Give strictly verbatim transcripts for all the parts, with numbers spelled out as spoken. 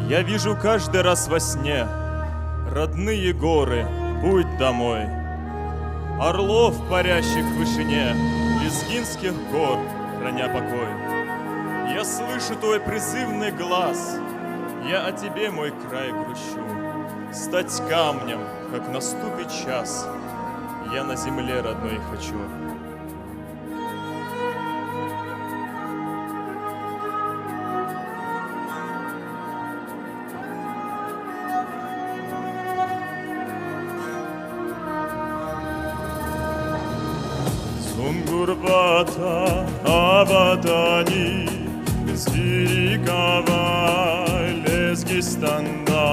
Я вижу каждый раз во сне родные горы, путь домой. Орлов, парящих в вышине лезгинских гор, храня покой. Я слышу твой призывный глас, я о тебе, мой край, грущу. Стать камнем, как наступит час, я на земле родной хочу. Зун гурбатда аватани, зи рикӀ авай Лезгистанда.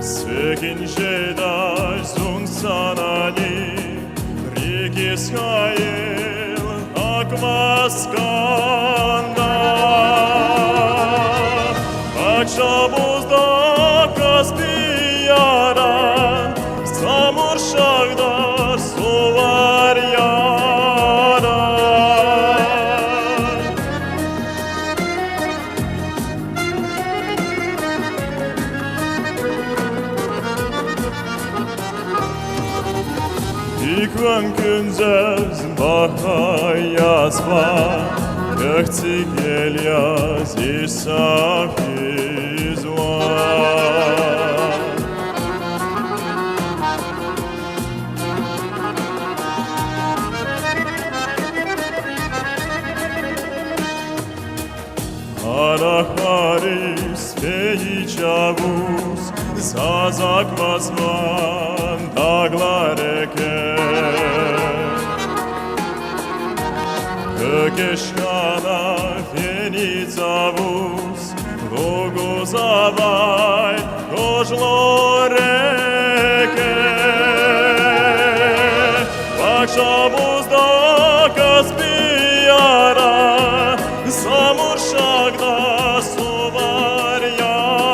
Секин жедай зун санани, рикӀиз хьайил акваз кӀанда. Пак Шабузда Каспи яран, Самуршагъда сувар яран. И кван куьн заз багьа язва, квехъ цигел яз исаф ийизва. Арахариз фейи чӀавуз заз аквазвани дагълар еке. Квекай хьана фени цавуз лугьузвай гужлу реке. Пак Шабузда Каспи яран, Самуршагъда сувар яран.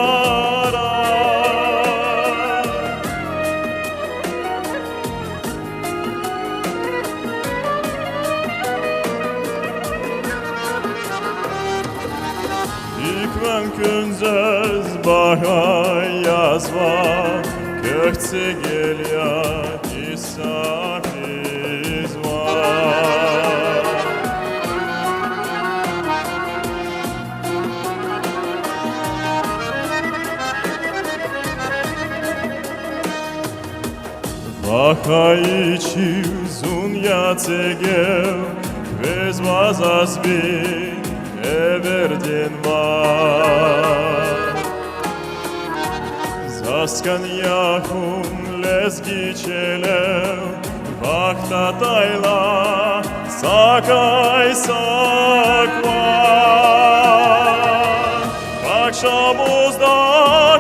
И кван куьн заз багьа язва, квехъ цигел яз исаф ийизва. Вахъ хьайи чил зун я цӀегел, квез ваз азби эвердин ван. Заз кӀан я хьун лезги чилел, вахт атайла сакӀай са кӀвал. Пак Шабузда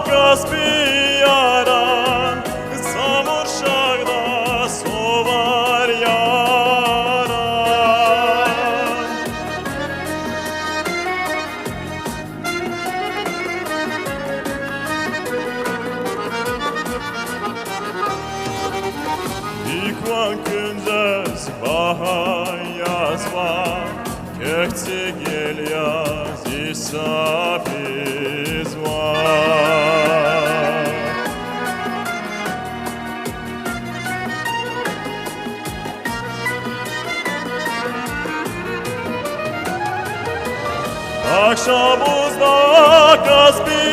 Каспи яран, Самуршагъда сувар яран. И кван куьн заз багьа язва, квехъ цигел яз исаф ийизва. Пак Шабузда Каспи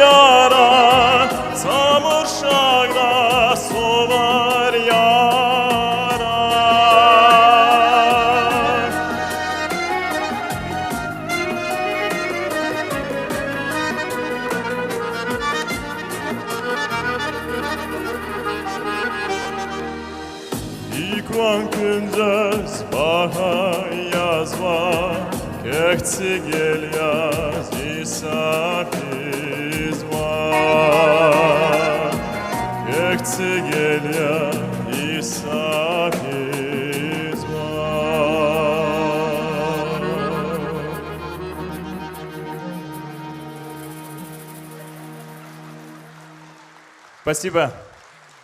яран, Самуршагъда сувар яран. И кван куьн заз багьа язва, квехъ цигел яз исаф ийизва. Квехъ цигел яз исаф ийизва. Спасибо.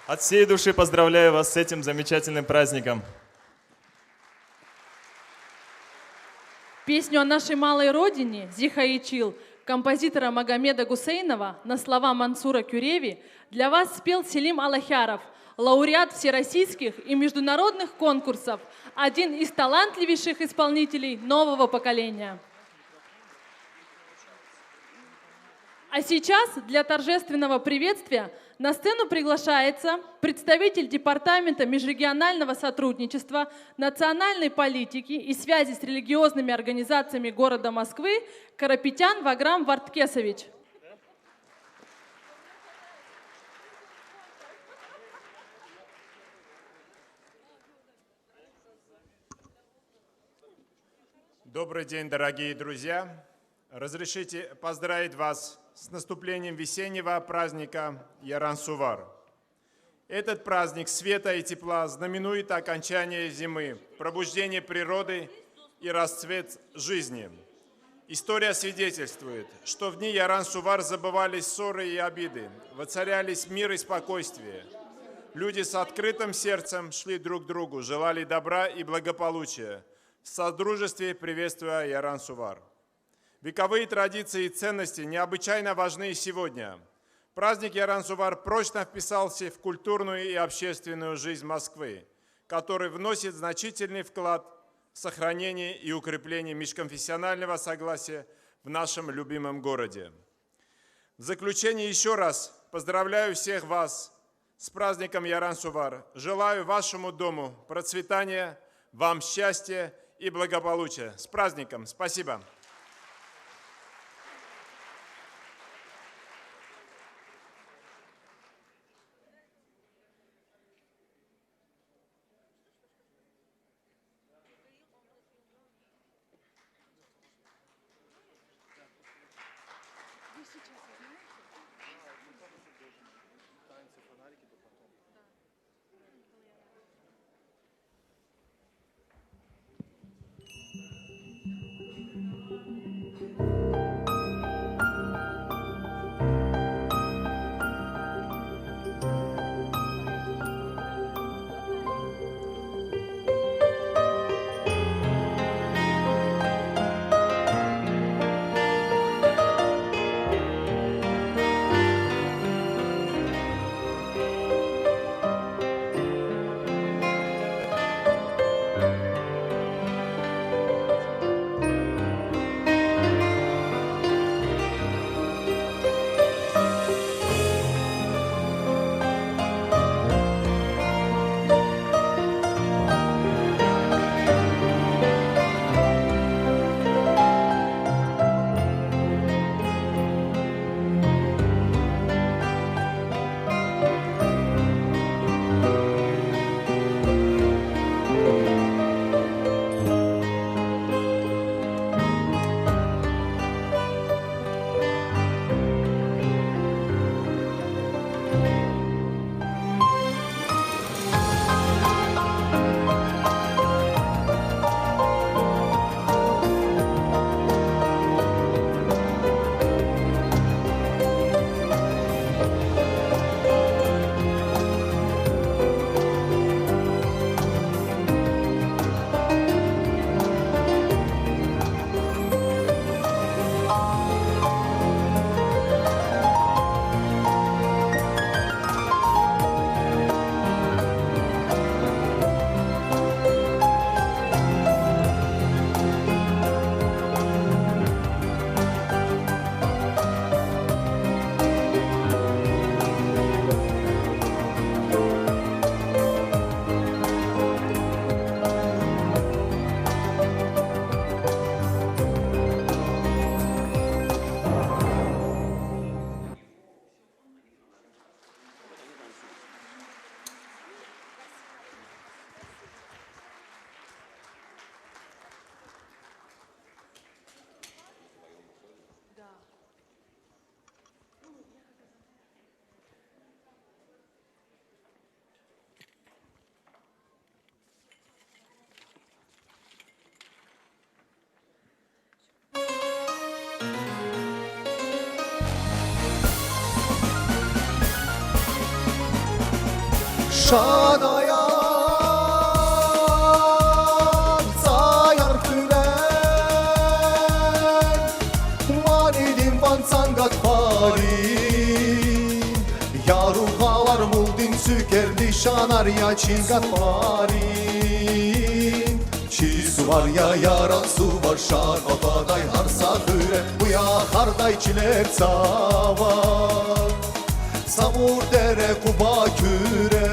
От всей души поздравляю вас с этим замечательным праздником. Песню о нашей малой родине, Зи хайи чил, композитора Магомеда Гусейнова на слова Мансура Кюреви для вас спел Селим Алахяров, лауреат всероссийских и международных конкурсов, один из талантливейших исполнителей нового поколения. А сейчас для торжественного приветствия на сцену приглашается представитель Департамента межрегионального сотрудничества, национальной политики и связи с религиозными организациями города Москвы Карапетян Ваграм Варткесович. Добрый день, дорогие друзья! Разрешите поздравить вас с наступлением весеннего праздника Яран-Сувар. Этот праздник света и тепла знаменует окончание зимы, пробуждение природы и расцвет жизни. История свидетельствует, что в дни Яран-Сувар забывались ссоры и обиды, воцарялись мир и спокойствие. Люди с открытым сердцем шли друг к другу, желали добра и благополучия, в содружестве приветствуя Яран-Сувар. Вековые традиции и ценности необычайно важны и сегодня. Праздник Яран-Сувар прочно вписался в культурную и общественную жизнь Москвы, который вносит значительный вклад в сохранение и укрепление межконфессионального согласия в нашем любимом городе. В заключение ещё раз поздравляю всех вас с праздником Яран-Сувар. Желаю вашему дому процветания, вам счастья и благополучия. С праздником! Спасибо! Шад аяр, цаяр хуьре, Анар я чи гатфарин, чи сувар я, Яран сувар, шад ватадай гьар са хуьре, уя хардай чилер цавар, Самур дере, Къуба куьре.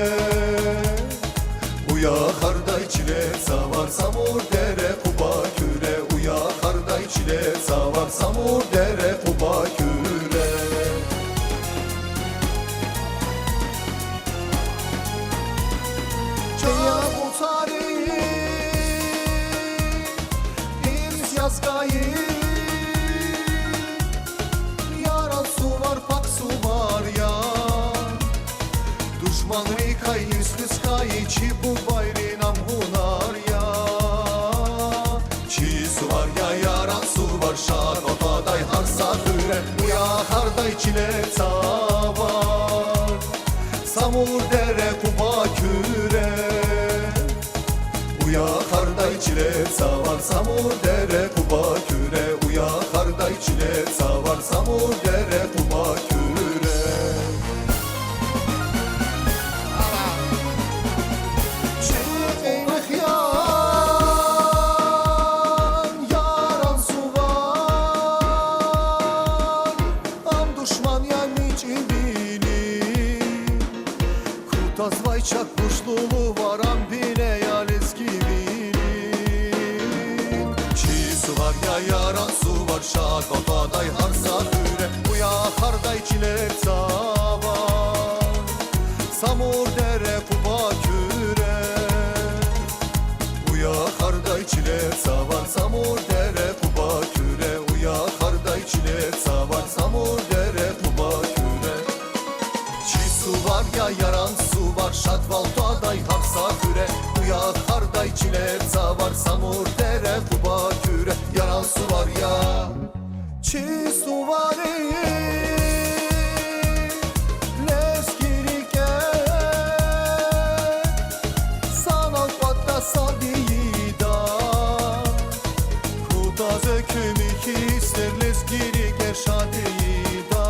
Уя хардай чилер цавар, Самур дере, Къуба куьре, уя хардай чилер цавар, Самур дере, Къуба куьре. ЧӀал я къуцари, ирс язгайи, Яран сувар пак сувар я. Душманрикай ирс хуьз хьайи чи бубайрин ам гьунар я. Чи сувар я, Яран сувар, шад ватадай гьар са хуьре, уя хардай чилер цавар, Самур дере, Къуба куьре. Уя хардай чилер цавар, Самур дере, Къуба куьре, уя хардай чилер цавар, Самур дере, Къуба куьре. Чи кьеймехъ я Яран сувар, ам душман я мичӀивилин, кутазвай чак гушлу лувар, ам бине я лезгивилин. Чи сувар я, Яран сувар, шад ватадай гьар са хуьре, уя хардай чилер цавар, Самур дере, Къуба куьре. Уя хардай чилер цавар, Самур дере, Къуба куьре, уя хардай чилер цавар, Самур дере, Къуба куьре. Чи сувар я, Яран сувар, шад ватадай гьар са хуьре, уя хардай чилер цавар, Самур дере, Къуба куьре, Яран сувар я. Чи сувари лезги рикӀе санал кӀватӀда сад ийида, кутаз экуь михьи сер лезги рикӀе шад ийида.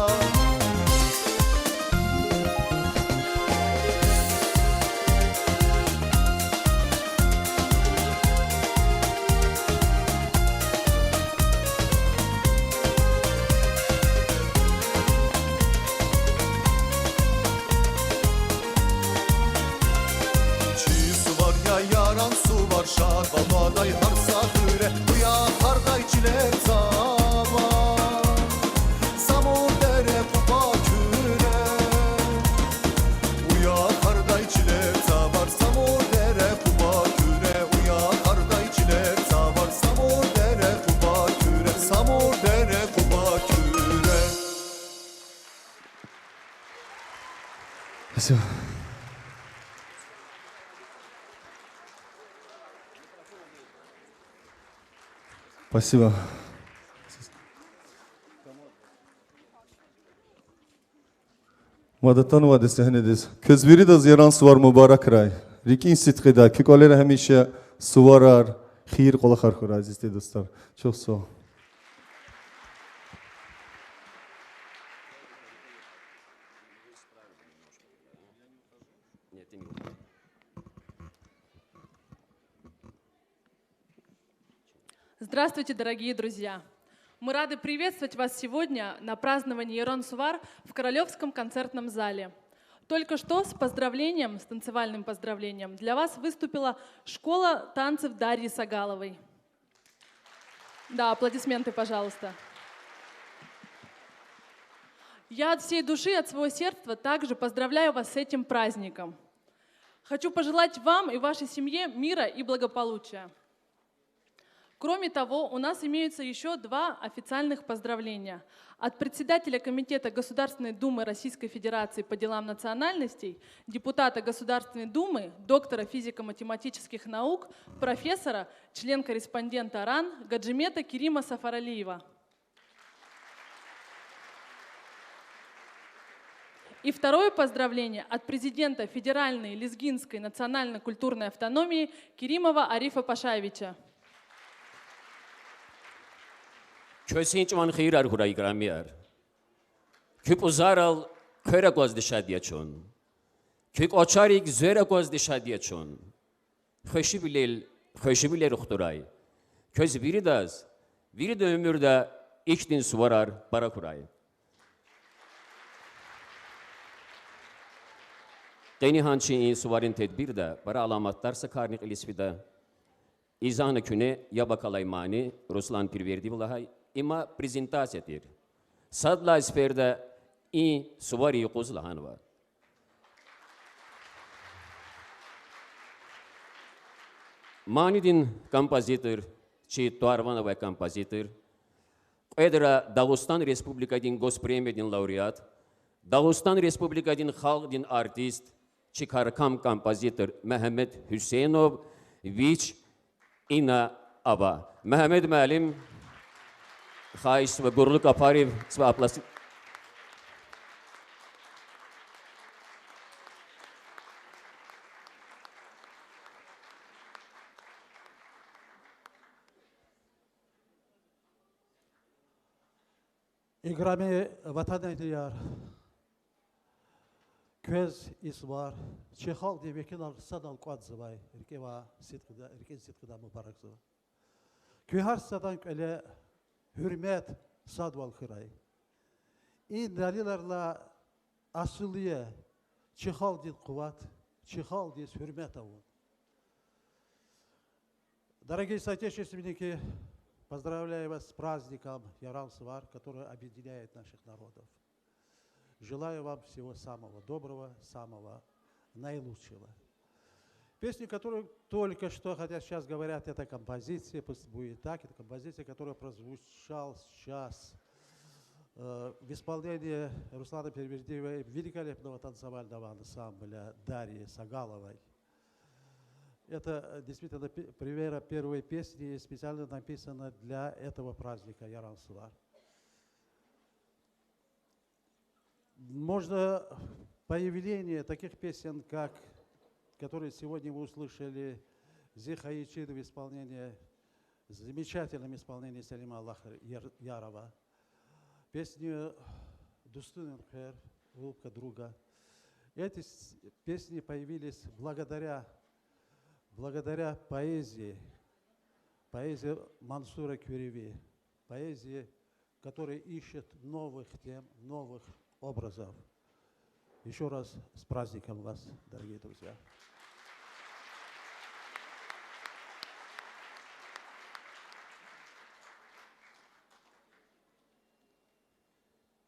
Чи сувар я, Яран сувар, шад ватадай гьар са хуьре, уя хардай чилер цавар, Самур дере, Къуба куьре. Уя хардай чилер цавар, Самур дере, Къуба куьре, уя хардай чилер цавар, Самур дере, Къуба куьре, Самур дере, Къуба куьре. Спасибо. Спасибо. Мад атанвайди сегьнедиз. Квез виридаз Яран сувар мубаракрай. РикӀин сидкьидай, куь кӀвалера гьамиша суварар, хийир-кӀвалахар хьурай, азиз дустар. Чухсагъул. Здравствуйте, дорогие друзья! Мы рады приветствовать вас сегодня на праздновании Яран сувар в Королёвском концертном зале. Только что с поздравлением, с танцевальным поздравлением для вас выступила школа танцев Дарьи Сагаловой. Да, аплодисменты, пожалуйста. Я от всей души, от своего сердца также поздравляю вас с этим праздником. Хочу пожелать вам и вашей семье мира и благополучия. Кроме того, у нас имеются ещё два официальных поздравления. От председателя Комитета Государственной Думы Российской Федерации по делам национальностей, депутата Государственной Думы, доктора физико-математических наук, профессора, член-корреспондента РАН Гаджимета Керима Сафаралиева. И второе поздравление от президента Федеральной лезгинской национально-культурной автономии Керимова Арифа Пашаевича. Квез гьи чӀаван хийирар хьурай, играмияр. Куь пӀузарал хъвер аквазди шад я чун. Куь кӀвачерик звер аквазди шад я чун. Хвешивилел, хвешивилер хтурай. Квез виридаз, вирида уьмуьрда ихьтин суварар пара хьурай. Къени гьа чи и суварин тедбирда пара аламатар са карни кьилиз фида. Изана куьне яб акалай мани Руслан Пирвердиева лагьай, има презентация тир. Сад лагьай сеферда и сувари юкъуз лагьанва. Манидин композитор, чи тӀвар-ван авай композитор, кьведра Дагъустан Республикадин госпремиядин лауреат, Дагъустан Республикадин халкьдин артист, чи каркам композитор Мегьамед Гьуьсейнов вич ина ава. Мегьамед муаллим, хагьишзава гурлу капарив, са аплодис- Играми ватанэгьлияр, квез и сувар чи халкьдин векилар садал кӀватӀзавай рикӀивай сидкьида-, рикӀин сидкьидай мубаракзава. Куь гьар садан кӀвале гьуьрмет, садвал хьурай. И далиларилай асул я чи халкьдин къуват, чи халкьдиз гьуьрмет авун. Дорогие соотечественники, поздравляю вас с праздником Яран-Сувар, который объединяет наших народов. Желаю вам всего самого доброго, самого наилучшего. Песни, которые только что, хотя сейчас говорят, это композиция, пусть будет так, это композиция, которая прозвучала сейчас, э, в исполнении Руслана Первердиева и великолепного танцевального ансамбля Дарьи Сагаловой. Это, э, действительно пе-, премьера первой песни, специально написана для этого праздника Яран-Сувар. Можно появление таких песен, как, которые сегодня вы услышали, Зи хайи чиди в исполнении, замечательном исполнении Салима Аллахъярова. Песни Дустунин хъвер, Улыбка друга. Эти с-, песни появились благодаря, благодаря поэзии, поэзии Мансура Кюреви, поэзии, которая ищет новых тем, новых образов. Ещё раз с праздником вас, дорогие друзья.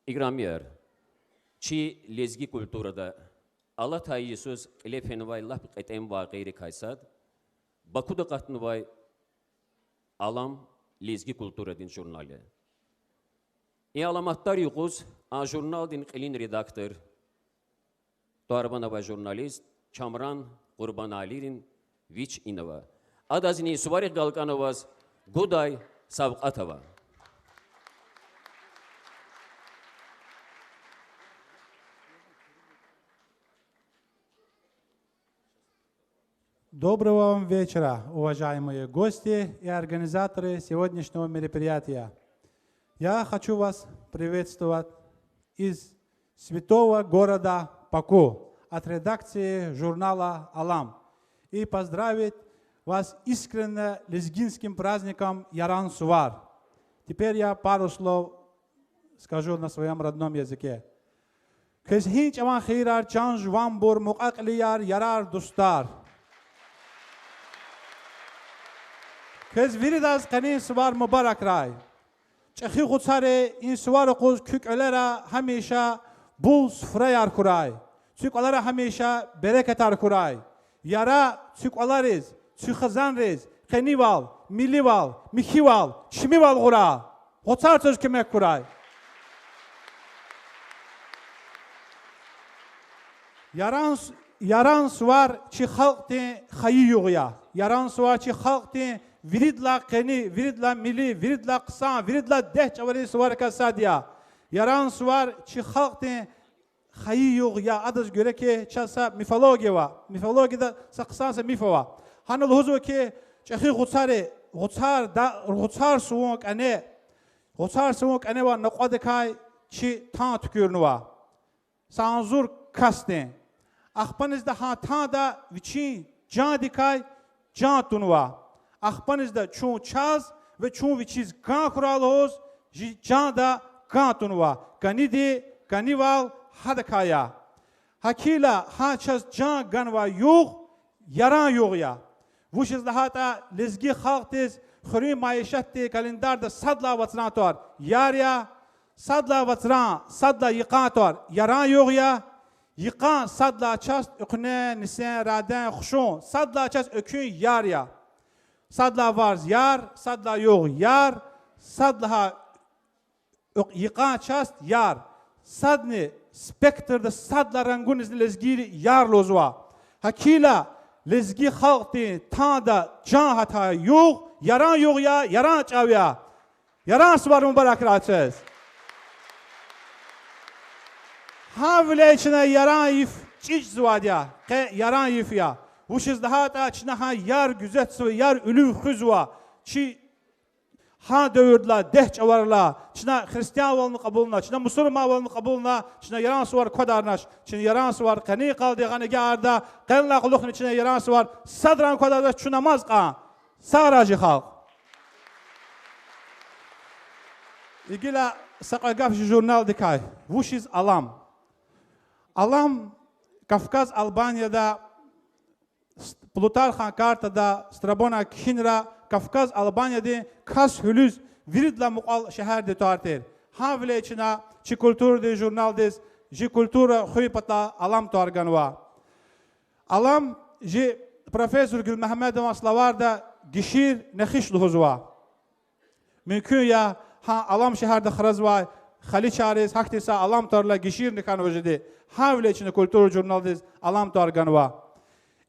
Играмияр, чи лезги культурада алатай йисуз кьиле фенвай лап кьетӀен вакъиайрикай сад Бакуда акъатнавай Алам лезги культурадин журнал я. И аламатар юкъуз а журналдин кьилин редактор, тӀвар-ван авай журналист Камран Къурбаналийрин вич ина ава. Адазни суварихъ галкӀана аваз гудай савкьват ава. Доброго вам вечера, уважаемые гости и организаторы сегодняшнего мероприятия. Я хочу вас приветствовать из святого города Баку от редакции журнала Алам и поздравить вас искренне лезгинским праздником Яран-Сувар. Теперь я пару слов скажу на своём родном языке. Квез гьи чӀаван хийирар, чан жуванбур, мукьва-кьилияр, ярар, дустар! Квез виридаз къенин сувар мубаракрай! ЧӀехи гъуцари и сувар юкъуз куь кӀвалера гьамиша бул суфраяр хьурай, куь кӀвалера гьамиша берекатар хьурай. Яра куь кӀвалериз, куь хизанриз къенивал, милливал, михьивал, чимивал гъурай. Гъуцар квез куьмек хьурай. Яран с-, Яран-Сувар чи халкьдин хайи югъ я. Яран-Сувар чи халкьдин виридалай къени, виридалай милли, виридалай хъсан, виридалай дегь чӀаварин суварикай сад я. Яран-Сувар чи халкьдин хайи югъ я, адаз гуьре хьи, чаз са мифология ава. Мифологияда са хъсан са миф ава. Гьана лугьузва хьи, чӀехи гъуцари, гъуцар да-, гъуцар сувун кӀане, гъуцар сувун кӀаневай накьвадикай чи тан туькӀуьрнава са агъзур касдин. Ахпанизда гьа танда вичин жандикай жан тунва. Ахпанизда чун чаз ва чун вичиз кӀан хьурай лугьуз, жи жанда кӀан тунва. КӀаниди, кӀанивал гьадакай я. ГьакӀ хьайила гьа чаз жан ганвай югъ Яран югъ я. Вучиз лагьайтӀа лезги халкьдиз хуьруьн майишатдин календарда сад лагьай вацран тӀвар яр я, сад лагьай вацран, сад лагьай йикъан тӀвар яран югъ я, йикъан сад лагьай часть экуьнен, нисен, раден, хушун, сад лагьай часть экуьн яр я. Сад лагьай варз яр, сад лагьай югъ яр, сад лагьай йикъан часть яр. Садни спектрда сад лагьай рангунизни лезгийри яр лугьузва. ГьакӀ хьайила лезги халкьдин танда жан гьатай югъ Яран югъ я, Яран чӀав я. Яран сувар мубаракрай квез. Гьавиляй чна Яран йиф чӀичӀзавайди я, къе Яран йиф я. Вучиз лагьайтӀа чна гьа яр гуьзетзава, яр уьлуьв хуьзва. Чи гьа девирдилай, дегь чӀаварилай, чна христианвални кьабулна, чна мусурманвални кьабулна, чна Яран сувар квадарнач, чна Яран сувар къенин къалди гъана агакьарда, къенлай кьулухъни чна Яран сувар садранг квадардач, чун амаз кьван. Сагърай жи халкь. Гила са кьве гаф жи журналдикай. Вучиз Алам? Алам Кавказ Албанияда, Плутархан картада, Страбонан кхьинра Кавказ Албаниядин Каспи гьуьлуьз виридалай мукьвал шегьердин тӀвар тир. Гьавиляй чна чи культурадин журналдиз жи культура хуьн патал Алам тӀвар ганва. Алам жи профессор Гуьлмегьамедован словарда гишир, нехиш лугьузва. Мумкин я, гьа Алам шегьерда хразвай халичайриз гьахьтин са Алам тӀвар алай гиширни хьанва жеди. Гьавиляй чна культура журналдиз Алам тӀвар ганва.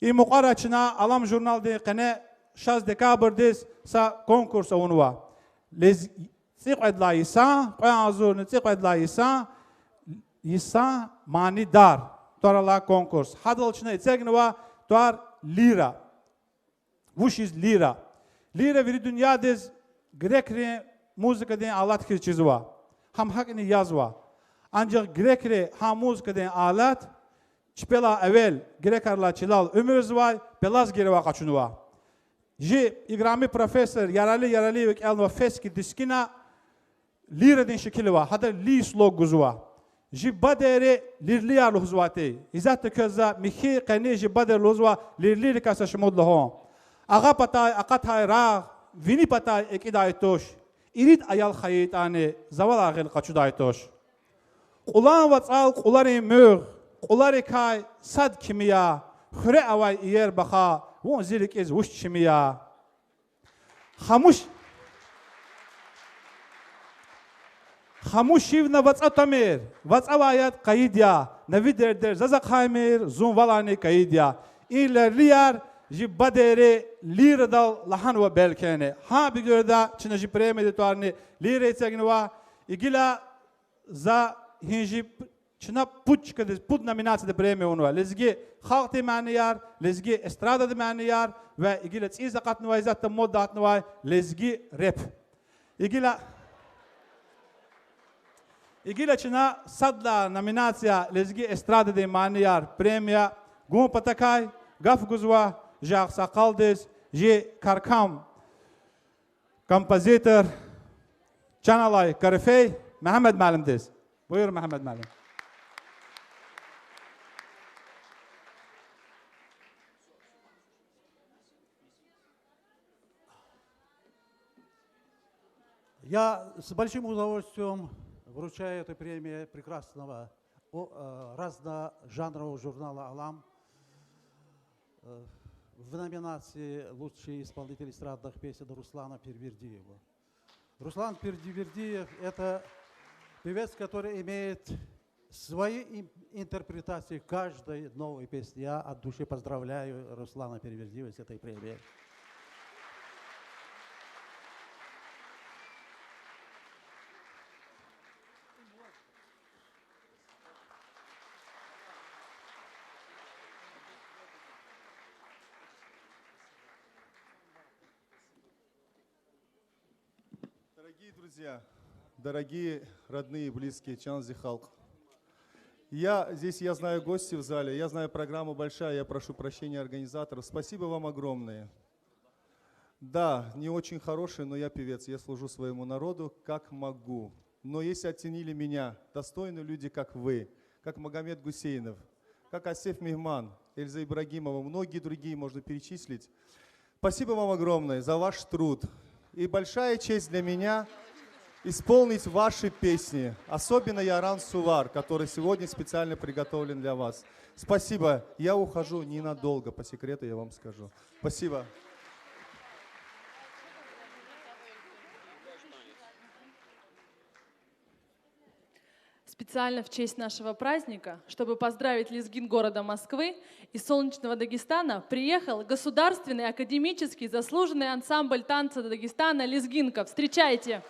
И мукьвара чна Алам журналдин къене шаз декабрдиз са конкурс авунва. Лез-, цӀикьвед лагьай йисан, кьве агъзурни цӀикьвед лагьай йисан, йисан манидар тӀвар алай конкурс. Гьадал чна эцигнава тӀвар лира. Вучиз лира? Лира вири дуьньядиз грекрин музыкадин алат хьиз чизва. Гьам гьакӀни язва. Анжах грекри гьа музыкадин алат чпелай эвел, грекрилай чилел уьмуьрзавай Пелаз геревай къачунва. Жи играми профессор Ярали Яралиева кӀелнава фески дискина, лирадин шикил ава, гьада ли слог гузва. Жи бадейри лирлияр лугьузвайди. Исятда квез за михьи, къени жи бадейри лугьузва лирлийрикай са шумуд лугьун. Агъа патай акъатай рагъ, вини патай экӀидай туш. Ирид аял хьайитӀани, завалай гъил къачудай туш. Кьулан вацӀал кьуларин муьгъ, кьуларикай сад кими я, хуьре авай иер баха, вун зи рикӀиз вуч чими я. Хамуш, хамушивна вацӀа тамир, вацӀавай яд къайид я, на ви дердер заз ахъаймир, зун валайни кайид я. И лирлияр жи бадейри лирадал лагьанва белкени. Гьа буьгуьрда чна жи премиядин тӀварни лира эцигнава, и гила за гьи жи п-, чна пуд чкадиз, пуд номинацияда премия авунва: лезги халкьдин манияр, лезги эстрададин манияр ва и гила цӀийиз акъатнавай, исятда мода гьатнавай лезги рэп. И гила, и гила чна сад лагьай номинация лезги эстрададин манияр премия гун патакай гаф гузва жи агъсакъалдиз, жи каркам, композитор, чан алай корифей Мегьамед муаллимдиз. Буюр, Мегьамед муаллим. Я с большим удовольствием вручаю эту премию прекрасного, о, э, разножанрового журнала «Алам», э, в номинации «Лучший исполнитель эстрадных песен» Руслана Первердиева. Руслан Первердиев — это певец, который имеет свои ин-, интерпретации каждой новой песни. Я от души поздравляю Руслана Первердиева с этой премией. Дорогие друзья, дорогие родные, близкие, чан зи халкь. Я здесь, я знаю, гости в зале, я знаю, программа большая, я прошу прощения организаторов. Спасибо вам огромное. Да, не очень хороший, но я певец, я служу своему народу как могу. Но если оценили меня достойные люди, как вы, как Магомед Гусейнов, как Асеф Мегьман, Эльза Ибрагимова, многие другие можно перечислить. Спасибо вам огромное за ваш труд. И большая честь для меня исполнить ваши песни, особенно Яран Сувар, который сегодня специально приготовлен для вас. Спасибо. Я ухожу ненадолго, по секрету я вам скажу. Спасибо. Специально в честь нашего праздника, чтобы поздравить лезгин города Москвы и солнечного Дагестана, приехал государственный академический заслуженный ансамбль танца Дагестана «Лезгинка». Встречайте!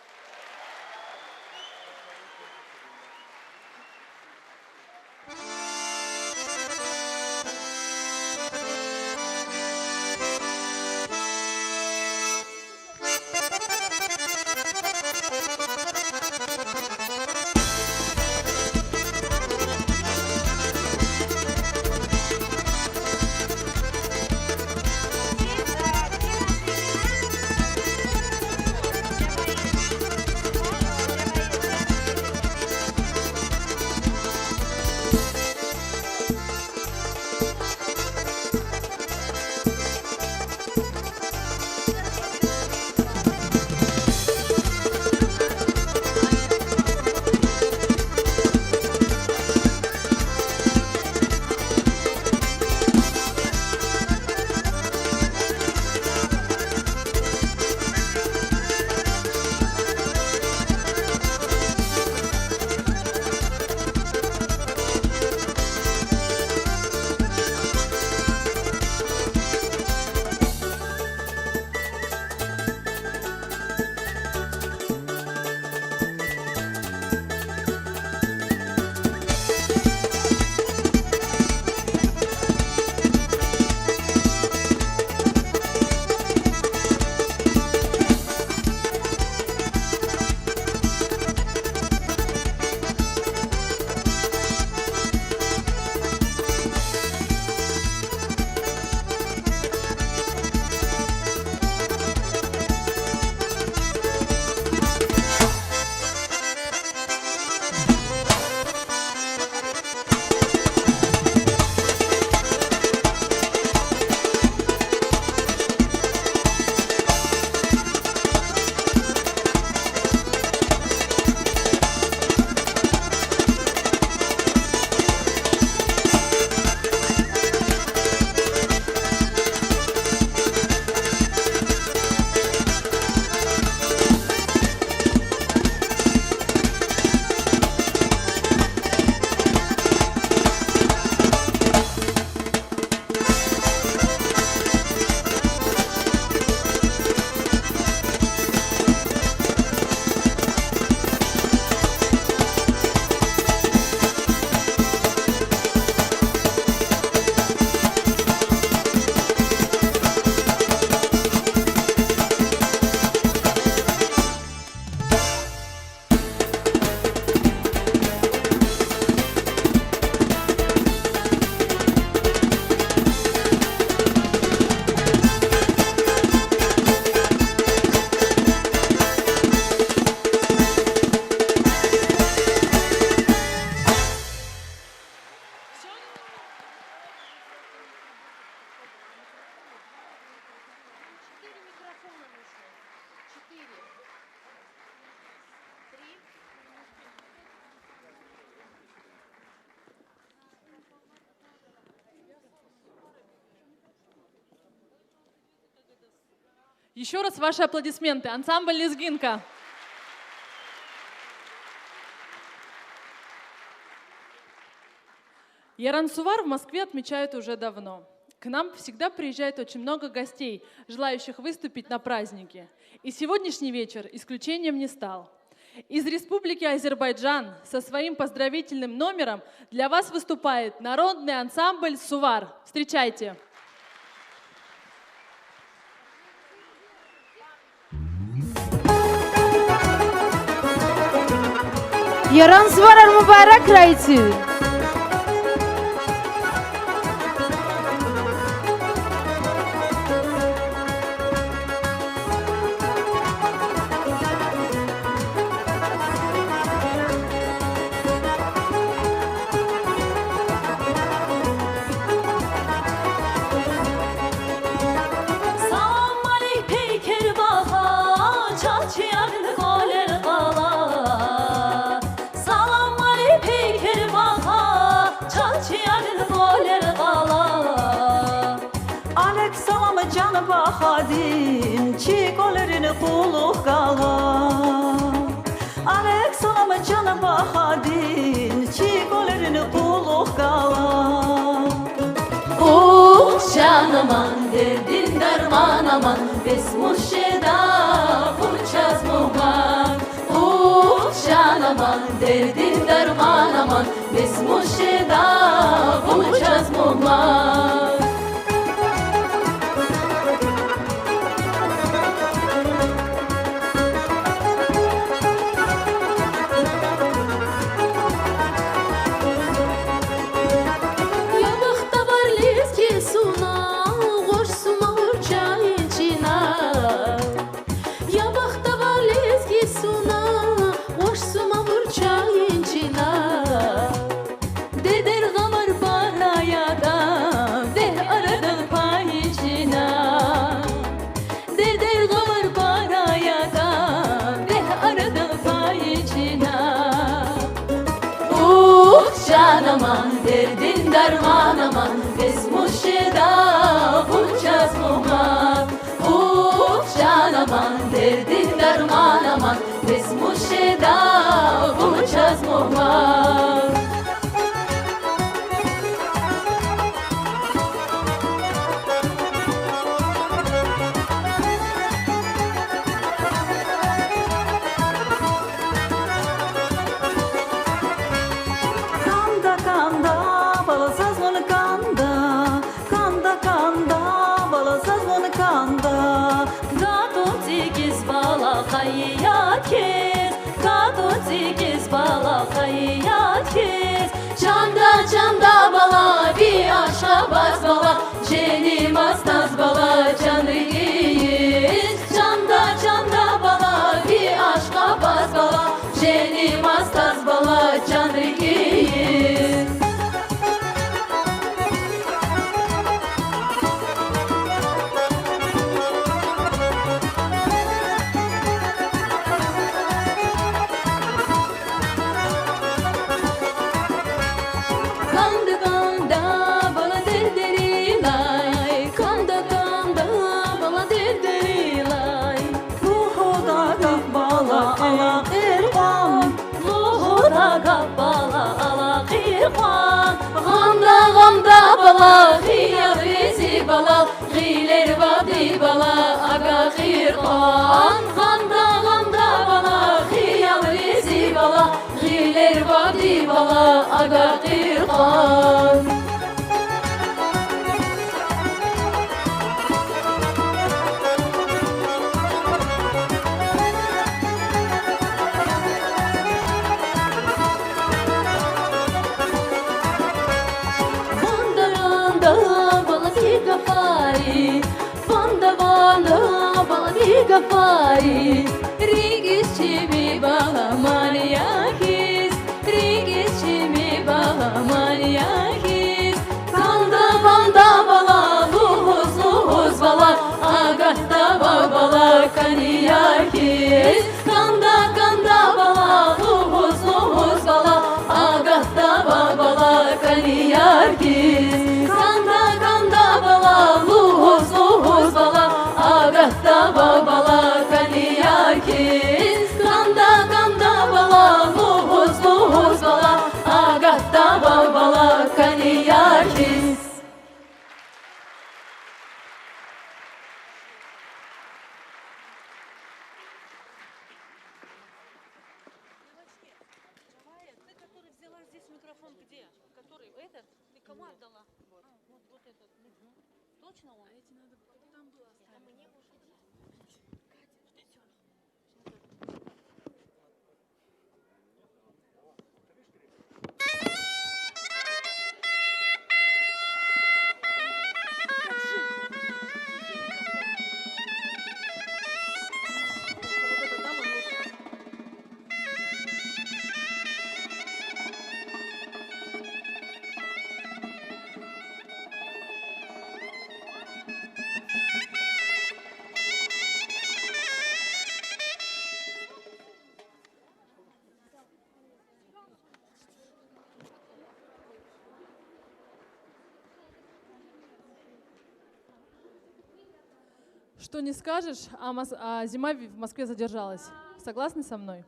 Ещё раз ваши аплодисменты. Ансамбль «Лезгинка». Яран Сувар в Москве отмечают уже давно. К нам всегда приезжает очень много гостей, желающих выступить на празднике. И сегодняшний вечер исключением не стал. Из Республики Азербайджан со своим поздравительным номером для вас выступает народный ансамбль «Сувар». Встречайте! Яран суварар мубаракрай эциг! Чи кӀвалерин къуллугъ гала. Алейк салам, чан багьадин, чи кӀвалерин къуллугъ гала. Ух, чан аман, дердин дарман аман, бес мус жеда вун чаз мугьман. Ух, чан аман, дердин дарман аман, бес мус жеда вун чаз мугьман. Я бахтавар лезги суна, гъваш сумавур чайин чина. Я бахтавар лезги суна, гъваш сумавур чайин чина. Дердер, гъамар пара ятӀа, вегь арадал пайин чина. Дердер, гъамар пара ятӀа, вегь арадал пайин чина. Ух, чан аман, дердин дарман аман, бес мус жеда вун чаз мугьман. Ух, чан аман, дердин дарман аман, бес мус жеда вун чаз мугьман. Канда, канда, бала, заз вун канда. Канда, канда, бала, заз вун канда. Гатун цӀийи хьиз, бала, хайи яд хьиз. Гатун цӀийи хьиз, бала, хайи яд хьиз. Чанда, чанда, бала, ви ашкъабаз, бала, жени мастаз, бала, чан рикӀиз. Чанда, чанда, бала, ви ашкъабаз, бала, жени мастаз, бала, чан рикӀиз. Канда, канда, бала, дердерилай, канда, канда, бала, дердерилай. Лугьуда гаф, бала, алахъир кьван, лугьуда гаф, бала, алахъир кьван. Гъамда, гъамда, бала, хиялриз, бала, гъилер вади, бала, агакьир кьван. Гъамда, гъамда, бала, хиялриз, бала, гъилер вади, бала, агакьир кьван. Ванда, ванда, бала, ви гафари, ванда, ванда, бала, ви гафари, рикӀиз чими, бала, мани я хьиз, рикӀиз чими, бала, мани я хьиз. Канда, канда, бала, лугьуз, лугьуз, бала, агатда вав, бала, кӀани я хьиз. Канда, канда, бала, лугьуз, лугьуз, бала, агатда вав, бала, кӀани я хьиз. Канда, канда, бала, лугьуз, лугьуз, бала, агатда вав, бала, кӀани я хьиз. Канда, канда, бала, лугьуз, лугьуз, бала, агатда вав, бала, кӀани я хьиз. Ты, который взяла здесь микрофон, где? Который этот? Ты кому отдала? Вот. А, вот, вот этот. Точно он? А эти надо, там было оставить. Что не скажешь, а мос-, а зима в, в Москве задержалась. Согласны со мной?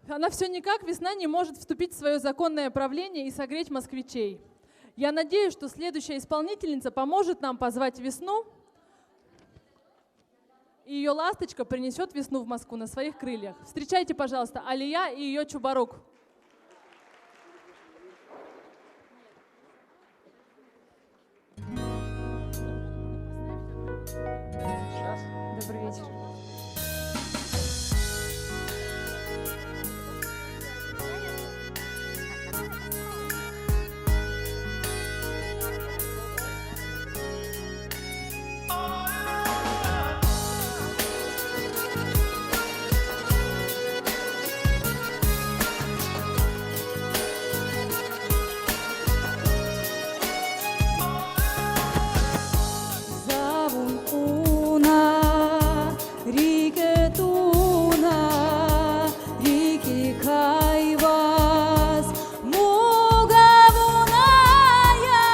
Она всё никак, весна, не может вступить в своё законное правление и согреть москвичей. Я надеюсь, что следующая исполнительница поможет нам позвать весну, и её ласточка принесёт весну в Москву на своих крыльях. Встречайте, пожалуйста, Алия и её Чубарук. Добрый вечер. Завун кьуна, рикӀе туна, рикӀикай ваз муг авунай я.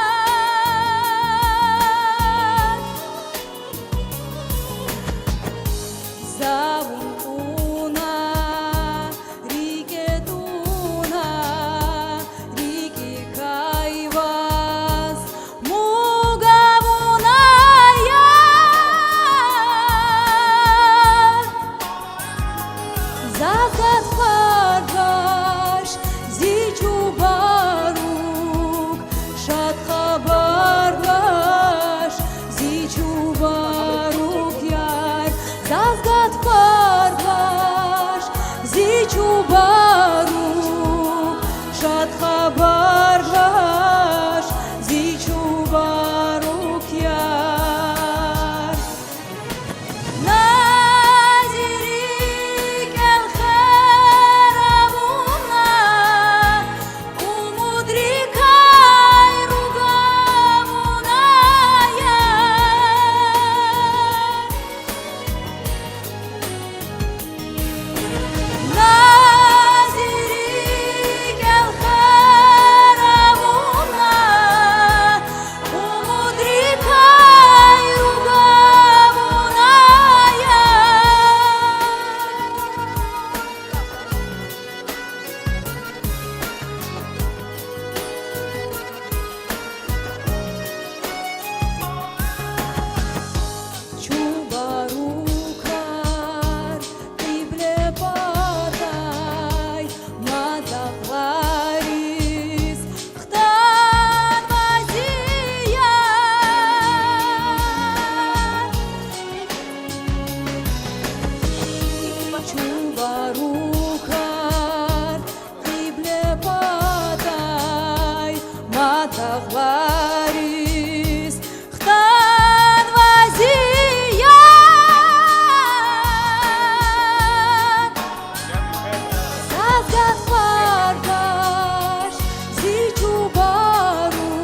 Завун кьуна, рикӀе туна, рикӀикай ваз муг авунай я. Заз гатфар гвач, зи Чубарук, шад хабар гвач, зи Чубарук яр. Заз гатфар гвач, зи Чубарук, шад хабар гвач, зи Чубарук яр. На зи рикӀел хер авуна, умудрикай руг авуна я. На зи рикӀел хер авуна, умудрикай руг авуна я. Чубарукар кьибле патай, мад дагълариз хтанва зи яр. Чубарукар кьибле патай, мад дагълариз хтанва зи яр. Заз гатфар гвач, зи Чубарук,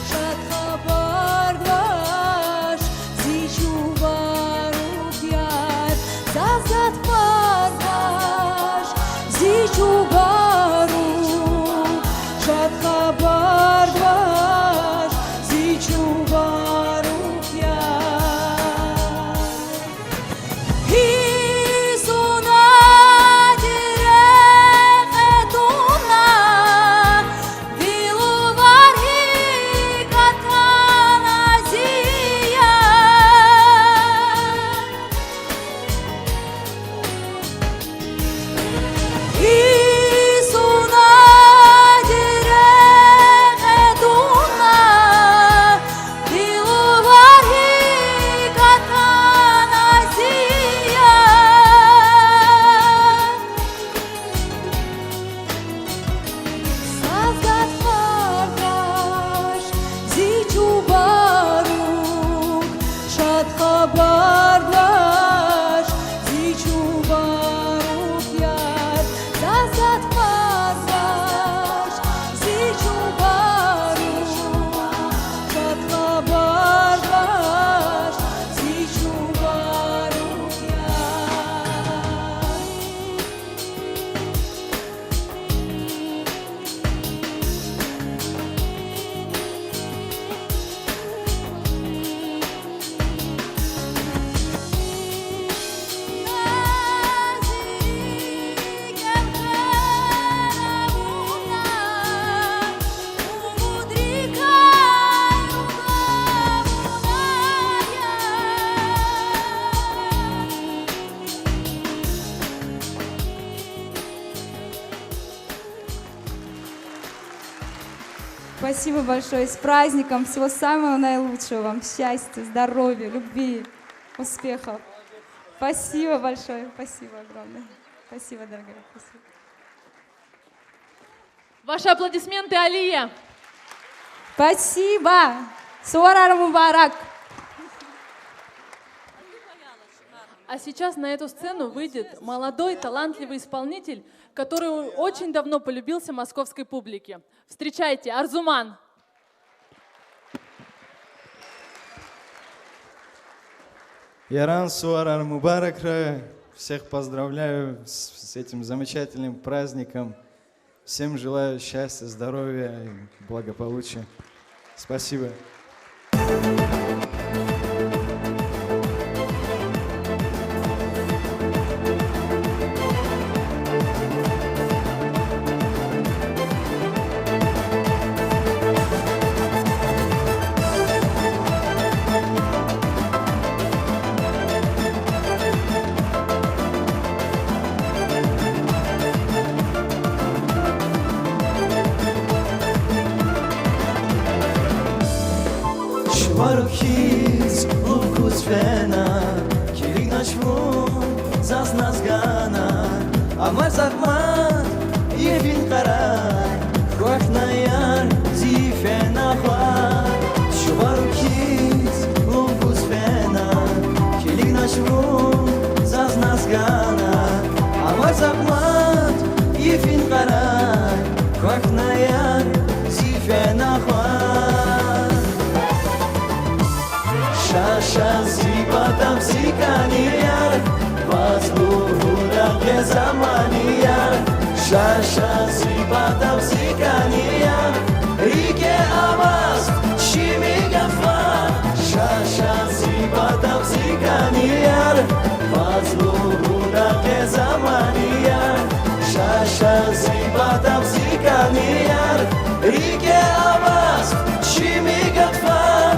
шад хабар гвач, зи Чубарук яр. Заз гатфар гвач, зи Чубарук, шад хабар гвач, зи Чубарук яр. Гьи суна дирекъе туна, ви лувар гьикӀ атана зи яр. Гьи суна дирекъе туна, ви лувар гьикӀ атана зи яр. Заз гатфар гвач, зи Чубарук, шад хабар гвач, зи Чубарук яр. Заз гатфар гвач, зи Чубарук, шад хабар гвач, зи Чубарук яр. Спасибо большое. С праздником. Всего самого наилучшего вам. Счастья, здоровья, любви, успехов. Спасибо большое. Спасибо огромное. Спасибо, дорогая. Спасибо. Ваши аплодисменты, Алия. Спасибо. Суварар мубарак. А сейчас на эту сцену выйдет молодой, талантливый исполнитель, который очень давно полюбился московской публике. Встречайте, Арзуман! Яран суварар мубаракрай. Всех поздравляю с, с этим замечательным праздником. Всем желаю счастья, здоровья и благополучия. Спасибо. Шувар хьиз лув гуз фена, килигнач вун заз назгана, амай захмат йифин кьарай, квахьнай яр зи фена хва. Шувар хьиз лув гуз фена, килигнач вун заз назгана, амай захмат йифин кьарай, квахьнай яр зи фена хва. Ша, ша, зи патав зи кӀани яр, ваз лугьуда къе за мани яр. Ша, ша, зи патав зи кӀани яр, рикӀе аваз чими гафар. Ша, ша, зи патав зи кӀани яр, ваз лугьуда къе за мани яр. Ша, ша, зи патав зи кӀани яр, рикӀе аваз чими гафар.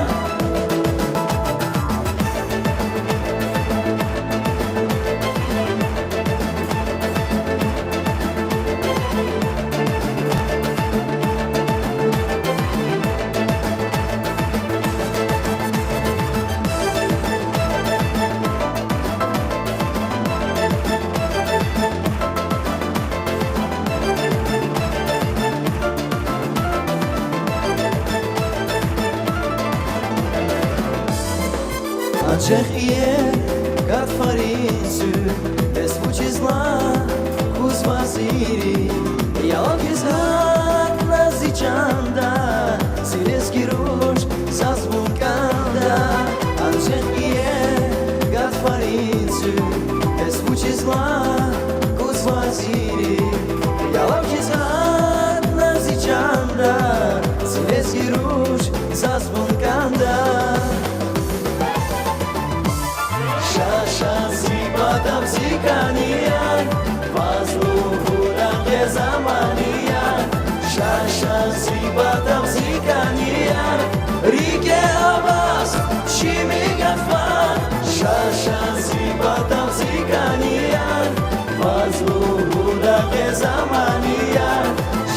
Анжах иер гатфарин суьгьбет вучиз лагь кузвай зири, ялав хьиз гьатна зи чанда, зи лезги руш заз вун кӀанда. Анжах иер гатфарин суьгьбет вучиз лагь кузвай зири, ялав хьиз гьатна зи чанда, зи лезги руш заз вун кӀанда. Ша, ша, зи патав зи кӀани яр, ваз лугьуда къе за мани яр. Ша, ша, зи патав зи кӀани яр, рикӀе аваз чими гафар. Ша, ша, зи патав зи кӀани яр, ваз лугьуда къе за мани яр.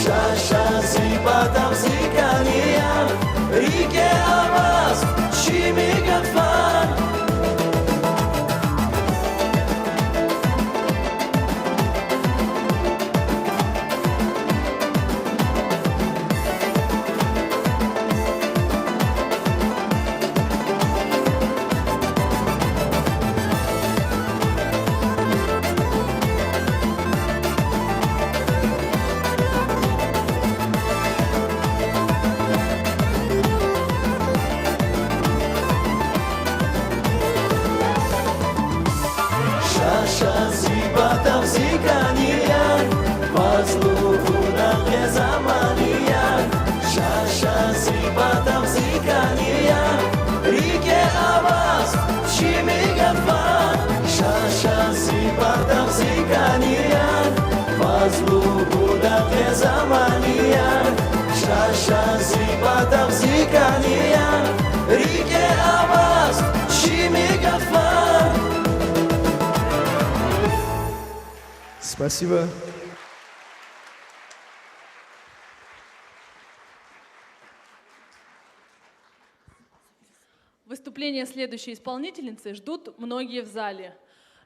Ша, ша, зи патав зи кӀани яр, рикӀе аваз чими гафар. Ша, ша, зи патав зи кӀани яр, ваз лугьуда къе за мани яр. Ша, ша, зи патав зи кӀани яр, рикӀе аваз чими гафар. Ша, ша, зи патав зи кӀани яр, ваз лугьуда къе за мани яр. Ша, ша, зи патав зи кӀани яр, рикӀе аваз чими гафар. Спасибо. Выступление следующей исполнительницы ждут многие в зале.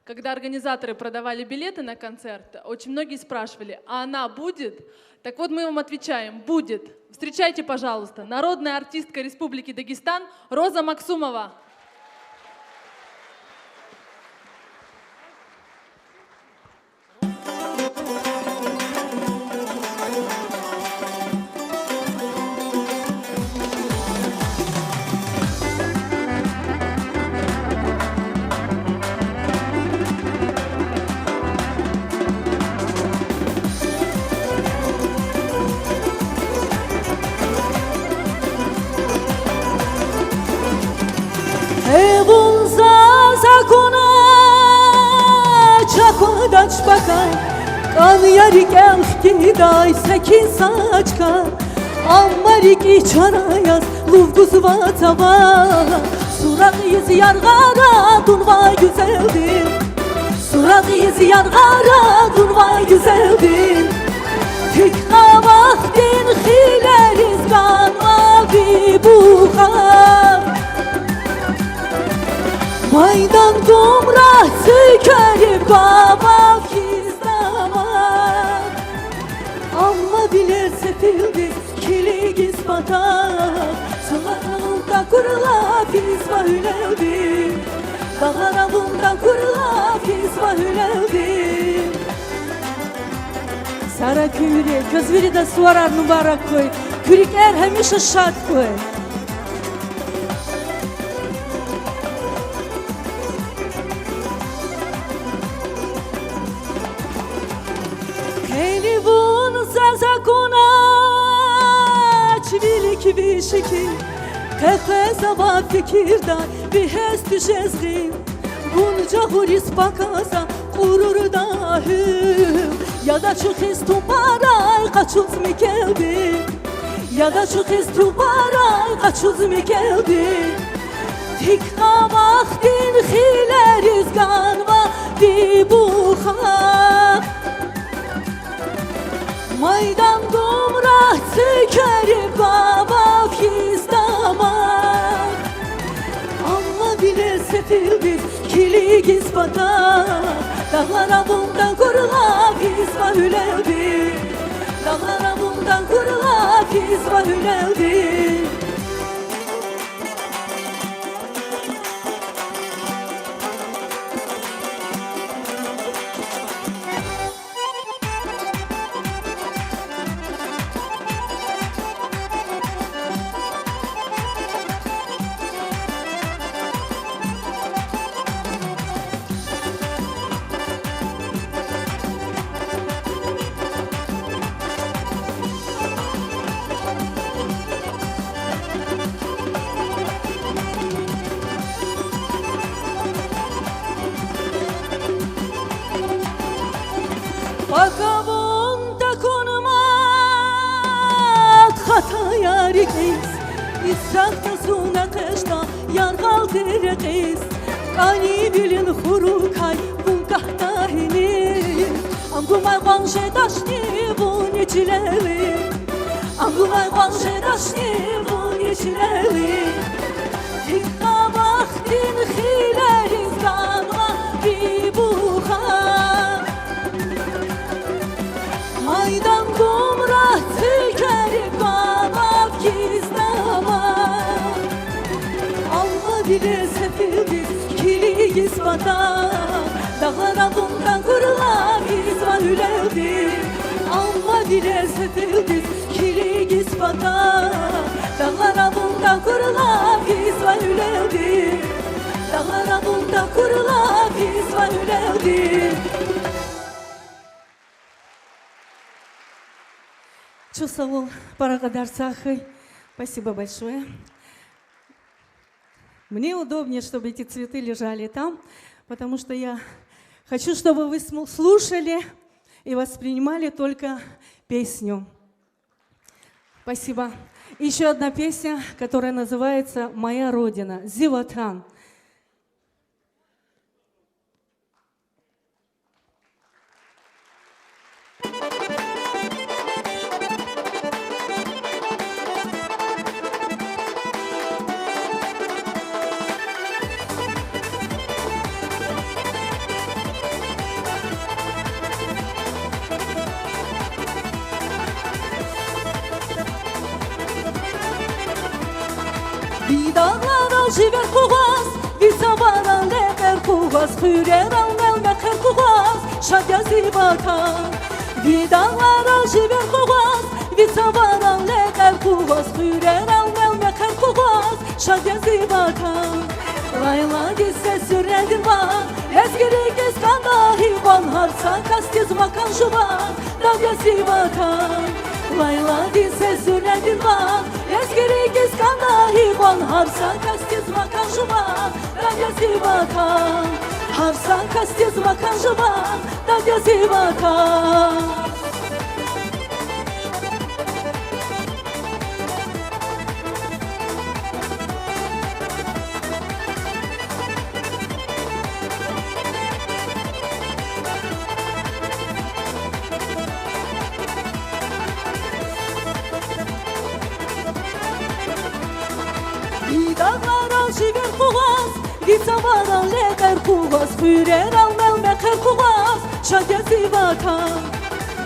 Когда организаторы продавали билеты на концерт, очень многие спрашивали: «А она будет?» Так вот, мы вам отвечаем: будет. Встречайте, пожалуйста, народная артистка Республики Дагестан Роза Максумова. Гьевун заз акуна чаквадач пакай, кӀан я рикӀел хкидай секин са чка. Амма рикӀи чара яз лув гузва цава, суракьиз яргъара тунвай гуьзелдин, суракьиз яргъара тунвай гуьзелдин. Тик къавахдин хилериз ганва ви бухар, майдан гумра цуькверив гава хьиз дамар. Амма вилер сефилдиз килигиз патал, цавара вун такурла физва гьуьлелди, дагълара вун такурла физва гьуьлелди. Сара куьн вири, квез вирида суварар мубарак хьуй, куь рикӀер гьамиша шад хьуй. Къени вун заз акунач вилик ви шикил, къекъвезава фикирдай ви гьест жезви. Вун жагъуриз паказа кьурурда гьуьл, яд ачухиз тупӀарай къачуз мекелди, яд ачухиз тупӀарай къачуз мекелди. Тик къавахдин хилериз ганва ви бухар, майдан гумра цуькверив гава хьиз дамар. Амма вилер сефилдиз килигиз патал, дагълара вун такурла физва гьуьлелди, дагълара вун такурла физва гьуьлелди. Пака вун такун мад хатаяр рикӀиз, исрафда зун экъечӀда яргъал тир рекьиз, кӀанивилин хурукай вун кагьда гьиниз. Ам гумай кьван жедачни вун и чилели, ам гумай кьван жедачни вун и чилели. Тик къавахдин хилериз ганва ви бухар, майдан гумра цуькверив гава хьиз дамар. Амма вилер сефилдиз килигиз патал, дагълара вун такурла физва гьуьлелди. Амма вилер сефилдиз килигиз патал, дагълара вун такурла физва гьуьлелди, дагълара вун такурла физва гьуьлелди. Чухсагъул, пара кьадар сагъ хьуй. Спасибо большое. Мне удобнее, чтобы эти цветы лежали там, потому что я хочу, чтобы вы см-, слушали и воспринимали только песню. Спасибо. Ещё одна песня, которая называется «Моя родина», Зи Ватан. Вер къугъваз, ви цаварал лекьер къугъваз, хуьрерал мел мехъер къугъваз, шад я зи ватан. Ви дагъларал живер къугъваз, ви цаварал лекьер къугъваз, хуьрерал мел мехъер къугъваз, шад я зи ватан. Лайладиз сес суьрнедин ван, лезгийрихъ хьиз кӀанда гьикьван, гьар са касдиз макан жуван, дад я зи ватан. Лайладиз сес суьрнедин ван, лезгийрихъ хьиз кӀанда гьикьван, гьар са касдиз макан жуван, дад я зи ватан. Гьар са касдиз макан жуван, дад я зи ватан. Ви дагъларал живер къугъваз, ви цаварал лекьер къугъваз, хуьрерал мел мехъер къугъваз, шад я зи ватан.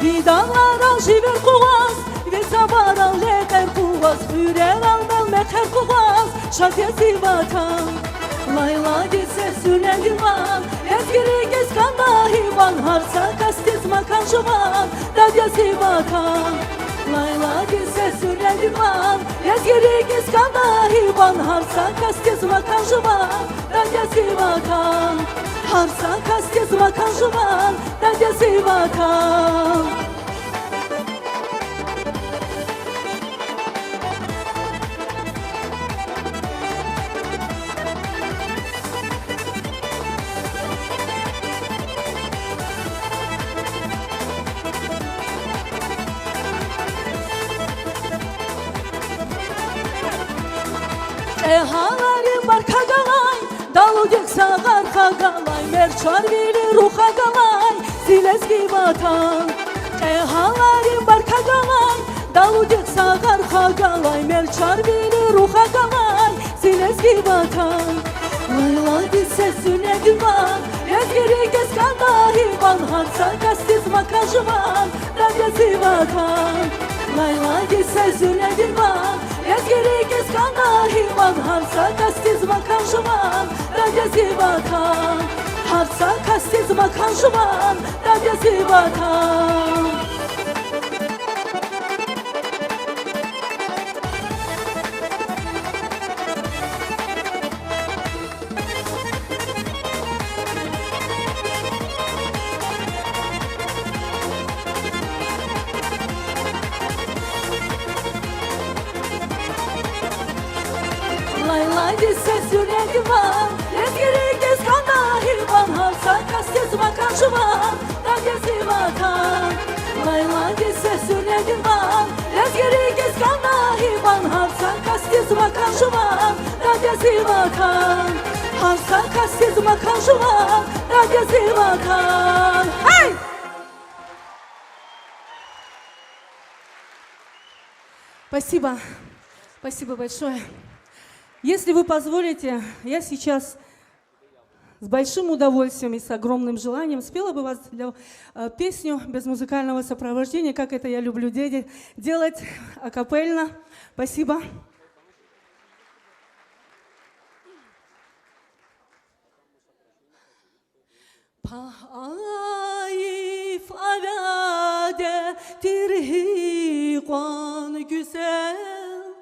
Ви дагъларал живер къугъваз, ви цаварал лекьер къугъваз, хуьрерал мел мехъер къугъваз, шад я зи ватан. Лайладиз сес суьрнедин ван, лезгийрихъ хьиз кӀанда гьикьван, гьар са касдиз макан жуван, дад я зи ватан. Лайладиз сес суьрнедин ван, лезгийрихъ хьиз кӀанда гьикьван, гьар са касдиз макан жуван, дад я зи ватан. Гьар са касдиз макан жуван, дад я зи ватан. Кьегьаларин барка галай, далудихъ сагъар хъа галай, мерчарвили рухъ галай зи лезги ватан. Кьегьаларин барка галай, далудихъ сагъар хъа галай, мерчарвили рухъ галай зи лезги ватан. Лайладиз сес суьрнедин ван, лезгийрихъ хьиз кӀанда гьикьван, гьар са касдиз макан жуван, дад я зи ватан. Лайладиз сес суьрнедин ван, лезгийрихъ хьиз кӀанда гьикьван, гьар са касдиз макан жуван, дад я зи ватан. Гьар са касдиз макан жуван, дад я зи ватан. Лайладиз сес суьрнедин ван, лезгийрихъ хьиз кӀанда гьикьван, гьар са касдиз макан жуван, дад я зи ватан. Лайладиз сес суьрнедин ван, лезгийрихъ хьиз кӀанда гьикьван, гьар са касдиз макан жуван, дад я зи ватан. Гьар са касдиз макан жуван, дад я зи ватан. Эй! Спасибо. Спасибо большое. Если вы позволите, я сейчас с большим удовольствием и с огромным желанием спела бы вас для, э, песню без музыкального сопровождения, как это я люблю де-, делать акапельно. Спасибо. Пагь айиф авяде тир гьикьван гуьзел,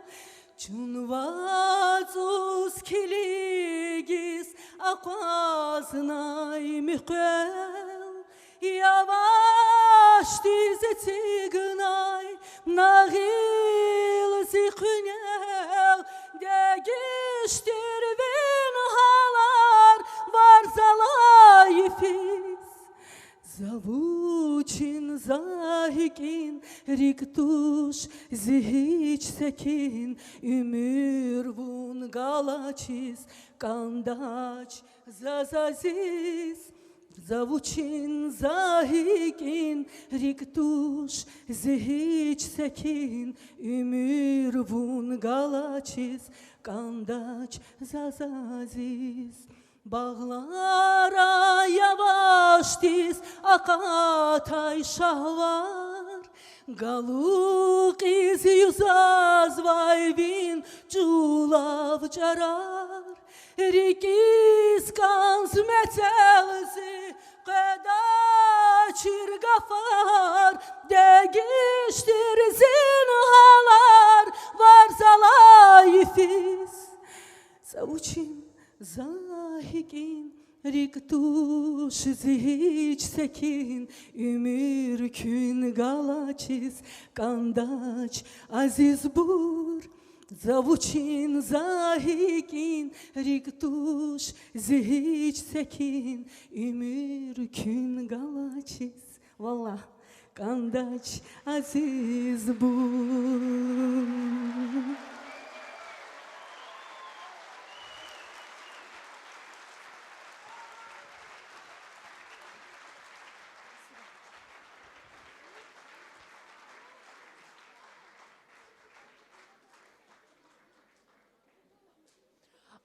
чун вацӀуз килигиз акъвазнай муькъвел, явашдиз эцигнай на гъил зи къуьнел, дегиш тир ви гьалар варз алай йифиз. За вучин, за гьикӀин, рикӀ туш зи гьич секин, уьмуьр вун галачиз кӀандач заз азиз. За вучин, за гьикӀин, рикӀ туш зи гьич секин, уьмуьр вун галачиз кӀандач заз азиз. Багълара явашдиз акъатай шагьвар, галукьиз юзазвай ви чӀулав чӀарар. РикӀиз кӀанз мецел зи къведач чир гафар, дегиш тир зи гьалар, варз алай йифиз. За вучин, за гьикӀин, рикӀ туш зи гьич секин, уьмуьр куьн галачиз кӀандач, азизбур. За вучин, за гьикӀин, рикӀ туш зи гьич секин, уьмуьр куьн галачиз, валлагь, кӀандач, азизбур.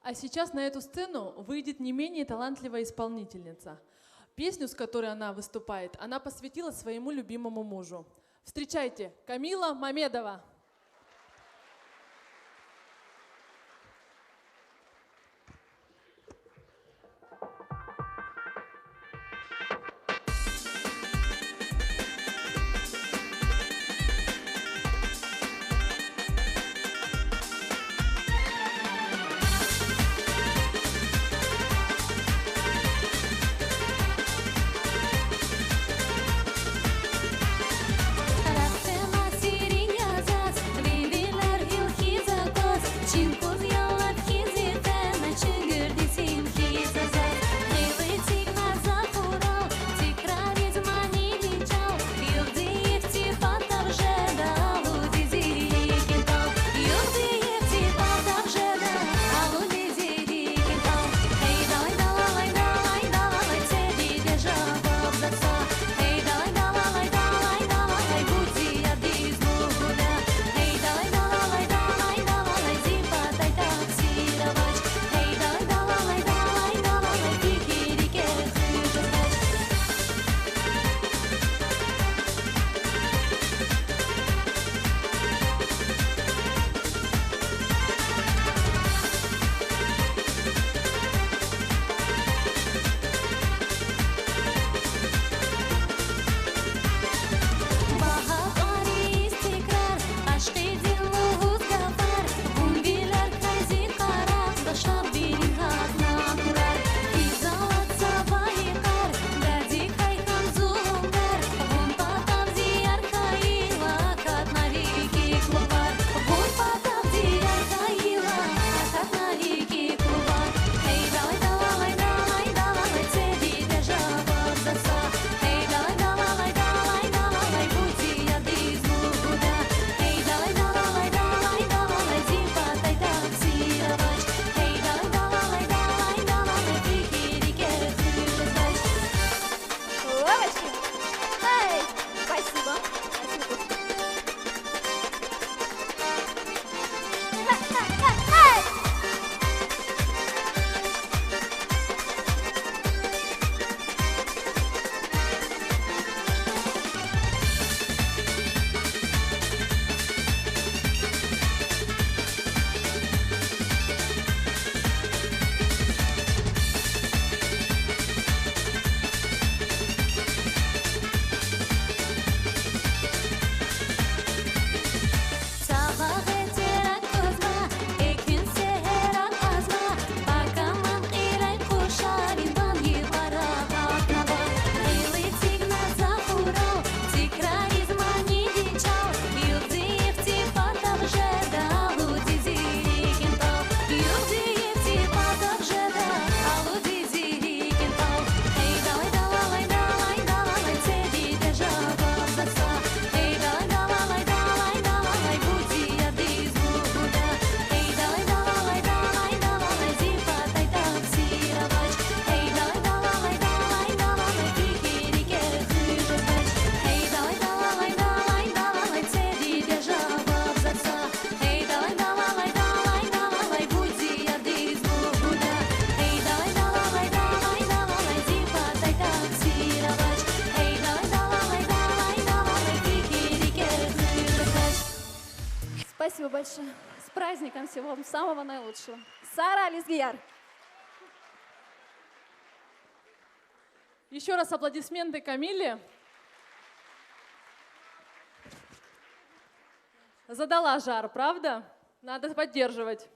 А сейчас на эту сцену выйдет не менее талантливая исполнительница. Песню, с которой она выступает, она посвятила своему любимому мужу. Встречайте, Камила Мамедова! Лавочкин. Эй, спасибо. Спасибо. Спасибо большое. С праздником всего вам самого наилучшего. Сара, лезгияр. Ещё раз аплодисменты Камиле. Задала жар, правда? Надо поддерживать.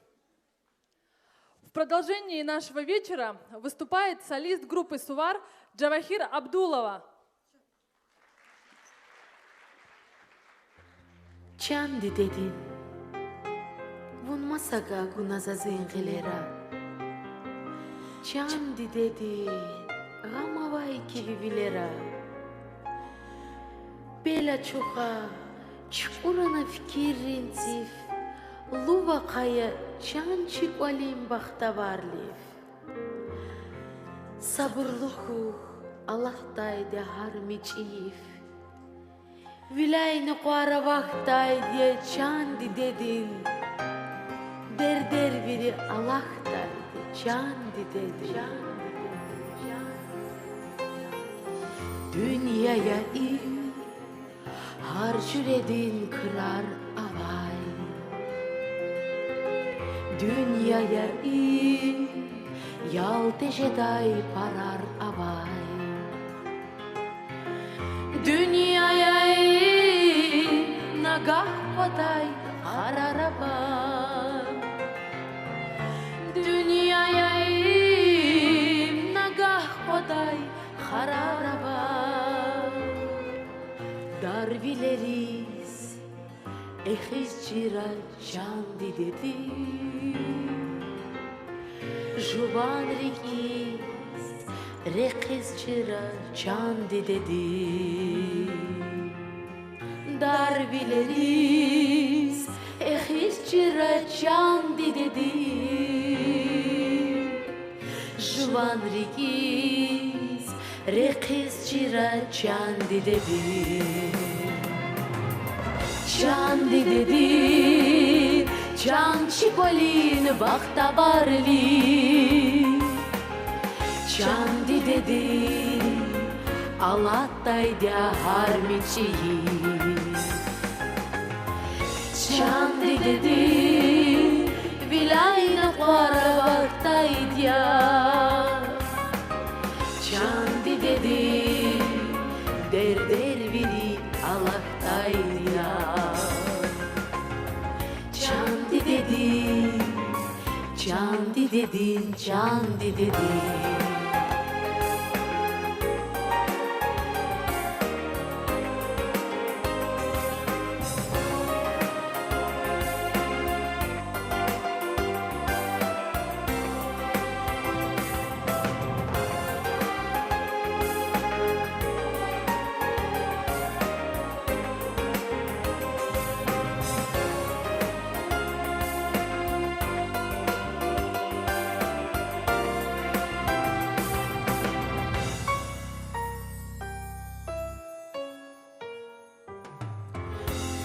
В продолжении нашего вечера выступает солист группы «Сувар» Джавахир Абдулова. Чан дидедин, вун маса гуна заз и гъилера. Чан дидедин, гъам авай килиг вилера. Пел ачуха, чукӀурна фикиррин циф, лув ахъая чан чи кӀвалин бахтаварлив. Сабурлу хьухь, алатдайди я гьар мичӀи йиф. Виляй накьвар авахьдайди я чан дидедин, дердер вири алахьдайди я чан дидедин. Дуьньяда им гьар жуьредин крар авай. Дуьньяда им ял тежедай парар авай. Дуьньяда им нагагь къвадай харар авай. Дуьньяда им нагагь къвадай харар авай. Дарвилериз эхиз чира чан дидеди, жуван рикӀиз рехиз чира чан дидеди. Дарвилериз эхиз чира чан дидеди, жуван рикӀиз рехиз чира чан дидеди. Чан дидеди, чан чи кӀвалин бахтаварлив. Чан дидеди, алатдайди я гьар мичӀи йиф. Чан дидеди, виляй накьвар авахьдайди я. Чан дидеди, дердер вири алахьдайди я. Чан дидеди, чан дидеди, чан дидеди.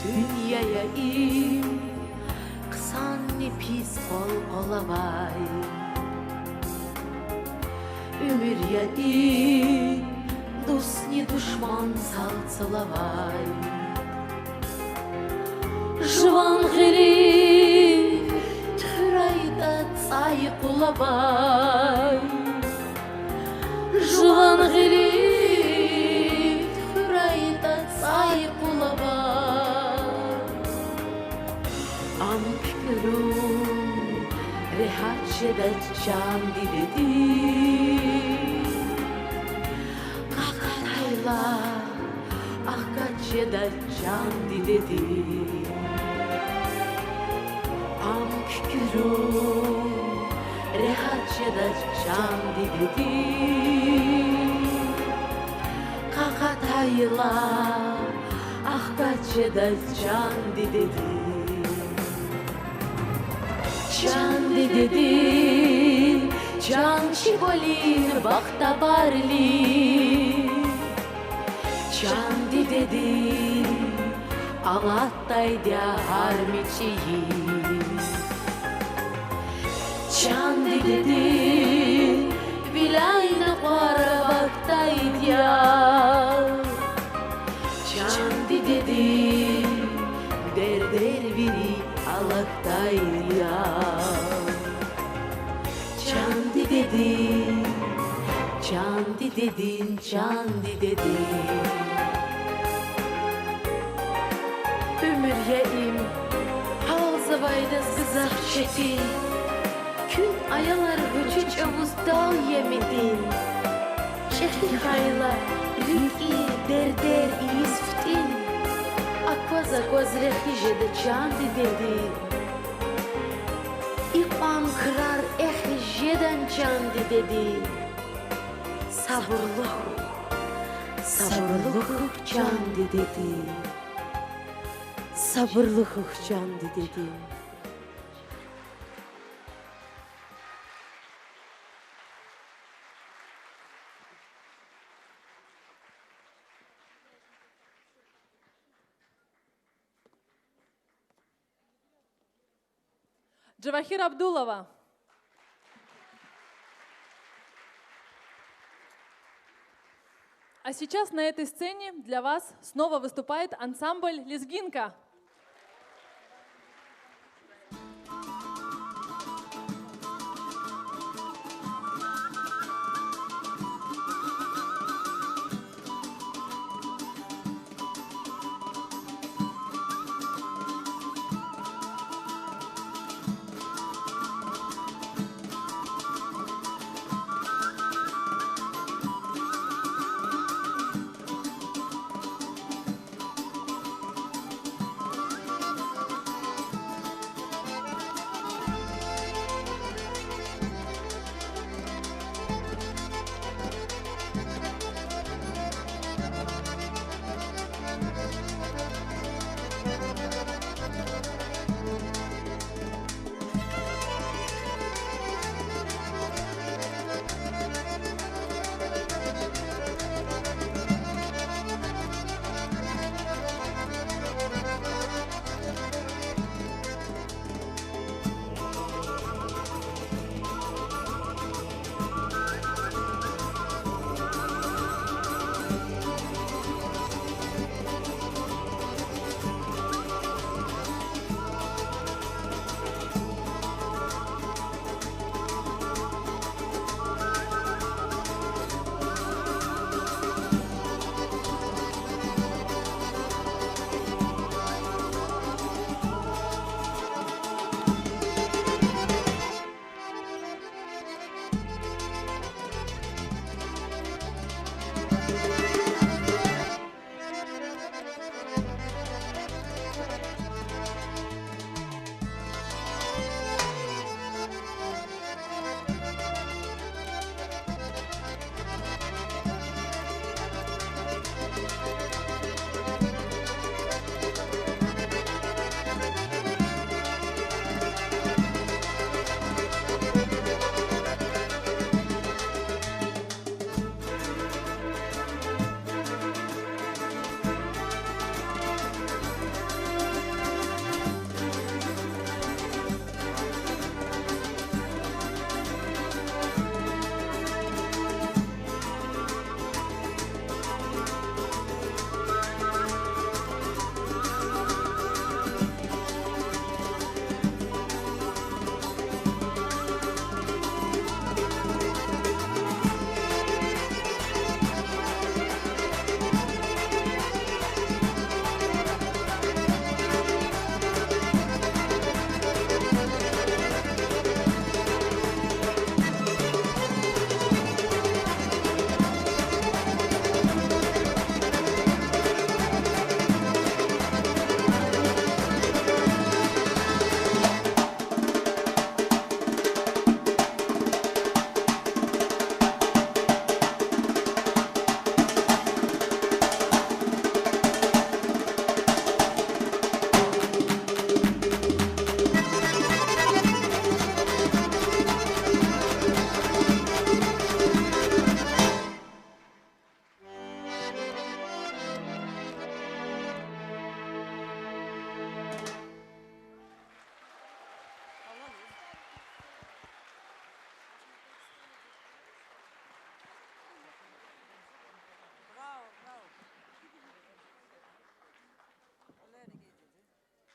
Дуьнья я им хъсанни пис къвал-къвал авай. Уьмуьр я им дустни душман цал-цал авай. Жуван гъилив туьхуьрайтӀа цӀай къул авай. Жуван гъилив туьхуьрайтӀа цӀай къул авай. Ам куькӀуьрун регьят жедач чан дидеди. Къакъатайла, ахкат жедач чан дидеди. Ам куькӀуьрун регьят жедач чан дидеди. Къакъатайла, ахкат жедач чан дидеди. Чан дидеди, чан чи кӀвалин бахтаварлив. Чан дидеди, алатдайди я гьар мичӀи йиф. Чан дидеди, виляй накьвар авахьдайди я. Чан дидеди, дердер вири алахьдайди я. Чан дидеди, Чан дидедин, чан дидедин. Уьмуьр я им, гьалзавайдаз гзаф четин. Куьн аялар гъвечӀи чӀавуз тӀал я мидин. ЧӀехи хьайила рикӀи дердер ийиз фитӀин. Акваз-акваз рехи жеда чан дидедин. Икьван крар эхиз жедан чан дидедин. Сабурлу хьухь, сабурлу хьухь чан дидедин. Сабурлу хьухь чан дидедин. Джавахир Абдулова. А сейчас на этой сцене для вас снова выступает ансамбль «Лезгинка».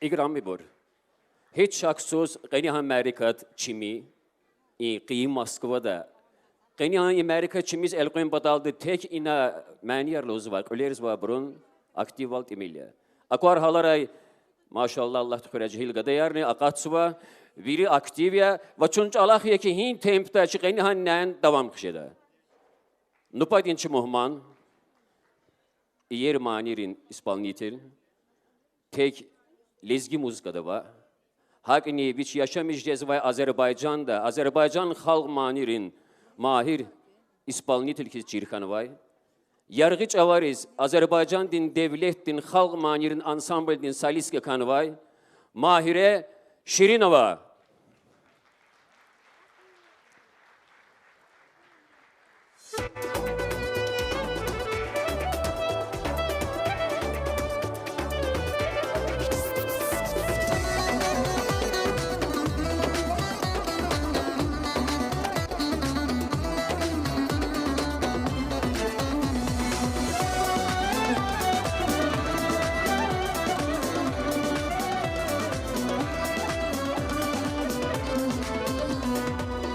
Играмибур, гьич шаксуз, къенин гьа мярекат чими, и къенин Москвада Къенин и мярекат чимиз элкъвен паталди тек ина манияр лугьузвай, кьуьлерзавайбурун активвал тӀимил я. Аквар гьаларай, машаллагь, Аллагьди хуьрай, жегьил гадаярни акъатзава, вири актив я ва чун чӀалахъ я хьи, гьи темпдай чи къенин гьа нянь давам хъжеда. Нубатдин чи мугьман, иер манийрин исполнитель, тек лезги музыкада ваъ, гьакӀни вич яшамиш жезвай Азербайжанда азербайжан халкь манийрин магьир исполнитель хьиз чир хьанвай, яргъи чӀавариз Азербайжандин девлетдин халкь манийрин ансамблдин солистка хьанвай Магьире Ширинова.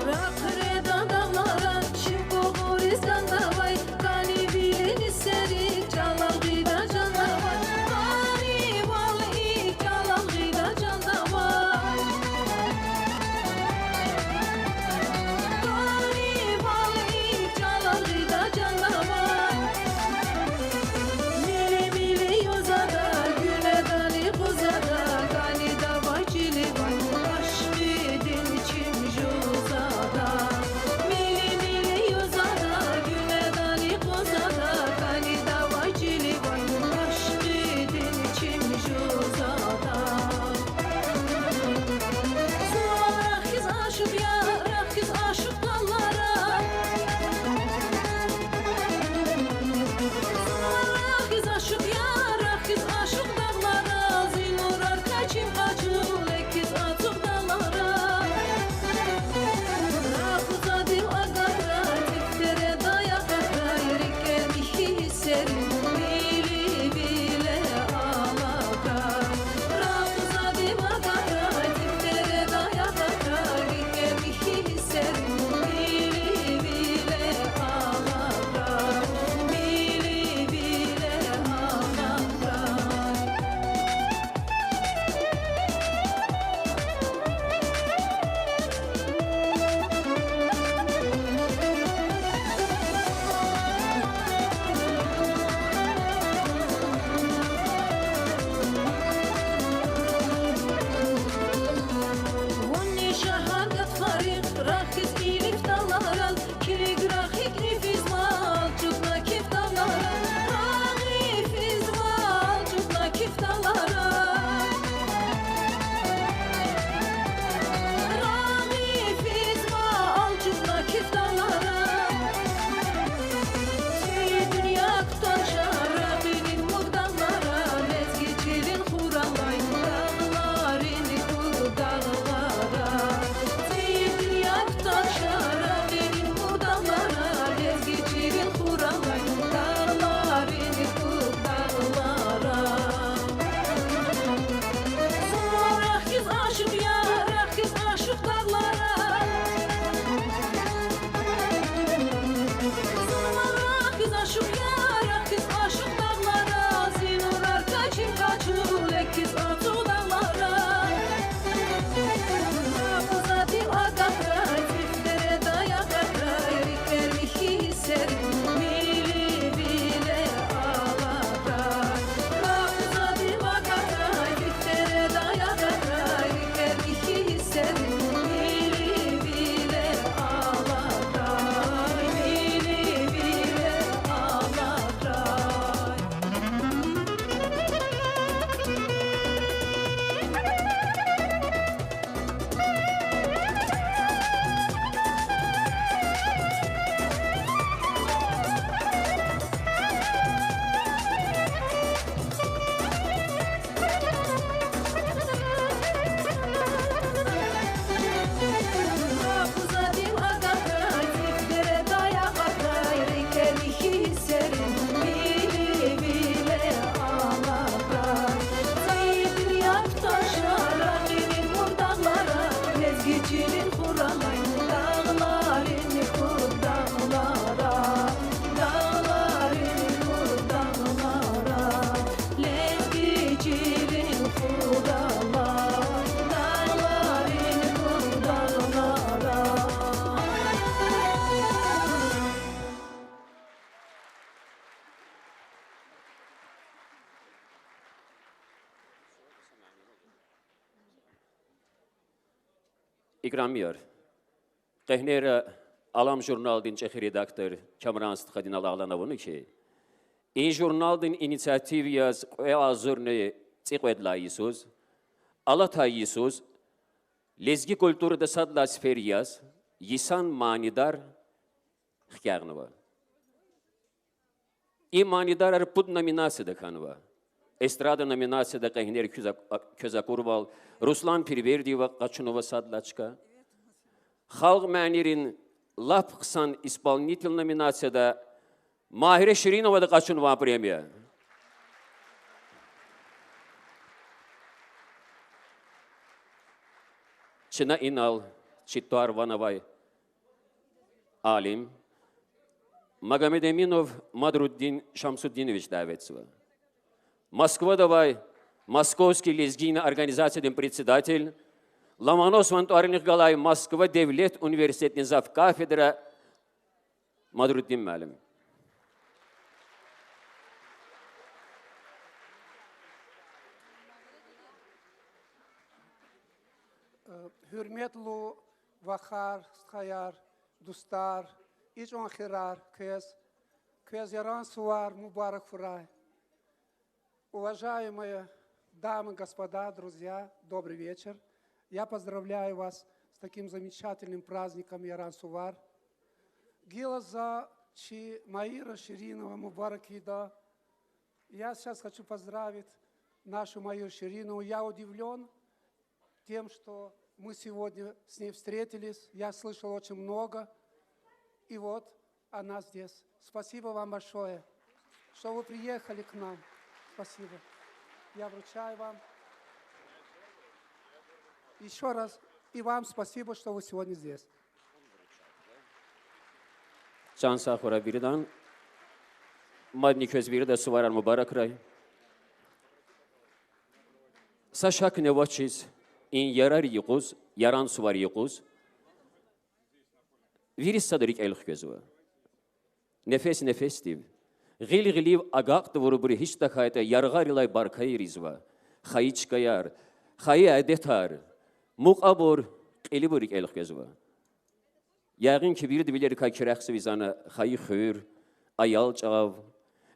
Ракъ редандалара чи Бугъуристанда Икрамияр, къенера Алам журналдин чӀехи редактор Камран стхадинал агълана авуна хьи, и журналдин инициатив яз кьве агъзурни цӀикьвед лагьай йисуз, алатай йисуз, лезги культурада сад лагьай сефер яз йисан манидар хкягънава. И манидарар пуд номинацияда хьанва. Эстрада номинацияда къенер квез ак-, квез акурвал Руслан Пирвердиева къачунва сад лагьай чка. Халкь манийрин лап хъсан исполнитель номинацияда Магьира Шириновади къачунва премия. Чна инал чи тӀвар-ван авай алим, Магомедэминов Мадруддин Шамсуддинович дявезва. Москвада авай Московский лезгийный организациядин председатель, Ломоносован тӀварунихъ галай Москва девлет университетдин завкафедра Мадруддин муаллим. Э, гьуьрметлу вахар, стхаяр, дустар, ичӀван хийирар, квез, квез Яран сувар мубарак хьурай. Уважаемые дамы, господа, друзья, добрый вечер. Я поздравляю вас с таким замечательным праздником Яран сувар. Гила за чи Майира Ширинова мубарак ийида. Я сейчас хочу поздравить нашу Майиру Ширинову. Я удивлён тем, что мы сегодня с ней встретились. Я слышал очень много. И вот она здесь. Спасибо вам большое, что вы приехали к нам. Спасибо. Я вручаю вам. Ещё раз. И вам спасибо, что вы сегодня здесь. Чан сагъ хьурай виридан. Мадни квез вирида суварар мубаракрай. Са шакни авачиз, и ярар юкъуз, Яран сувар юкъуз вири сад рикӀел хквезва. Нефес-нефесдив, гъил-гъилив агакь тавурбур гьич тахьайтӀа яргъарилай баркайриз ва хайи чкаяр, хайи адетар, мукьвабур, кьилибур рикӀел хквезва. Ягъин хьи, вирида вилерикай куьрехзава зани хайи хуьр, аял чӀав,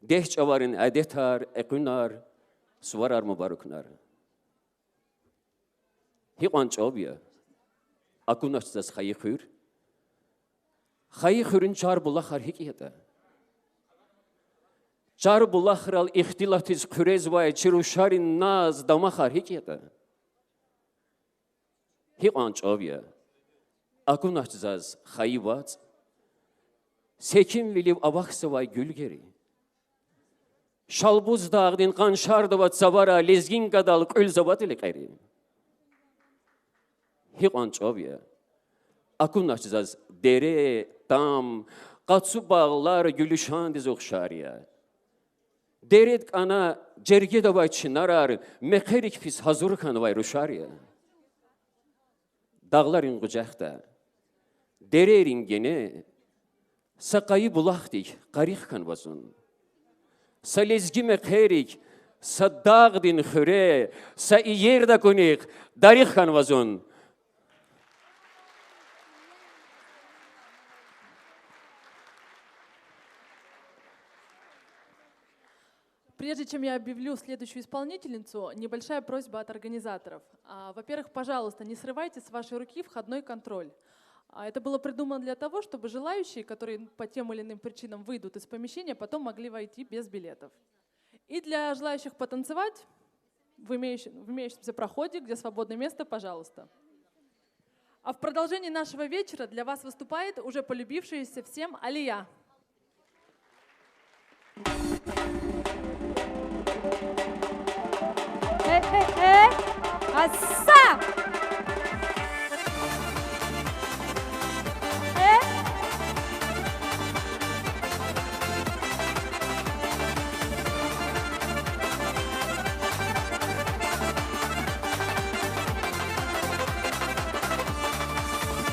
дегь чӀаварин адетар, экуьнар, суварар, мубаракунар. Гьикьван чӀав я, акунач заз хайи хуьр. Хайи хуьруьн чар булахар гьикӀ ятӀа? Чар булахрал ихтилатиз хъуьрезвай чи рушарин наз-дамахар гьикӀ ятӀа? Гьикьван чӀав я, акунач заз хайи вацӀ, секинвилив авахьзавай гуьлгери. Шалбуз дагъдин къаншардавай цавара лезгинкадал кьуьлзаватӀа лекьери. Гьикьван чӀав я, акунач заз дере, там, къацу багълар гуьлуьшандиз ухшар я. Дереда кӀана жергеда авай чинарар мехъерик физ гьазур хьанвай рушар я. Дагъларин къужахда, дерейрин гене са къайи булахдик къарих хьанва зун. Са лезги мехъерик, са дагъдин хуьре, са иерда акунихъ дарих хьанва зун. Прежде чем я объявлю следующую исполнительницу, небольшая просьба от организаторов. А, во-первых, пожалуйста, не срывайте с вашей руки входной контроль. А, это было придумано для того, чтобы желающие, которые по тем или иным причинам выйдут из помещения, потом могли войти без билетов. И для желающих потанцевать в имеющем-, в имеющемся проходе, где свободное место, пожалуйста. А в продолжении нашего вечера для вас выступает уже полюбившаяся всем Алия. Э, э, э! Аса! Э?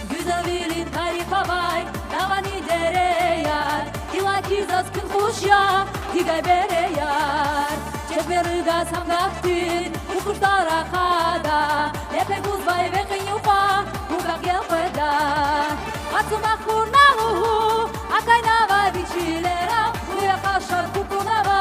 Гуьзелвилин тариф авай дагъани дереяр, иллаки заз куьн хуш я, диде береяр. Чеб береда самгахтин, кукуштар рахада, лепе гузвай векьин юкьва, мубарак я Къацу мах хьурна лугьуз, акайнава ви чилера, куь ахшар кукӀунава,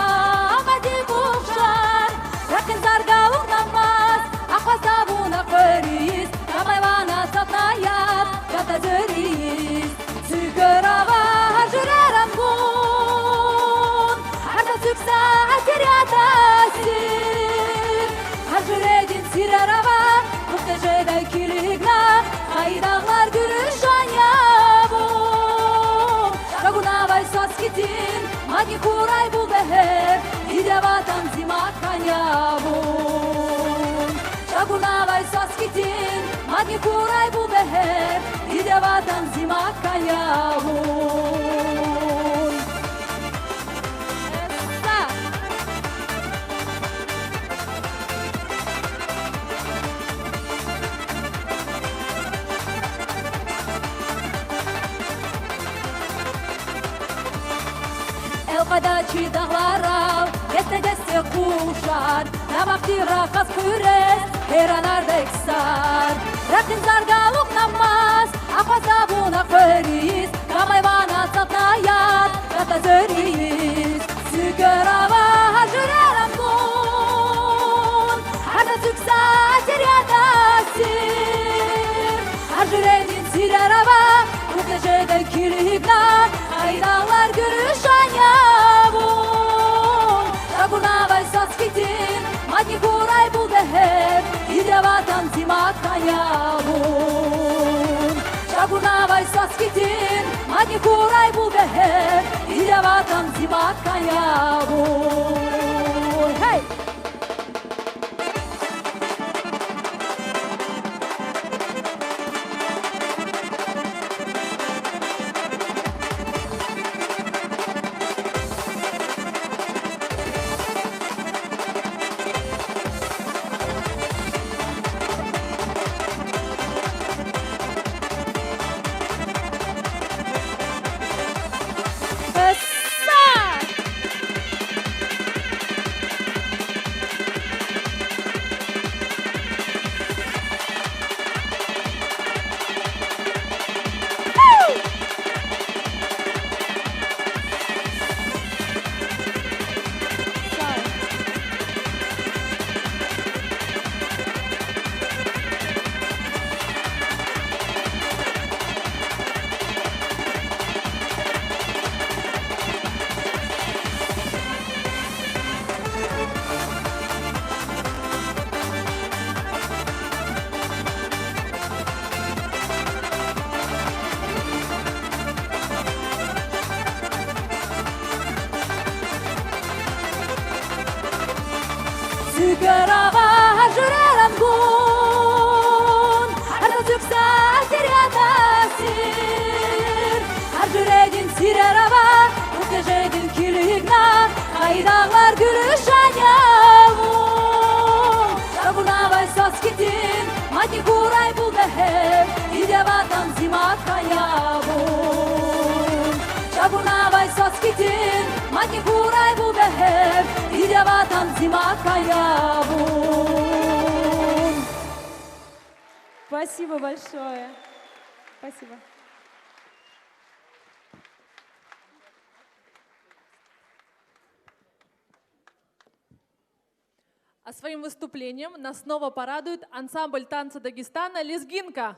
амади бухшар. Ракъин зар галукьнамаз, акъваз тавуна хъвериз, камай ван ацалтна яд, гада звериз. Цуькверава гьар жуьре рангун, гьар са цуькса гьатир я тасир. Гьар жуьредин сирер ава, куьтежедай килигна, хайи дагълар гуьруьшан я вун. Чагунавай свас хьтин, мадни хьурай бул бегьер, диде ватан зи макан я вун. Чагунавай свас хьтин, мадни хьурай бул бегьер, диде ватан зи макан я вун. Элкъведа чи дагъларал десте-десте къушар, дамахдив рахаз хъуьрез гьейранардай ксар. Ракъин зар галукьнамаз, акъваз тавуна хъвериз, камай ван ацалтна яд, гада звериз. Цуькверава гьар жуьре рангун, гьар са цуькса гьатир я тасир. Гьар жуьредин сирер ава, куьтежедай килигна, хайи дагълар гуьруьшан я вун. Чагунавай свас хьтин, мадни хьурай бул бегьер, диде ватан зи макан я вун. Чагунавай свас хьтин, мадни хьурай бул бегьер, диде ватан зи макан я вун. Гьей! Цуькверава гьар жуьре рангун, гьар са цуькса гьатир я тасир. Гьар жуьредин сирер ава, куьтежедин килигна, хайи дагълар гуьруьшан я вун. Чагунавай свас хьтин, мадни хьурай бул бегьер, диде ватан зи макан я вун. Чагунавай свас хьтин, мадни хьурай бул бегьер, диде ватан зи макан я вун. Спасибо большое. Спасибо. А своим выступлением нас снова порадует ансамбль танца Дагестана «Лезгинка».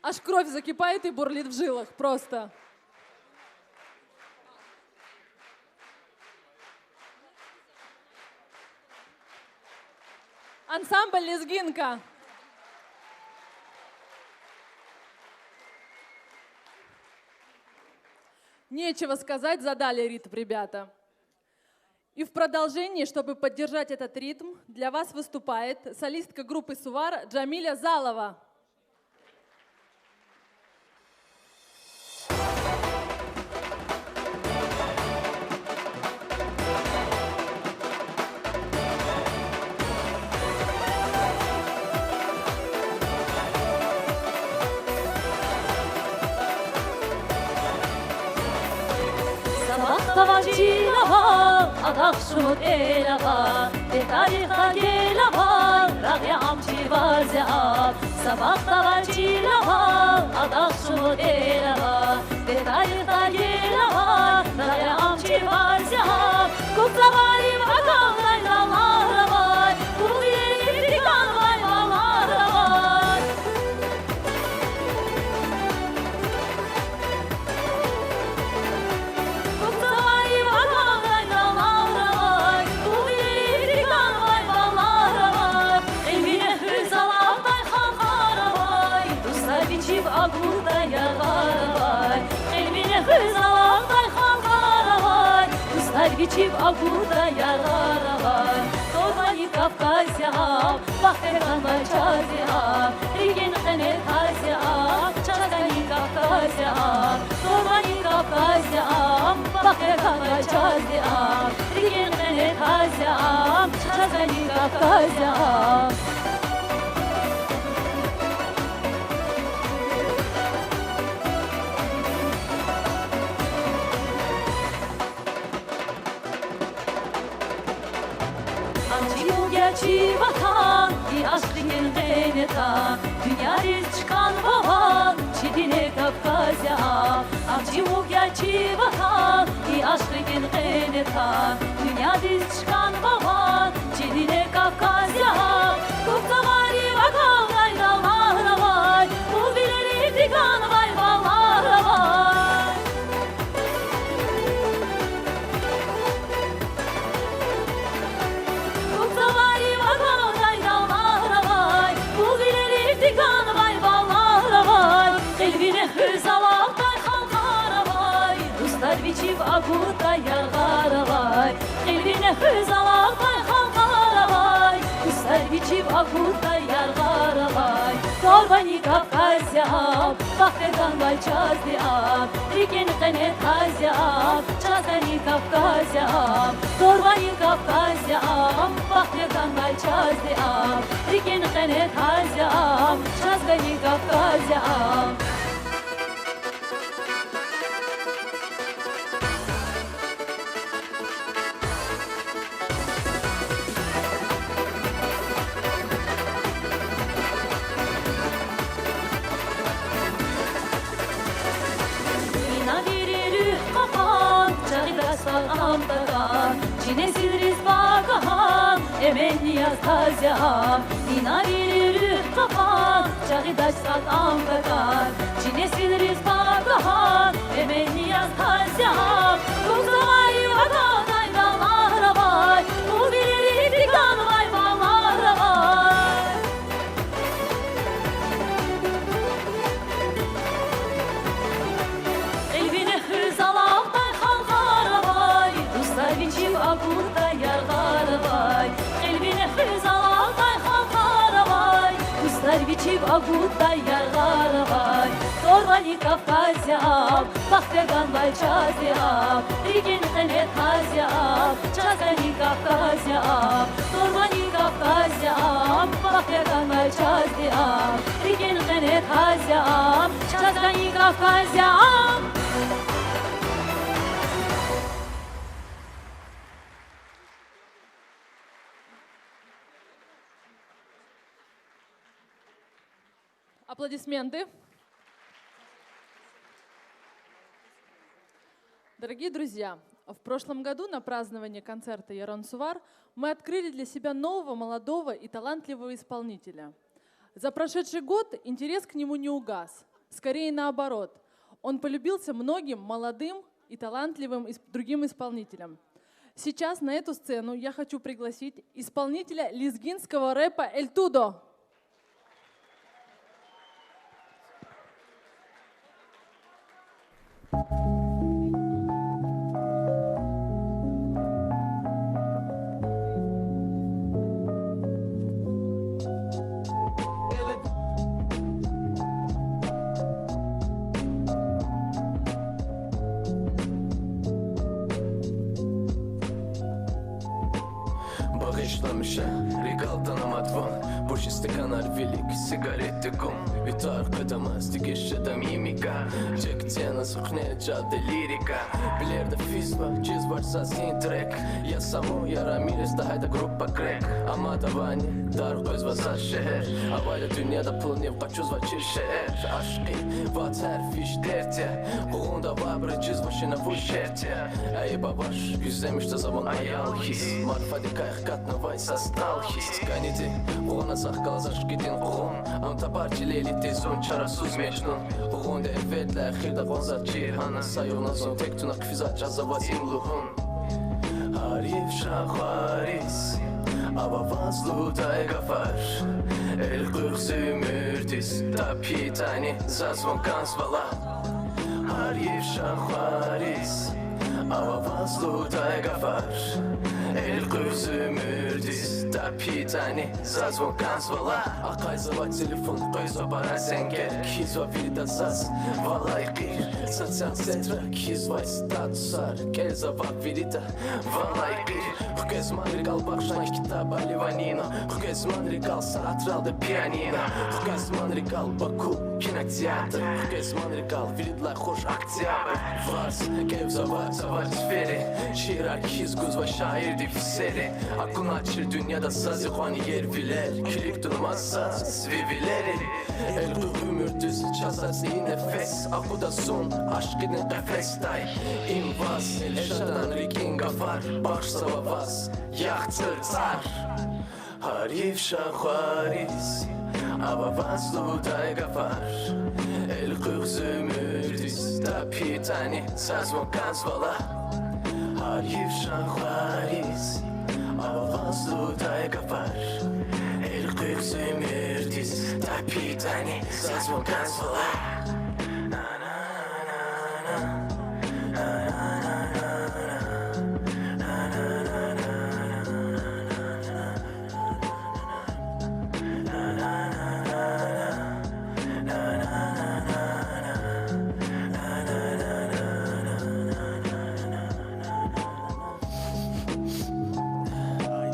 Аж кровь закипает и бурлит в жилах просто. Ансамбль «Лезгинка». Нечего сказать, задали ритм, ребята. И в продолжении, чтобы поддержать этот ритм, для вас выступает солистка группы «Сувар» Джамиля Залова. Са бахтавар чил ава, адак шумуд эл ава, бетарихда гел ава, рагъ я ам чи варз я ам. Са бахтавар чил ава, адак шумуд эл ава, бетарихда гел ава, рагъ я ам чи варз я ам. Кукӏцӏавайрив агакьдай далар авай, кьулвилерив диканвай баллар авай. Кукӏцӏавайрив агакьдай далар авай, кьулвилерив диканвай баллар авай. Кьил вине хуьз алакьдай халкьар авай, дустар вичив агуддай яргъар авай. Кьил вине хуьз алакьдай халкьар авай, дустар вичив агуддай яргъар авай. ТӀорвани Кавказ я ам, бахтер ганвай чаз я ам, рикӏин къене таз я ам, чаз гани Кавказ я ам. ТӀорвани Кавказ я ам, бахтер ганвай чаз я ам, рикӏин къене таз я ам, чаз гани Кавказ я ам. Ам чи улугъ я чи ватан, и ашкъ рикӏин къене тан, дуьньядиз чкӏанва ван, чи дине Кавказ я ам. Ам чи улугъ я чи ватан, и ашкъ рикӏин къене тан, дуьньядиз чкӏанва ван, чи дине Кавказ я ам. Кукӏцӏавайрив агакьдай далар авай, кьулвилерив диканвай баллар авай. Кукӏцӏавайрив агакьдай далар авай, кьулвилерив диканвай баллар авай. Кьил вине хуьз алакьдай халкьар авай, дустар вичив агуддай яргъар авай. Кьил вине хуьз алакьдай халкьар авай, дустар вичив агуддай яргъар авай. ТӀорвани Кавказ я ам, бахтер ганвай чаз я ам, рикӏин къене таз я ам, чаз гани Кавказ я ам. ТӀорвани Кавказ я ам, бахтер ганвай чаз я ам, рикӏин къене таз я ам, чаз гани Кавказ я ам. Ина вири руьгь кьакьан, чагъидач сагъ ам такӏан, чи несилриз пакагьан, эмен яз таз я ам. Ина вири руьгь кьакьан, чагъидач сагъ ам такӏан, чи несилриз пакагьан, эмен яз таз я ам. Кукӏцӏавайрив агакьдай далар авай, кьулвилерив диканвай баллар авай. Кьил вине хуьз алакьдай халкьар авай, дустар вичив агуддай яргъар авай. Кьил вине хуьз алакьдай халкьар авай, дустар вичив агуддай яргъар авай. ТӀорвани Кавказ я ам, бахтер ганвай чаз я ам, рикӏин къене таз я ам, чаз гани Кавказ я ам. ТӀорвани Кавказ я ам, бахтер ганвай чаз я ам, рикӏин къене таз я ам, чаз гани Кавказ я ам. Аплодисменты. Дорогие друзья, в прошлом году на праздновании концерта «Яран Сувар» мы открыли для себя нового, молодого и талантливого исполнителя. За прошедший год интерес к нему не угас. Скорее наоборот. Он полюбился многим молодым и талантливым ис-, другим исполнителям. Сейчас на эту сцену я хочу пригласить исполнителя лезгинского рэпа Эльтудо. Багъишламиша, рикӀел тана мад вун, буш истиканар вилик сигаретдин кум, ви таркъ къведамаз дегиш жеда мимика, чекдена зукьне жеда лирика, пелерда физва, чизвач заз и трек, я Саму, я Рамирес, да гьайда группа Крек, амма давани дар къвезва заз шегьер, авайда дуьньяда пулунив къачузвачир шейэр, ашкъи вацӀар виш дерт я, къугъунда авайбуру чизвачир на вуж шерт я. Айиб авач, гуьзлемишда за вун аял хьиз, марфадикай хкатнавай са стӀал хьиз. КӀаниди къугъвана захъ галаз ашкъидин къугъун, ам тапар чилел итӀи зун чарасуз межнун. Къугъунди эвелдай эхирда акьван заз чир хьана, са югъна зун тек туна хъфизвай чаз за ваз им лугьун. Гьариф шагьвариз ава ваз лугьудай гафар, элкъуьгъ зи уьмуьрдиз таб хьайитӀани заз вун кӀанзава лагь. Гьариф шагьвариз ава ваз лугьудай гафар, элкъуьгъ зи уьмуьрдиз таб хьайитӀани заз вун кӀанзава лагь. Ахъайзава телефон, къвезва пара сенгер, кхьизва вирида заз валай къир, социал сетра кхьизвай статусар, кӀелзава вирида валай къир. Хквезман рикӀел бахшна ктаб Али Ванина, хквезман рикӀел саратралди пианино, хквезман рикӀел Баку кинотеатр, хквезман рикӀел виридалай хуш октябрь. Ваз кӀевзава цавар цифери, шиирар кхьиз гузва шаирди фисери. Акуначир дуьньяда саз икьван иер вилер, килиг тунмаз заз ви вилери. Элкъуьгъ уьмуьрдиз чаз са цӀийи нефес, акъудда зун ашкъидин къефесдай. Им ваз Эльшадан рикӀин гафар, бахшзава ваз яхцӀур цӀар. Гьариф шагьвариз ава ваз лугьудай гафар, элкъуьгъ зи уьмуьрдиз таб хьайитӀани заз вун кӀанзава лагь. Гьариф шагьвариз ава ваз лугьудай гафар, элкъуьгъ зи уьмуьрдиз таб хьайитӀани заз вун кӀанзава лагь.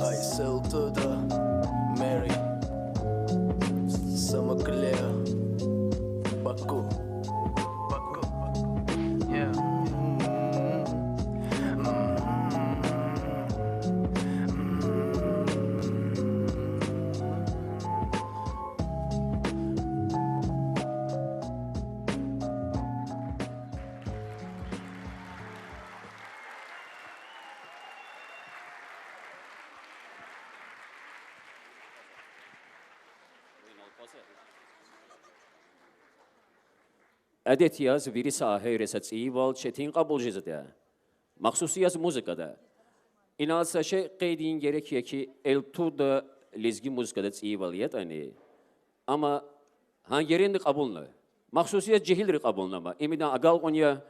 Айсел Туда, Мэри, Самаклео, Баку. Адет яз вири сагьайра са цӀийивал четин кьабул жезватӀа. Махсус яз музыкада. Инал са шей къейд ийин герек я хьи, Эльтуда лезги музыкада цӀийивал ятӀани, амма гьа геренди кьабулна. Махсус яз жегьилри кьабулна, амма им идан агалкьун я.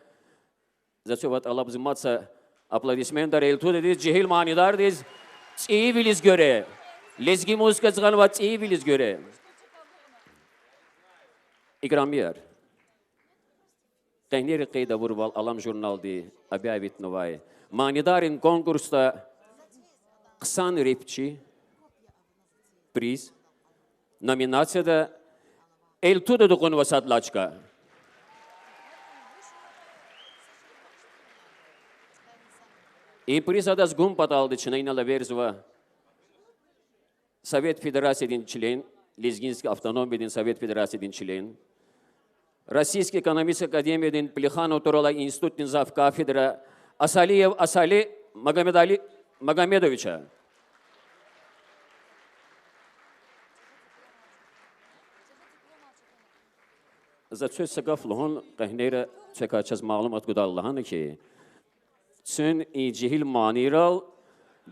За цвевай тӀалабзава мад са аплодисментар Эльтудадиз, жегьил манидардиз, цӀийивилиз гуьре, лезги музыкадиз гъанвай цӀийивилиз гуьре. Играмияр, къенери къейд авурвал Алам журналди объявитнавай манидаррин конкурсда хъсан репчи приз номинацияда Эльтудада кьунва сад лачка. И приз адаз гун паталди чна инал эверзава Совет Федерациядин член, Лезгинский автономиядин Совет Федерациядин член, Российский экономический академиядин Плеханов тӀвар алай институтдин завкафедра Асалиев Асали Магомедали-, Магомедовича. За квез са гаф лугьун, къенин куьне чаз малумат гудайла лагьана хьи, куьн и жегьил манийрал,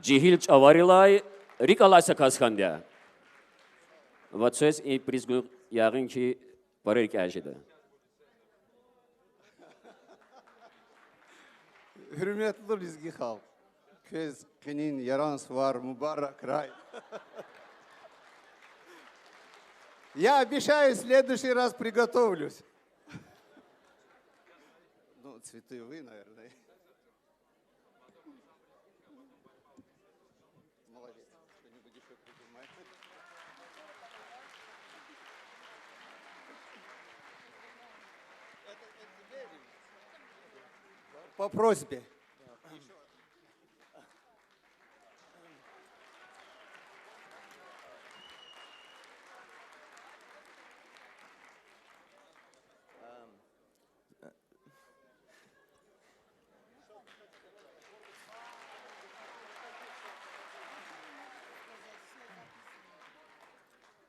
жегьил чӀаварилай, рикӀ алай са кас хьанва. Ва квез и приз гун ягъин хьи, пара рикӀяй жеда. Гьуьрметлу лезги халкь, квез къенин Яран сувар мубаракрай. Я обещаю, в следующий раз приготовлюсь. Ну, цветы вы, наверное. Молодец. Что-нибудь ещё придумай. По просьбе.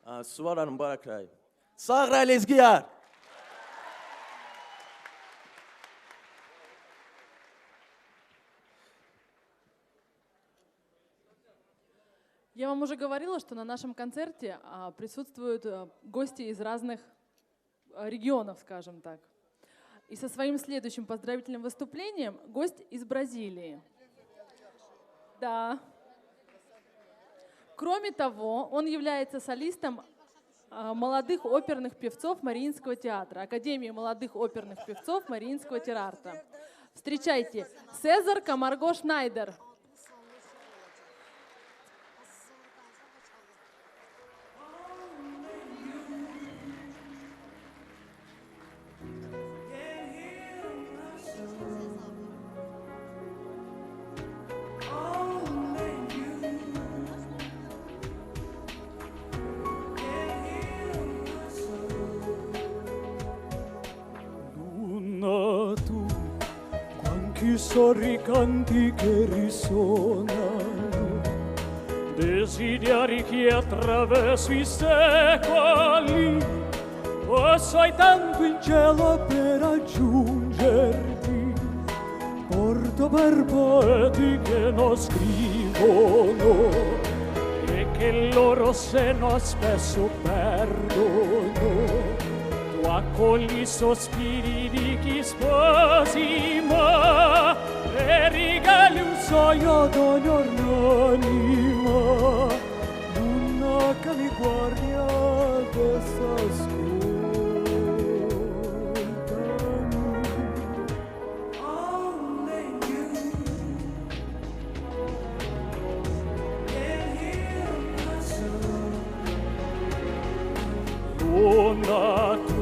А, суварар мубаракрай. Сагърай, лезгияр! Я вам уже говорила, что на нашем концерте, а, присутствуют, а, гости из разных, а, регионов, скажем так. И со своим следующим поздравительным выступлением гость из Бразилии. Да. Кроме того, он является солистом, а, молодых оперных певцов Мариинского театра, Академии молодых оперных певцов Мариинского театра. Встречайте, Сезар Камарго Шнайдер. Нуна ту, къван кисари кӀантӀикери сонал, desideri che attraverso i secoli possa tanto in cielo per raggiungerti, porto per poeti che non scrivono e che il loro senno spesso perdono. Tu accogli i sospiri di chi spasima e rigali un sogno ad ogni ornanima. Luna che mi guardi adesso ascoltami. Luna tu,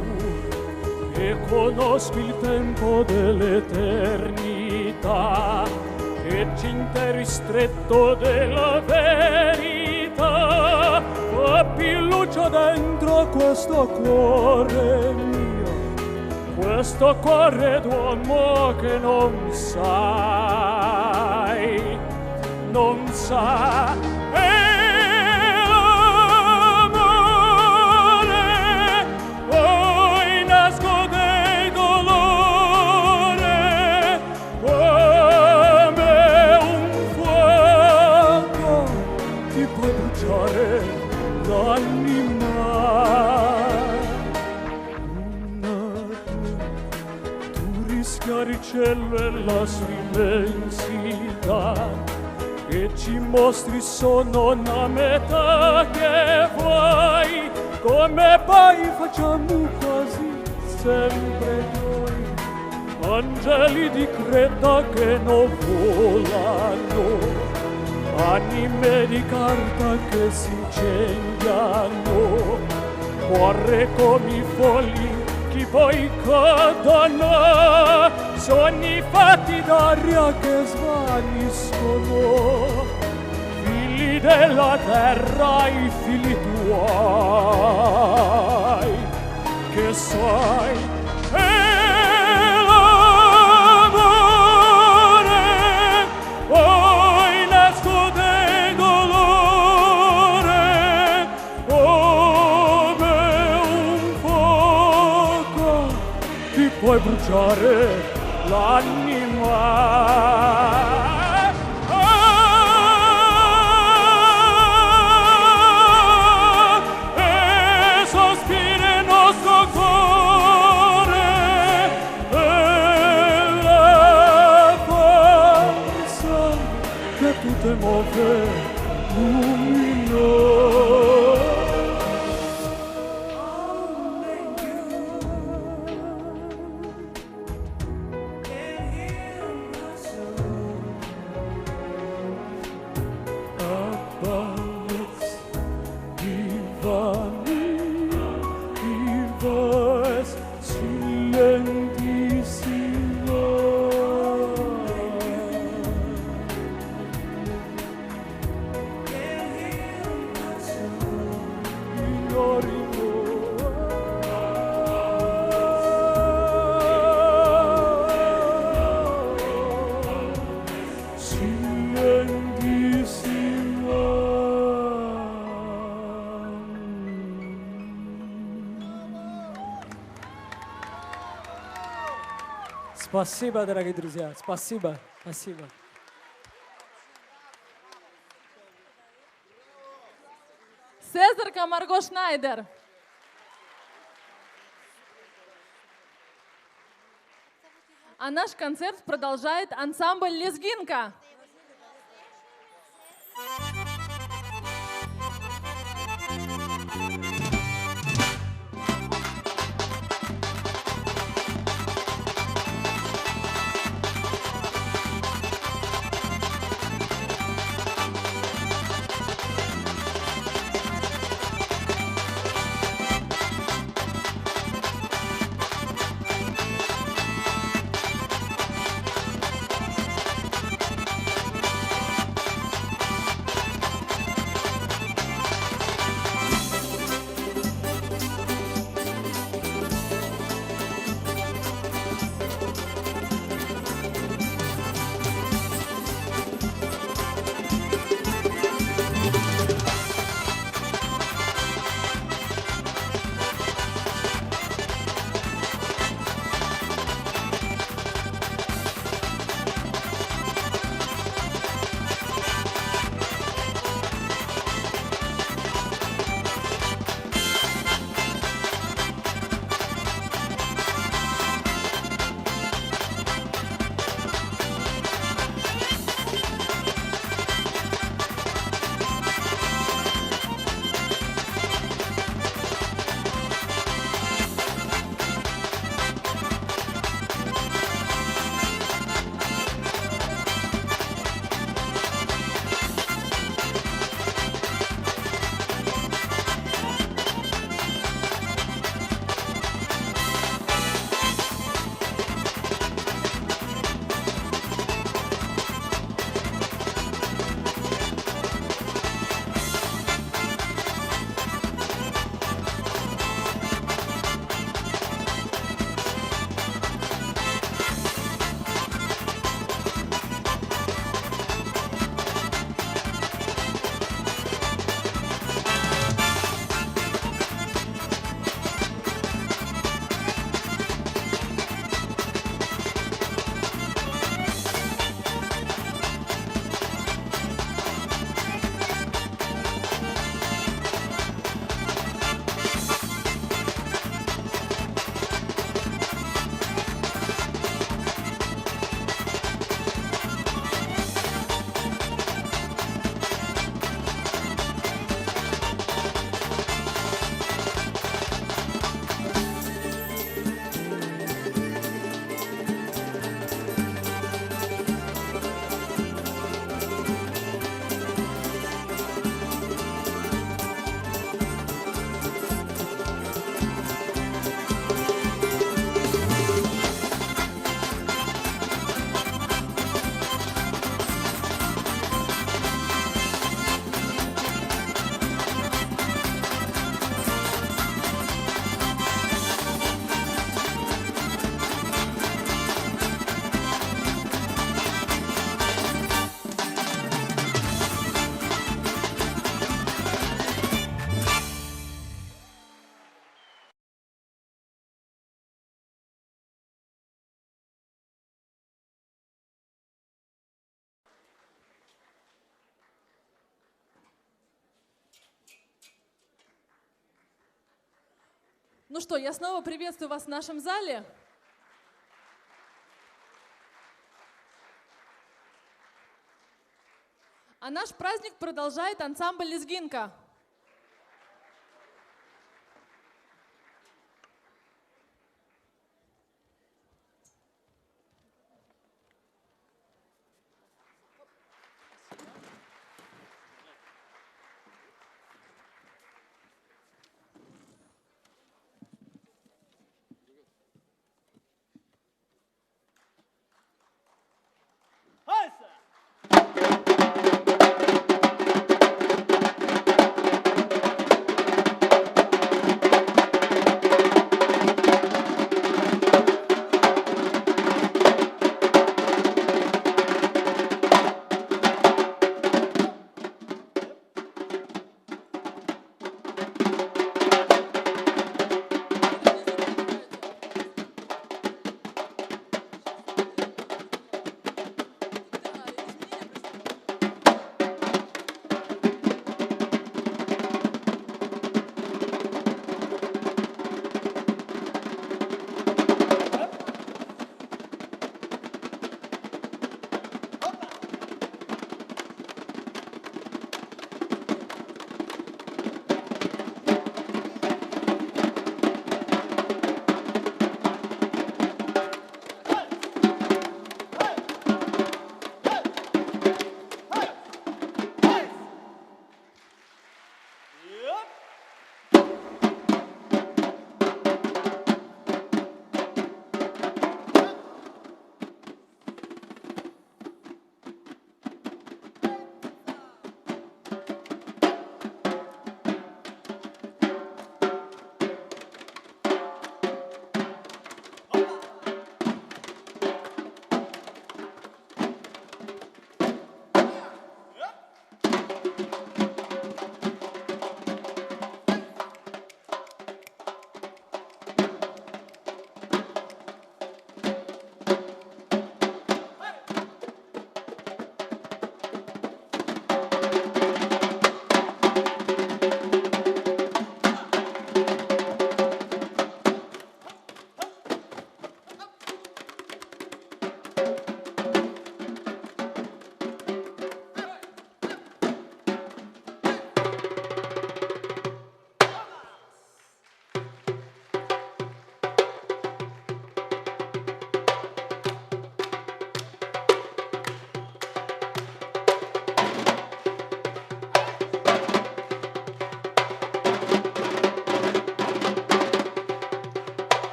che conosci il tempo dell'eternità, e il cimitero stretto della verità, fa più luce dentro questo cuore mio, questo cuore d'uomo che non sai, non sa, è l'amore, poi nasconde il dolore, come un fuoco ti può bruciare l'anima. Una tu rischiari il cielo e la sua immensità, e ci mostri solo una metà che vuoi, come poi facciamo quasi sempre noi, angeli di Creta che non volano, anime di carta che si incendiano, cuore come i fogli che poi cadono, sogni fatti d'aria che svaniscono, figli della terra, i figli tuoi, che sai, è l'amore, poi nasconde il dolore, come un fuoco Ланни ма, e sospire nostro core, e la forza che tu te move luminosa. Спасибо, дорогие друзья, спасибо, спасибо. Сезар ка Марго Шнайдер. А наш концерт продолжает ансамбль «Лезгинка». Ну что, я снова приветствую вас в нашем зале. А наш праздник продолжает ансамбль «Лезгинка».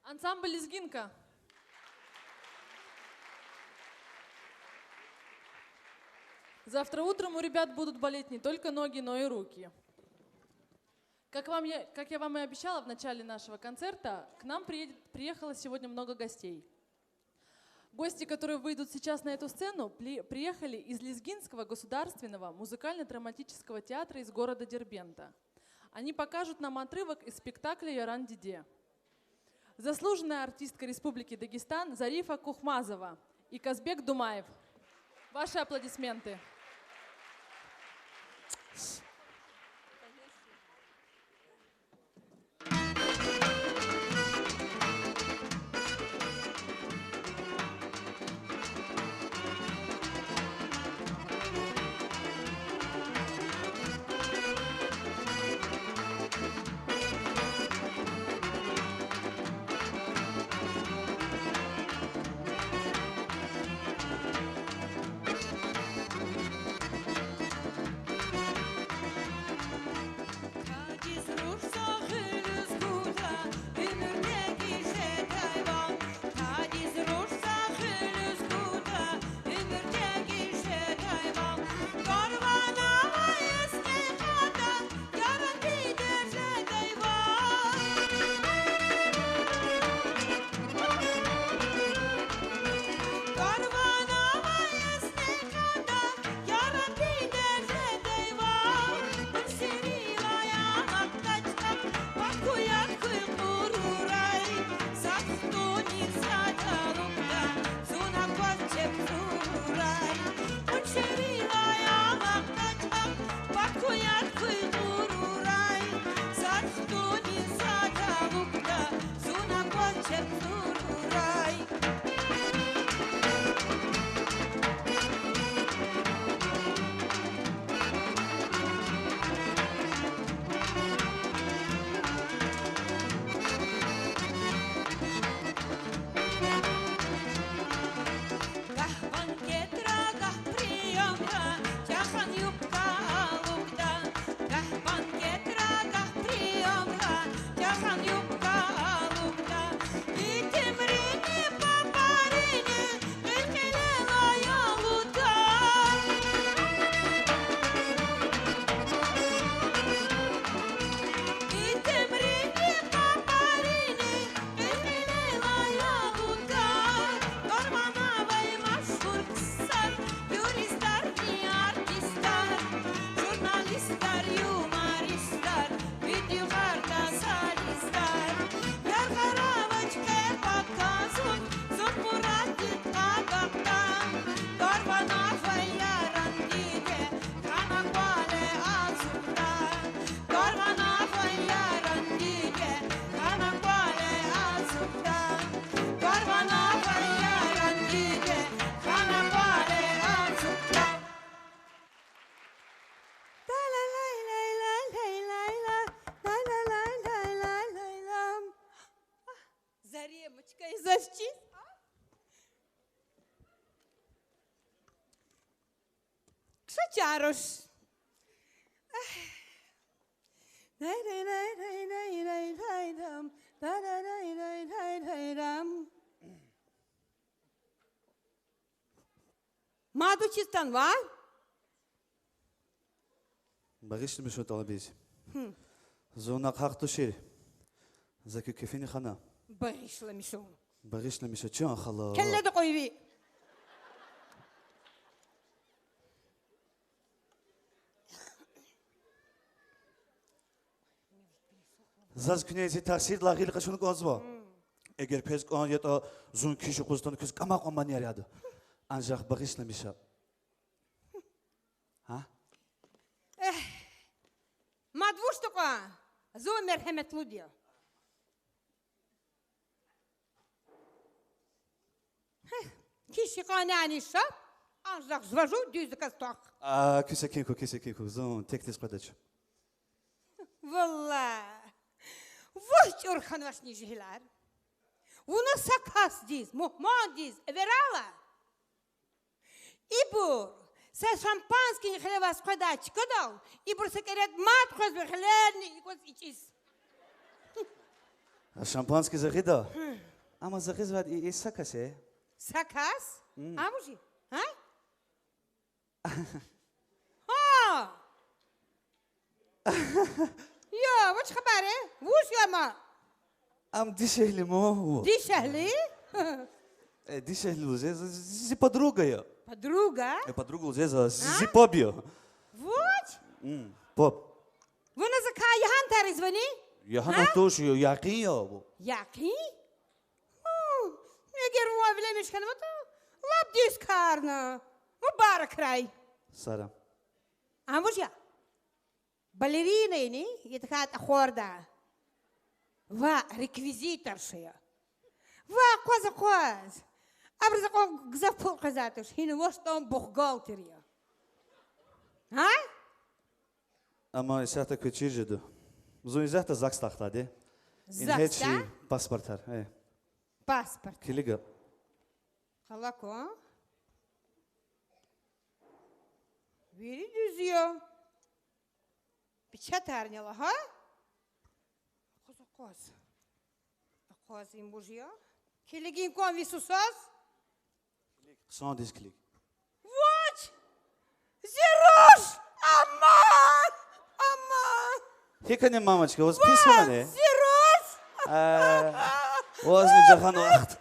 Ансамбль «Лезгинка». Завтра утром у ребят будут болеть не только ноги, но и руки. Как вам я, как я вам и обещала в начале нашего концерта, к нам приедет, приехало сегодня много гостей. Гости, которые выйдут сейчас на эту сцену, пли-, приехали из Лезгинского государственного музыкально-драматического театра из города Дербента. Они покажут нам отрывок из спектакля «Яран диде». Заслуженная артистка Республики Дагестан Зарифа Кухмазова и Казбек Думаев. Ваши аплодисменты. Дарвана ваясни кьада, я Рабби, дерт жедайвал, кьуьл сивилай алакьда чӀал, пакуят хьуй кьурурай, сад хтуниз сад алукӀда, зун акваз чеб цурурай. Кьуьл сивилай алакьда чӀал, пакуят хьуй кьурурай, сад хтуниз сад алукӀда, зун акваз чеб цурурай. Гагь банкетра, гагь приёмра, чахъан юбка алукӀда. Гагь банкетра, гагь приёмра, чахъан юбка алукӀда. Итимрини папарини кьилкьилелай алуда. Итимрини папарини кьилкьилелай алуда. Дарвана авай машгьур ксар, юристарни артистар, журналистар, юмористар, видеогъарда солистар. Яргъара авач кьепӀ акъазун, зун мураддин кьабакьда. Дарвана авай яран диде, хьана кӀвале ацукьда. Дарвана авай яран диде, хьана кӀвале ацукьда. Дарвана авай яран диде, хьана кӀвале ацукьда. Та-ла-лай-лай-лай-лай-лай-ла, та-ла-лай-лай-лай-лай-ла. Заре мучкай заз чиз. Кша чаруш. Лай-лай-лай-лай-лай-лам, та-ла-лай-лай-лай-лай-лам. Мад вучиз атанва? Багъишламиша, тӀалабиз. Хм. Зун ахъа тушир. За куь кефини хана. Багъишламиша. Багъишламиша, чан хала. Келледа къвеви. Заз куьне зи таъсирдилай гъил къачуна кӀанзава. Эгер квез кӀан ятӀа, зун куь юкъуз атана квез кӀама кьван манияр яда. Анжах багъишламиша. Гьа? Эхь, мад вучда кьван? Зун мергьеметлуди я. Гье, киш йикъан яни ша, анжах жува жув дуьздаказ твах. А, куь секин хьухь, куь секин хьухь, зун текдиз къведач. Валлагь, ваз чӀур хьанвачни жегьилар. Вуна са касдиз, мугьмандиз эверайла, ибур са шампанскийни хлеваз къведай чкадал, ибур са кӀеред мад къвезва хилерни икӀваз ичӀиз. А шампанский за гъида? Амма за гъизвайди и, и са кас я. Са кас? Ам вуж я? Гьа? Гьа! Я, вуч хабар я? Вуж я ама? Ам дишегьли ма. Дишегьли? Э, дишегьли лугьуз жезва, зи подруга я. Подруга? Э, подруга лугьуз жезва, зи паб я. Вуч? Паб. Вуна закай ягьан таризвани? Ягьанай туш, якъин я. Якъин? Эгер вун эвленмиш хьанватӀа, лап дуьз карна. Мубаракрай. Сара. Ам вуж я? Балерина яни, я тахьайтӀа тӀахварда? Ва реквизиторша я. Ва акъваз, акъваз. Абуруз акьван гзаф пул къвезвайди туш, гьина вуч ятӀани бухгалтер я. Гьа? Амма исятда квез чир жеда. Зун исятда ЗАГС-да хтайди. Ингье чи паспортар. Паспорт. Килига. Къала кван. Вири дуьз я. Печатарни лагьа. Акъваз, акъваз. Акъваз, им вуж я? Килигин кван ви сусаз. Килиг, хъсандиз килиг. Вуч? Зи руш! Аман! Аман! ГьикӀ хьана, мамочка, ваз пис хьанани? Зи руш! Вазни жагъана вахт.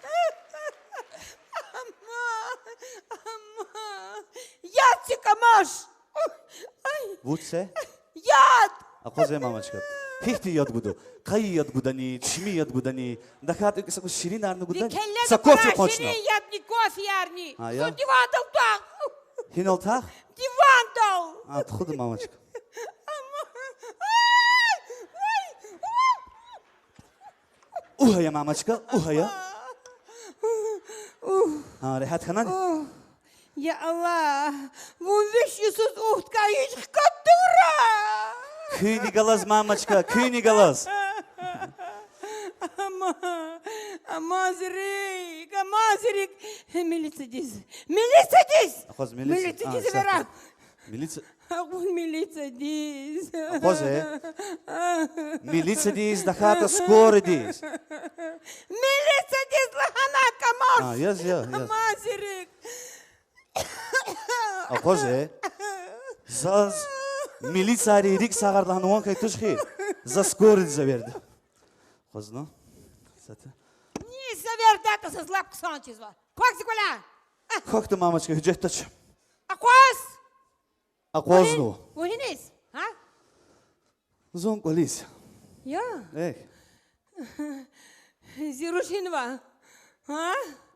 Аман! Аш. Ай. Вуч це? Яд! Акъваз, э, мамочка. Гьихьтин яд гуда? Къайи яд гудани, чими яд гудани, тахьайтӀа са кӀус ширинарни гудани? Са кофе къачуна. Ширин ядни, кофеярни. А, я? Зун дивандал тагъ. Гьинал тагъ? Дивандал. А, тухуда, мамочка. Ама. Ай! Ай! Угь ая, мамочка, угь ая. Угь. Гьа, регьят хьанани? Угь. Я Аллагь, вун виш йисуз угь ткӀан гьич хкатдавра? Куьнни галаз, мамочка, куьнни галаз. Ама, ама зи рикӀ, ама зи рикӀ. Милициядиз, милициядиз. Акъваз, милиция. Милициядиз вера. Милиция. Акъваз милициядиз. Акъваз, э? Милициядиз, тахьайтӀа скорыйдиз. Милициядиз лагьана кӀамач. А, яз, я, яз. Ама зи рикӀ. Акъваз, э? Заз милицияри рикӀ сагъар лагьана ван хьайи туш хьи, за скорыйдиз эверда. Акъваз, ну. Сата. Ни эвердатӀа, заз лап хъсан чизва. Квахь зи кӀваляй. Квахьда, мамочка, гьуьжетдач. Акъваз. Акъваз, ну. Вун гьиниз? Гьа? Зун кӀвализ. Я? Эхь. Зи руш гьинва? Гьа?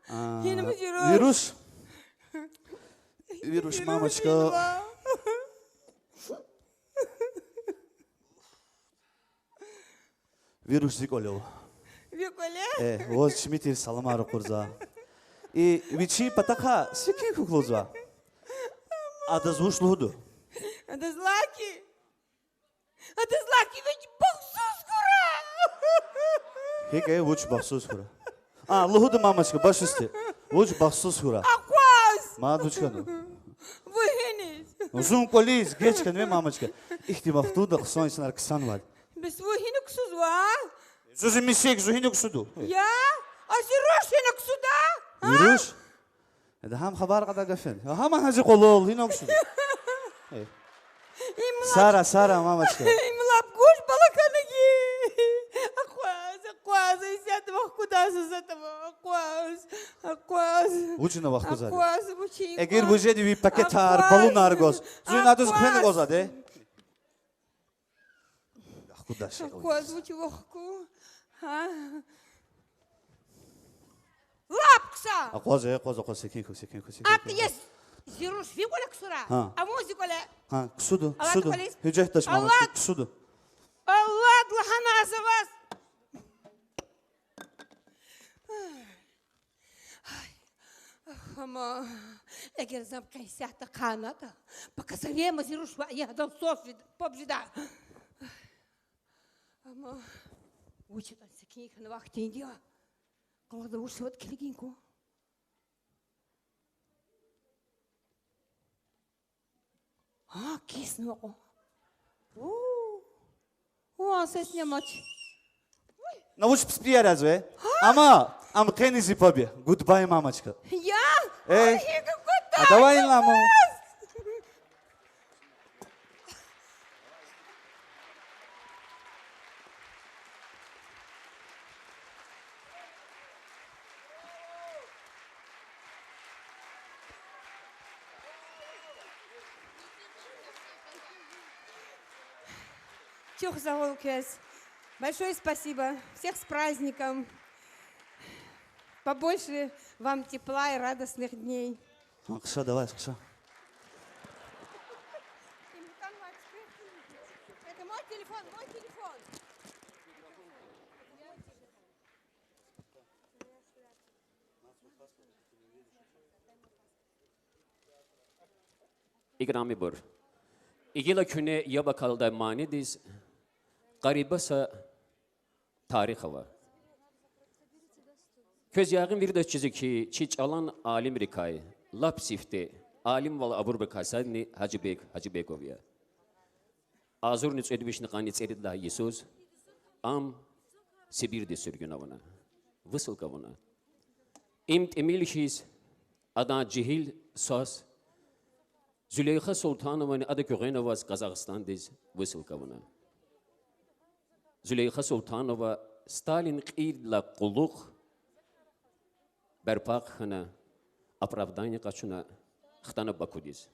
А, гьинва зи руш? Ви руш? Ви руш, мамочка. Ви руш зи кӀвале ава. Ви кӀвале? Э, ваз чими тир саламар ракъурзава. И вичин патахъай секин хьухь лугьузва. Адаз вуч лугьуда? Адаз лагь хьи. Адаз лагь хьи, вич бахтсуз хьурай. ГьикӀ, э, вуч бахтсуз хьурай? А, лугьуда, мамочка, баш исти. Вуч бахтсуз хьурай? Акъваз. Мад вуч хьана? Вун гьиниз? Зун кӀвализ, геж хьанва, мамочка. Ихьтин вахтунда хъсан инсанар ксанвайди. Бес вун гьина ксузва? Зун зи мисик, зун гьина ксуда? Я? А зи руш гьина ксуда? Ви руш? Эда гьам хабар кьадай гаф я. Гьам гьа зи къвалал, гьина ксуда? Э. Им лап... Сара, Сара, мамочка. Им лап гуж бала хьана хьи. Акъваз, акъваз, исятда вахкуда заз атӀа, акъваз, акъваз. Вучна вахкузва? Акъваз, вучин... Эгер кваз вуж жеди, ви пакетар, акъваз, балунар гваз. Зун адаз хвена акъваз, гвазва де. Акъваз, вуч вахку? Гьа? Лап хъсан. Акъваз, акъваз, акъваз, секин хьухь, секин хьухь, секин хьухь. Зи руш ви кӀвале ксурай? Гьа. А вун зи кӀвале? Гьа, ксуда, ксуда. Гьуьжетдач, мамочка, ксуда. Аллагь лагьана за ваз. Ай, ах, ама, эгер за ам къе исятда хъайнатӀа, пака завема зи руш ваъ, я, гьадан сос жеда, паб жеда. Ама вуч ятӀани секин хьана вахтунди я. Къалагъда вуч аватӀа килигин кван. Гьа, киснава кьван. У, у, а сес нямач. На вуч пис пияр язва? Гьа? Ама, ам къени зи паб я. Goodbye, мамочка. Я? Э. Ай, гудда, а давай инлама. Чухсагъул квез. Большое спасибо. Всех с праздником. Побольше вам тепла и радостных дней. Хъша, давай, хъша. Это мой телефон, мой телефон. Играмибур, и гила куьне яб акалдай манидиз къариба са тарих ава. Квез ягъин вирида чизва хьи, чи чӀалан алимрикай лап сифте алимвал абурбурукай садни Гьажибег Гьажибегов я. Агъзурни кӀуьд вишни къанни цӀерид лагьай йисуз ам Сибирдиз суьргьун авуна, высылка авуна. Им тӀимил хьиз, адан жегьил свас Зулейха Султановани ада гуьгъуьна аваз Казахстандиз высылка авуна. Зулейха Султанова Сталин кьейидалай кьулухъ берпа хъхьана, оправдание къачуна, хтана Бакудиз.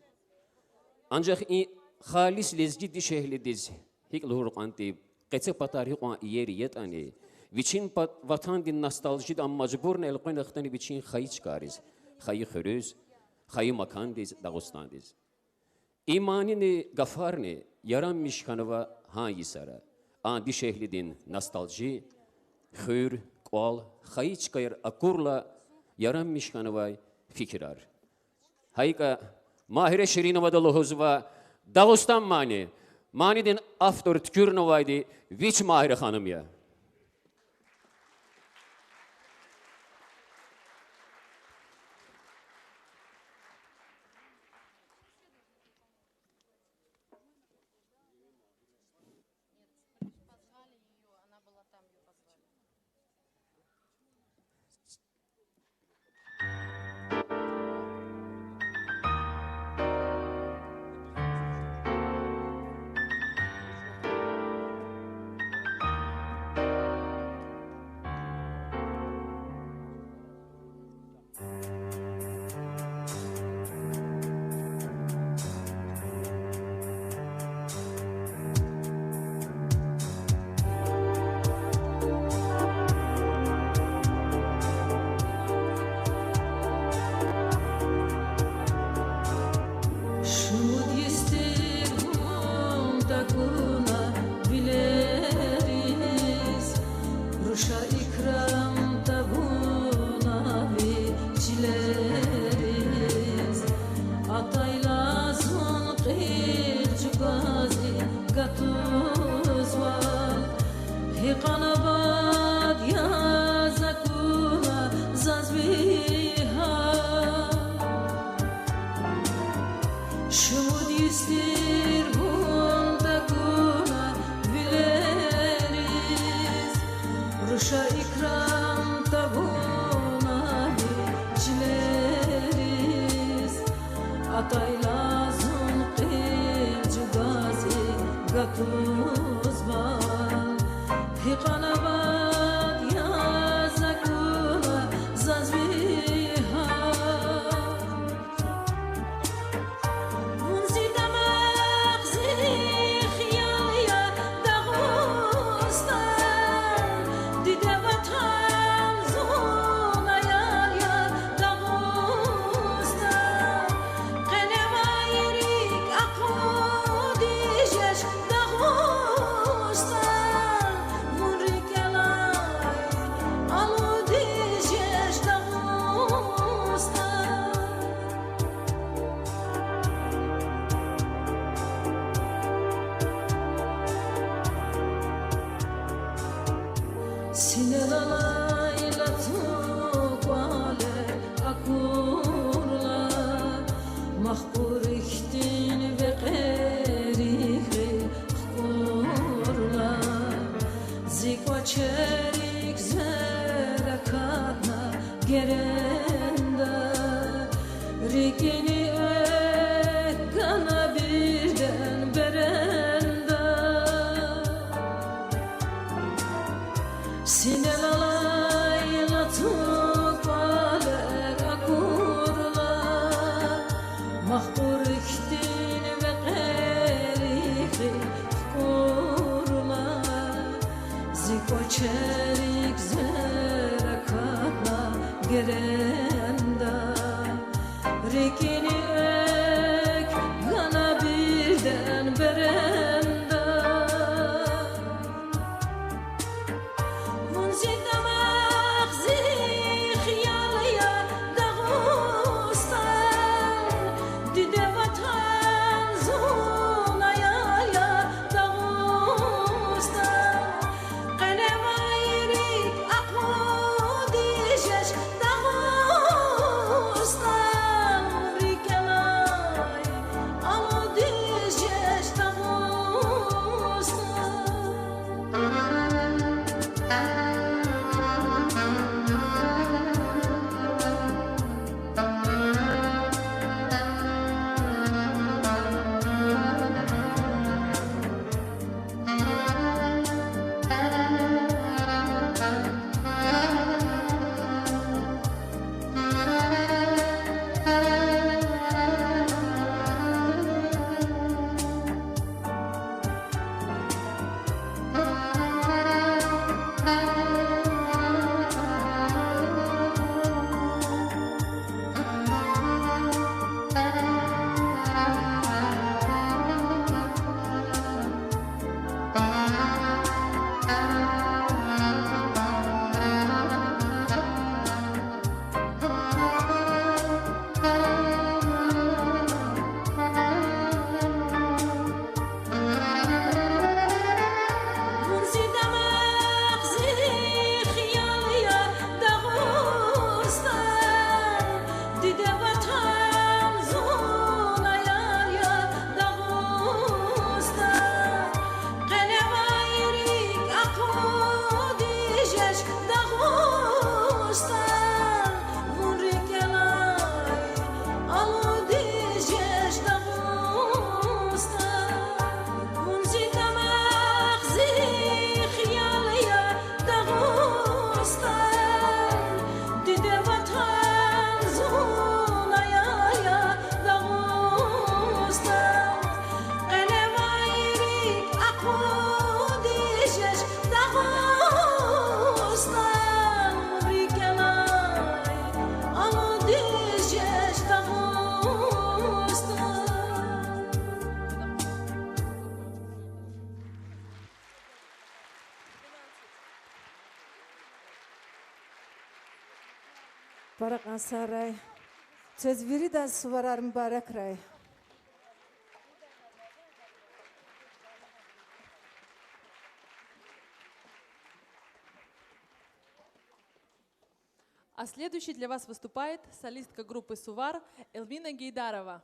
Анжах и халис лезги дишегьлидиз, гьикӀ лугьур кьван тир, къецепатар гьикьван иер ятӀани, вичин пат-, ватандин ностальгияда ам мажбурна элкъвена хтана вичин хайи чкайриз, хайи хуьруьз, хайи макандиз, Дагъустандиз. И манини гафарни яранмиш хьанва гьа йисара. А дишегьлидин ностальгия, хуьр, кӀвал, хайи чкаяр акурла яранмиш хьанвай фикирар. ГьакӀа Магьире Шириновади лугьузва: Дагъустан мани, манидин автор туькӀуьрнавайди вич Магьире ханум я. Шумуд йис тир вун тагуна вилериз, руша икрам тавуна ви чилериз. Атайла зун кьил чӀугваз и гатузва, гьикьван абад яз акуна заз ви гьал. Шумуд йис тир вун тагуна вилериз, руша икрам тавуна ви чилериз. Атайла зун кьил чӀугваз и гатузва, гьикьван абад яз акуна заз ви гьал. Вун зи дамах, зи хиял я, Дагъустан, диде ватан, зун аял я, Дагъустан. Къеневай рикӀ акъудиз жеч, Дагъустан, вун рикӀелай алудиз жеч, Дагъустан. Синел алай лацу кӀвале акурла, махпур хьтин векьерихъ хкурла, зи кӀвачерик зверь акатна геренда, рикӀини экв гана бирден беренда. Синел алай лацу кӀвале акурла, махпур хьтин векьерихъ хкурла, зи кӀвачерик зверь акатна геренда, рикӀини экв гана бирден беренда. Вун зи дамах, зи хиял я, Дагъустан, диде ватан, зун аял я, Дагъустан. Къеневай рикӀ акъудиз жеч, Дагъустан, рикӀ Пара кьан сагърай. Квез виридаз суварар мубаракрай. А следующей для вас выступает солистка группы «Сувар» Эльвина Гейдарова.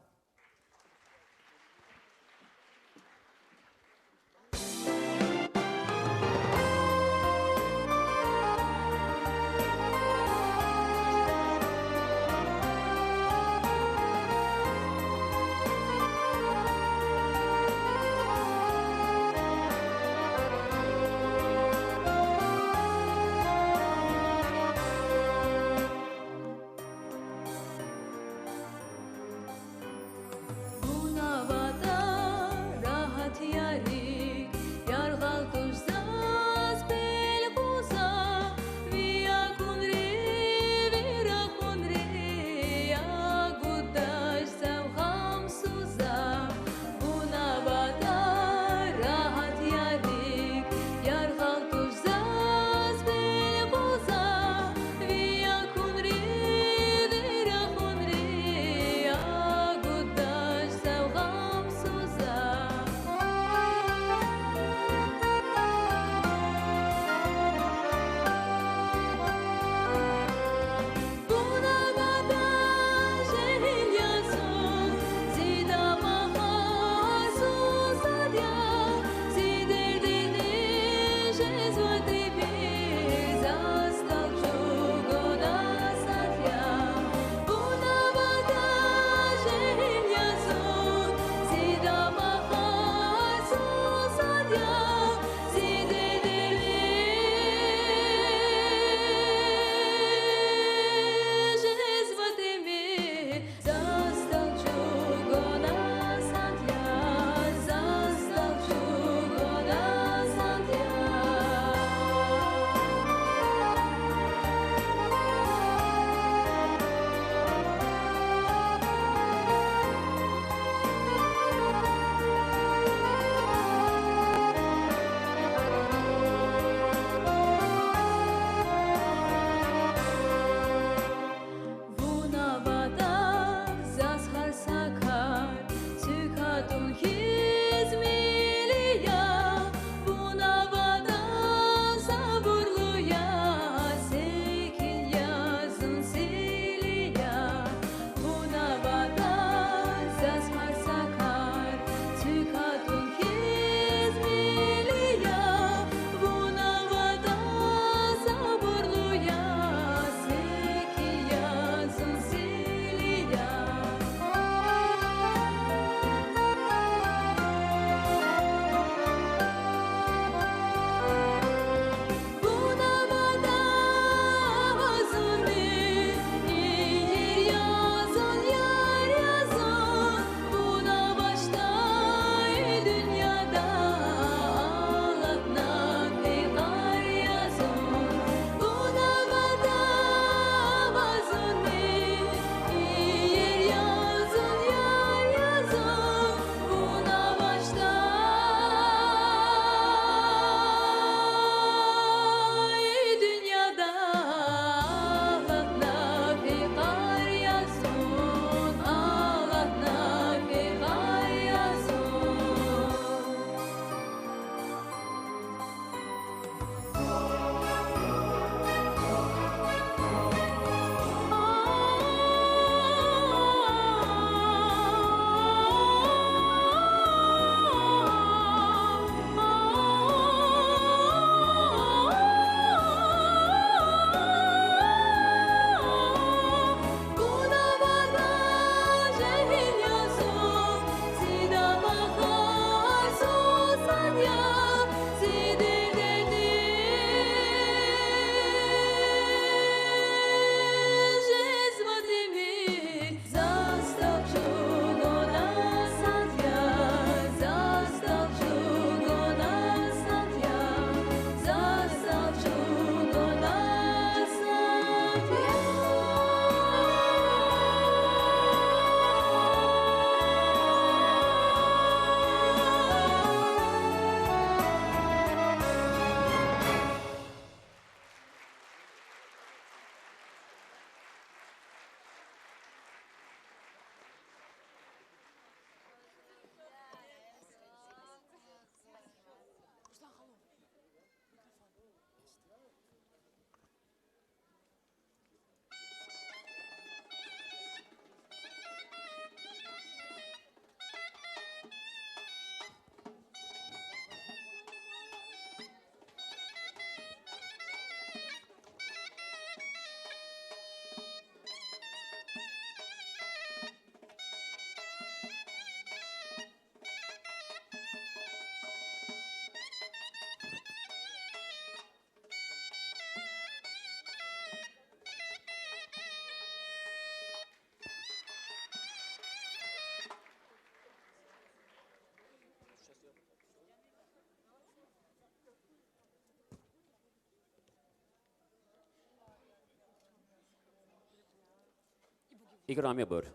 Играмибур,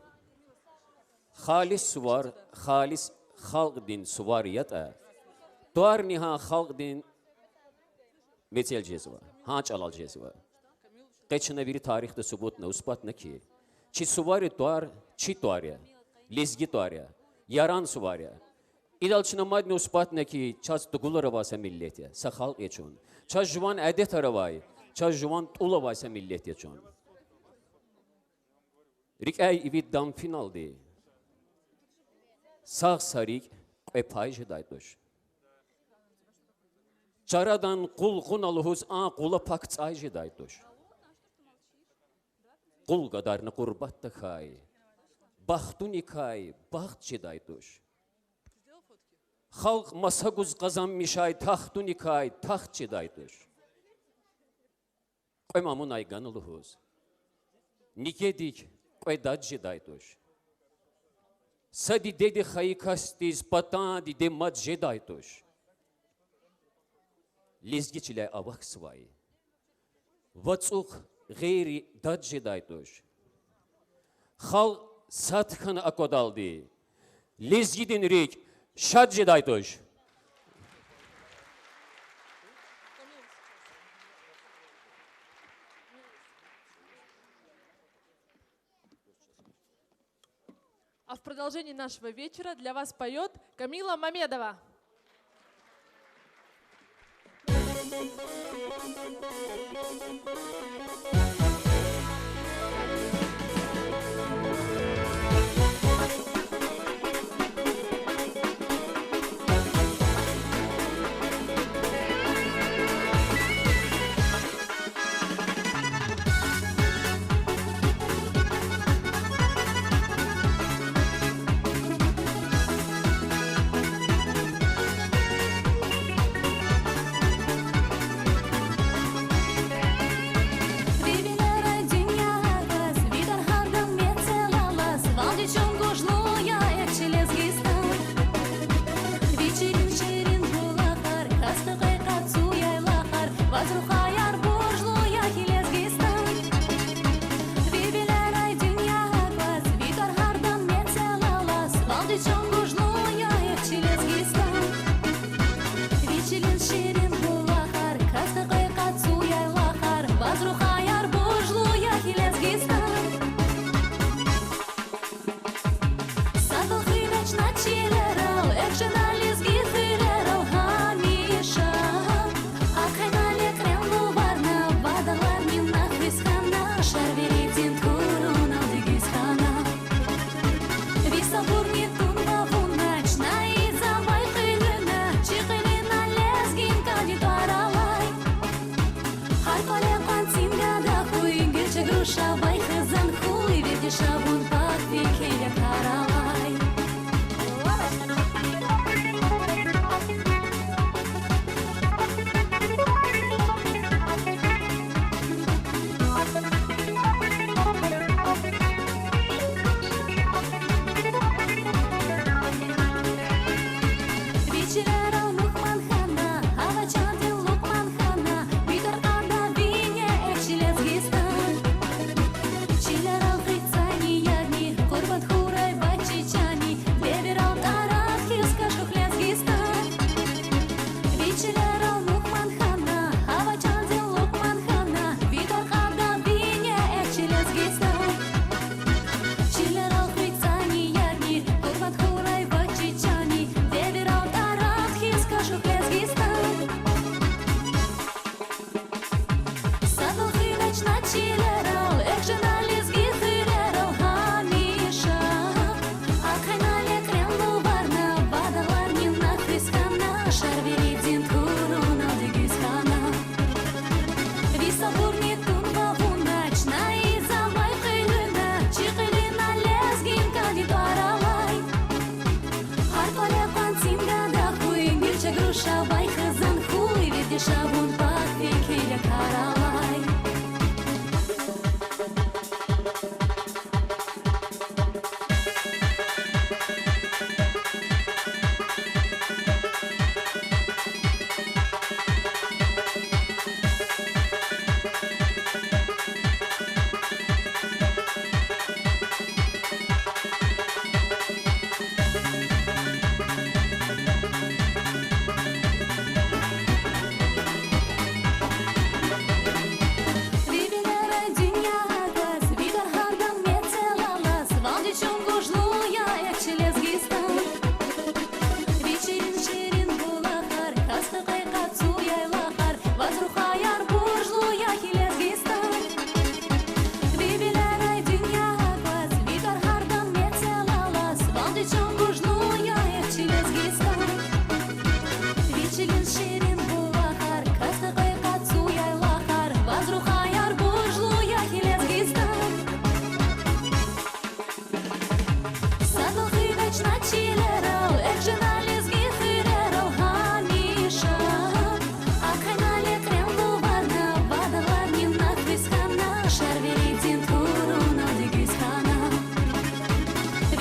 халис сувар, халис халкьдин сувар ятӀа, тӀварни гьа халкьдин мецел жезва, гьа чӀалал жезва. Къе чна вири тарихда субутна, усбатна хьи, чи сувари тӀвар чи тӀвар я, лезги тӀвар я, Яран сувар я. Идал чна мадни усбатна хьи, чаз тугулар авай са миллет я, са халкь я чун. Чаз жуван адетар авай, чаз жуван тӀул авай са миллет я чун. РикӀяй иви дам финалди, сагъ са рикӀ кьве пай жедай туш. Чарадан къулгъуна лугьуз а къула пак цӀай жедай туш. Къул гадарна къурбат тахьай, бахтуникай бахт жедай туш. Халкь маса гуз къазанмишай тахтуникай тахт жедай туш. Кьве мамунай гана лугьуз, нигедик кьве дад жедай туш. Са дидеди хайи касдиз патан диде мад жедай туш. Лезги чиляй авахьзавай вацӀухъ гъейри дад жедай туш. Халкь сад хьана аквадалди, лезгидин рикӀ шад жедай туш. А в продолжении нашего вечера для вас поёт Камила Мамедова.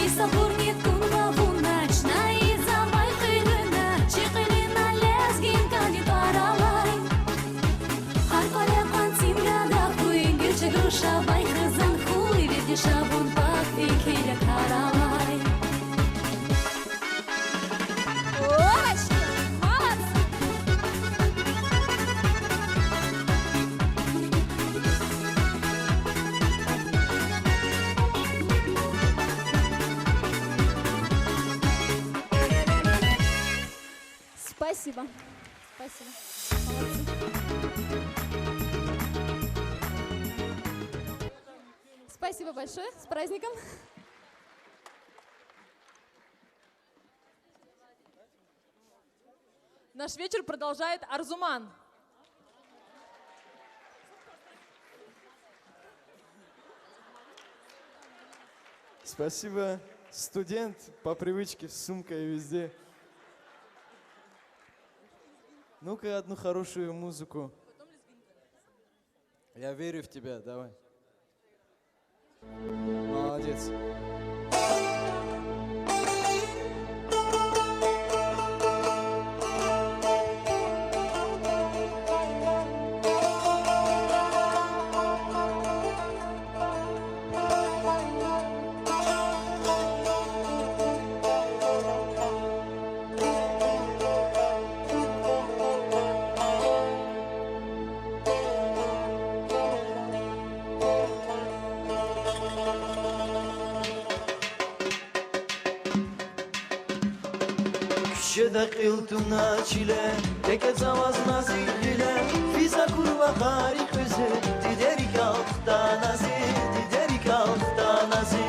Сабурни тунва вуна, чна ийизвай кьуьлуьна, чи кьуьлуьна лезгинкани тӀвар алай. Гьар кӀвале къван цимрада хьуй, гуьрчег, руша, бай хизан хьуй, вири дишегьлийрин пак фикирда тӀвар алай. Лорочки, молодцы! Спасибо. Спасибо. Молодцы. Спасибо большое. С праздником. Наш вечер продолжает Арзуман. Спасибо. Студент по привычке с сумкой везде. Ну-ка, одну хорошую музыку. Я верю в тебя, давай. Молодец. Куьчеда кьил туна чиле, текецаваз на зи гъиле, физ акурва къари кьуьзуь, дидерик алхтана зи, дидерик алхтана зи.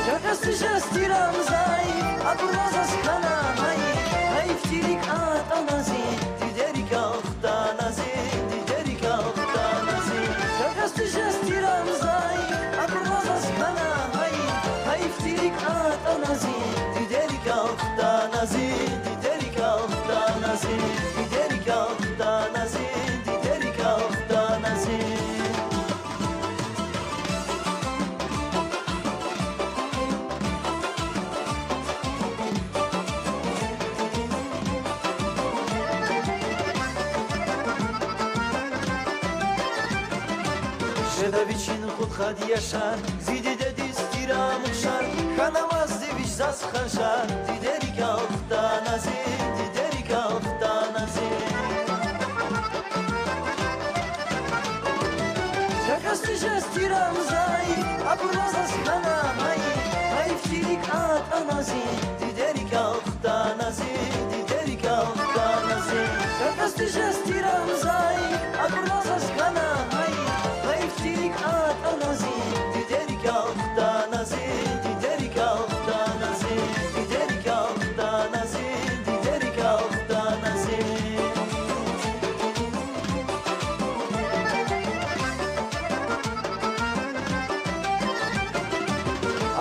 Какъасди жез тир ам зайиф, акурла заз хьана гьайиф, гьайиф тирик атӀана зи, дидерик алхтана зи, дидерик алхтана зи. Какъасди жез тир ам зайиф, акурла заз хьана гьайиф, гьайиф тирик атӀана зи, дидерик алхтана зи, дидерик алхтана зи, дидерик алхтана зи, дидерик алхтана зи. Жеда вичин кьудкъад яшар, зи дидедиз тир ам ухшар, хьанамазди вич заз ханшар, дидерик алхтана зи, дидерик алхтана зи. Какъасди жез тир ам зайиф, акурла заз хьана гьайиф, гьайиф тирик атӀана зи, дидерик алхтана зи, дидерик алхтана зи. Какъасди жез тир ам зайиф, акурла заз хьана гьайиф, гьайиф тирик атӀана зи, дидерик алхтана зи, дидерик алхтана зи, дидерик алхтана зи, дидерик алхтана зи.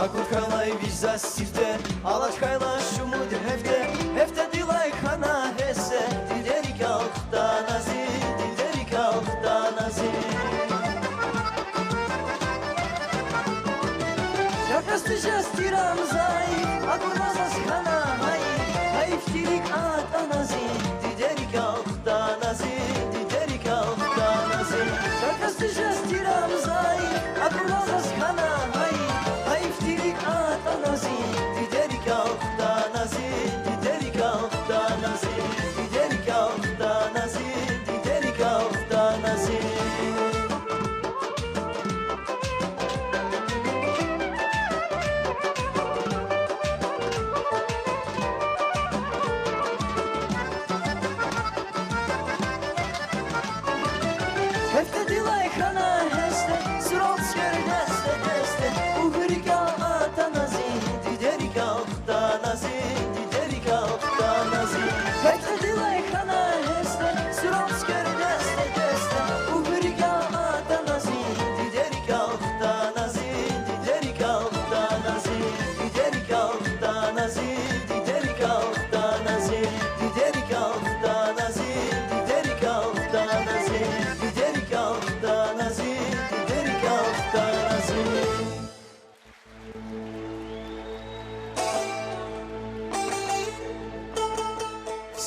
Акур хьанай вич заз сифте, алад хьайла шумуд гьефте, гьефтедилай хьана гьессе, дидерик алхтана зи, дидерик алхтана зи. Какъасди жез тир ам зайиф, акурла заз хьана гьайиф, гьайиф тирик атӀана зи, дидерик алхтана зи, дидерик алхтана зи. Какъасди жез тир ам зайиф, акурла заз хьана гьайиф, гьайиф тирик атӀана зи, дидерик алхтана зи, дидерик алхтана зи, дидерик алхтана зи, дидерик алхтана зи.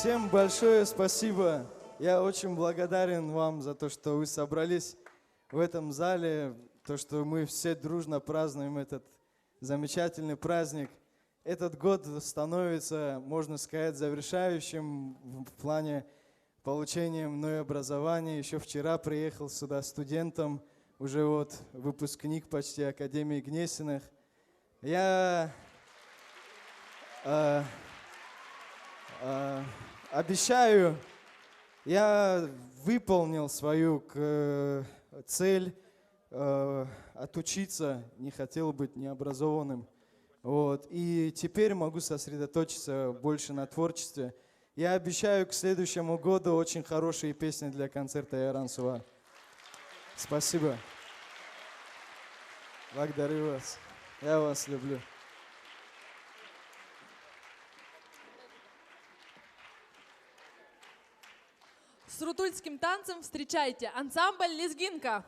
Всем большое спасибо. Я очень благодарен вам за то, что вы собрались в этом зале, то, что мы все дружно празднуем этот замечательный праздник. Этот год становится, можно сказать, завершающим в, в плане получения мной образования. Ещё вчера приехал сюда студентом, уже вот выпускник почти Академии Гнесиных. Я, э, э, обещаю, я выполнил свою к-, цель, э, отучиться, не хотел быть необразованным. Вот. И теперь могу сосредоточиться больше на творчестве. Я обещаю к следующему году очень хорошие песни для концерта Яран Сува. Спасибо. Благодарю вас. Я вас люблю. С рутульским танцем встречайте ансамбль «Лезгинка».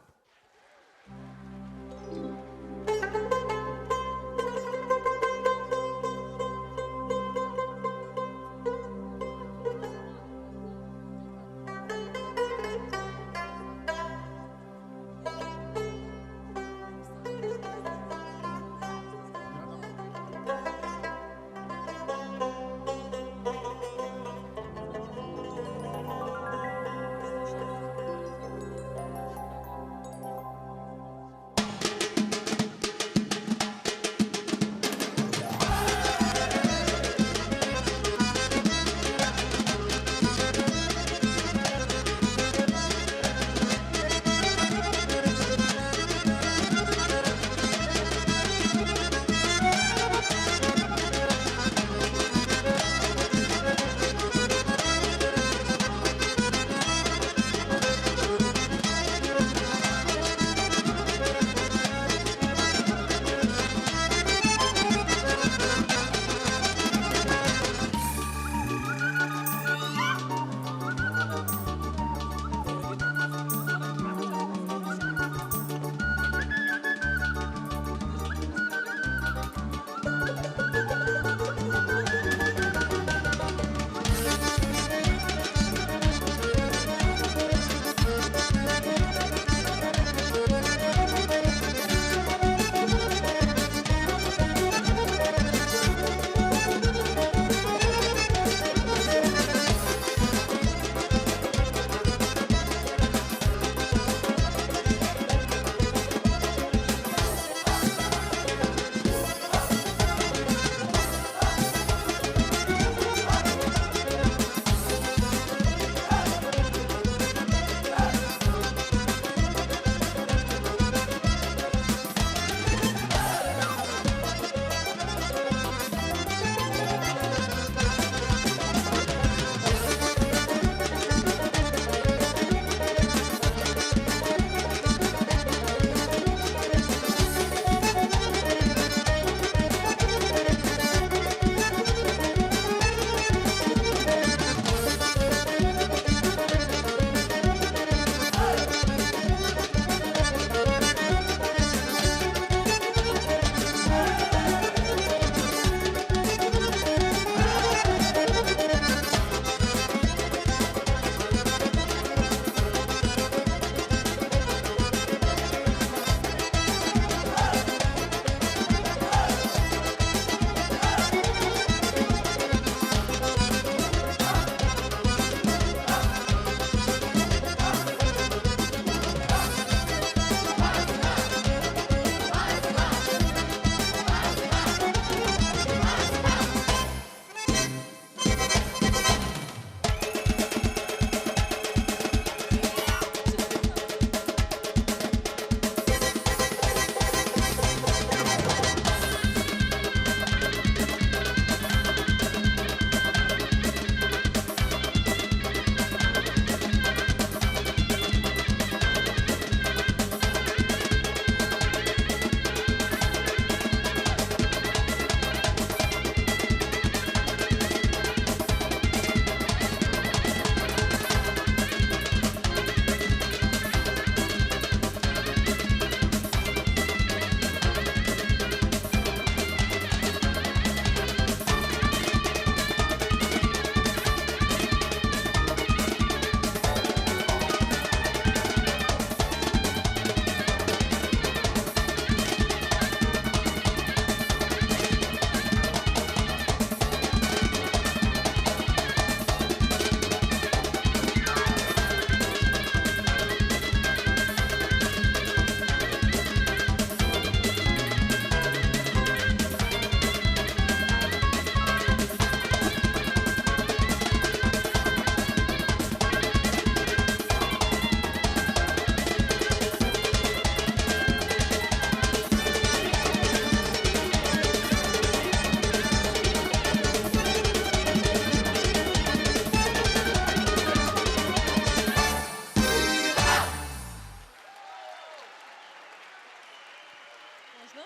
Ну.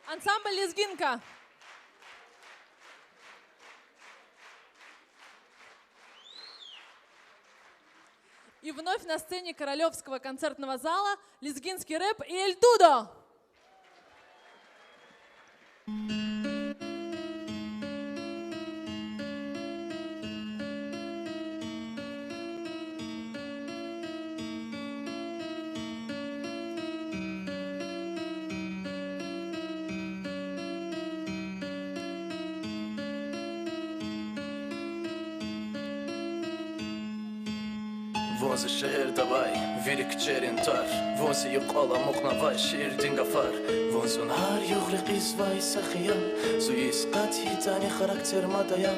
Ансамбль «Лезгинка». И вновь на сцене Королёвского концертного зала лезгинский рэп и Эльдудо. Вун зи шегьерда авай вири куьчерин тар, вун зи юкьвал амукьнавай шиирдин гафар, вун зун гьар югъ рекьизвай са хиял, зи йис къат ятӀани характер мад ая,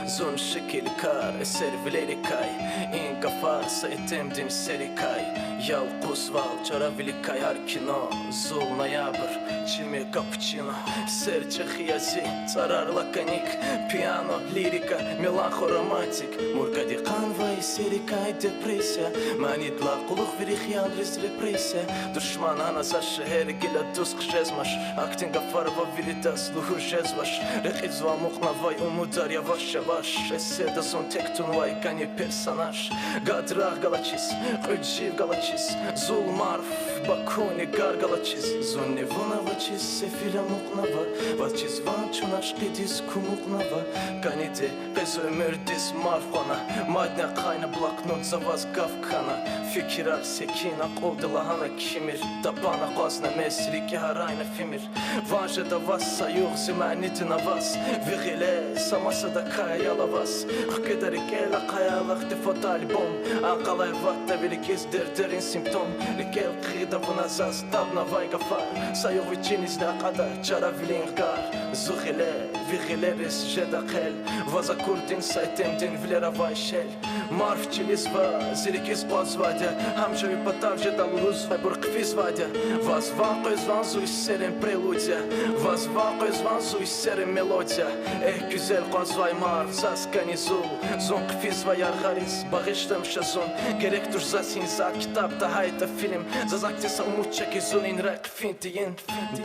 зун шикилкар эсервилерикай, и гафар са итимдин серикай, ялкъузвал чаравиликай гьар кино, зул ноябрь, чими капучино, сер чӀехи я зи цӀарар лаконик, пиано, лирика, меланхо, романтик, муркади кьанвай серикай депрессия, манидилай кьулухъ вири хиялриз репрессия, душман гьана за шегьер гила дуст хъжезмач, ахьтин гафар ава виридаз лугьуз жезвач, рекьизва амукьнавай умудар яваш-яваш, эсерда зун тек тунвай кӀани персонаж, гадрагъ галачиз, кьуьд жив галачиз, зул марф, Бакуни гар галачиз, зунни вун авачиз сефил амукьнава, ваз чизван чун ашкъидиз кумукьнава, кӀаниди къе зи уьмуьрдиз марф хъвана, мадни ахъайна блокнот, за ваз гаф кхьана, фикирар секин акьулди лагьана кимир, тапан акъвазна мез, рикӀи гьарайна фимир. Ван жеда ваз са югъ зи манидин аваз, ви гъиле са масадакай аял аваз, хкведа рикӀел ахъая алахъди фотоальбом, а къалай ватда ви рикӀиз дердерин симптом, рикӀел хъийида вуна заз табнавай гафар, са югъ вичинизни акьада чаравилин гар, зи гъиле, ви гъилериз жеда хъел, ваз акурдин са итимдин вилер авай шел. Марф чилизва, зи рикӀиз къвазвайди я, гьамиша ви патав жеда лугьуз, абур хъфизвайди я. Ваз ван къвезван зу иссерин прелюдия, ваз ван къвезван зу иссерин мелодия. Эхь, гуьзел къвазвай марф, заз кӀани зул, зун хъфизва яргъариз, багъишламиша зун. Герек туш заз гьисар китаб, тахьайтӀа фильм, заз ахьтин са умуд чка хьиз зун ин рехъ фин тийин.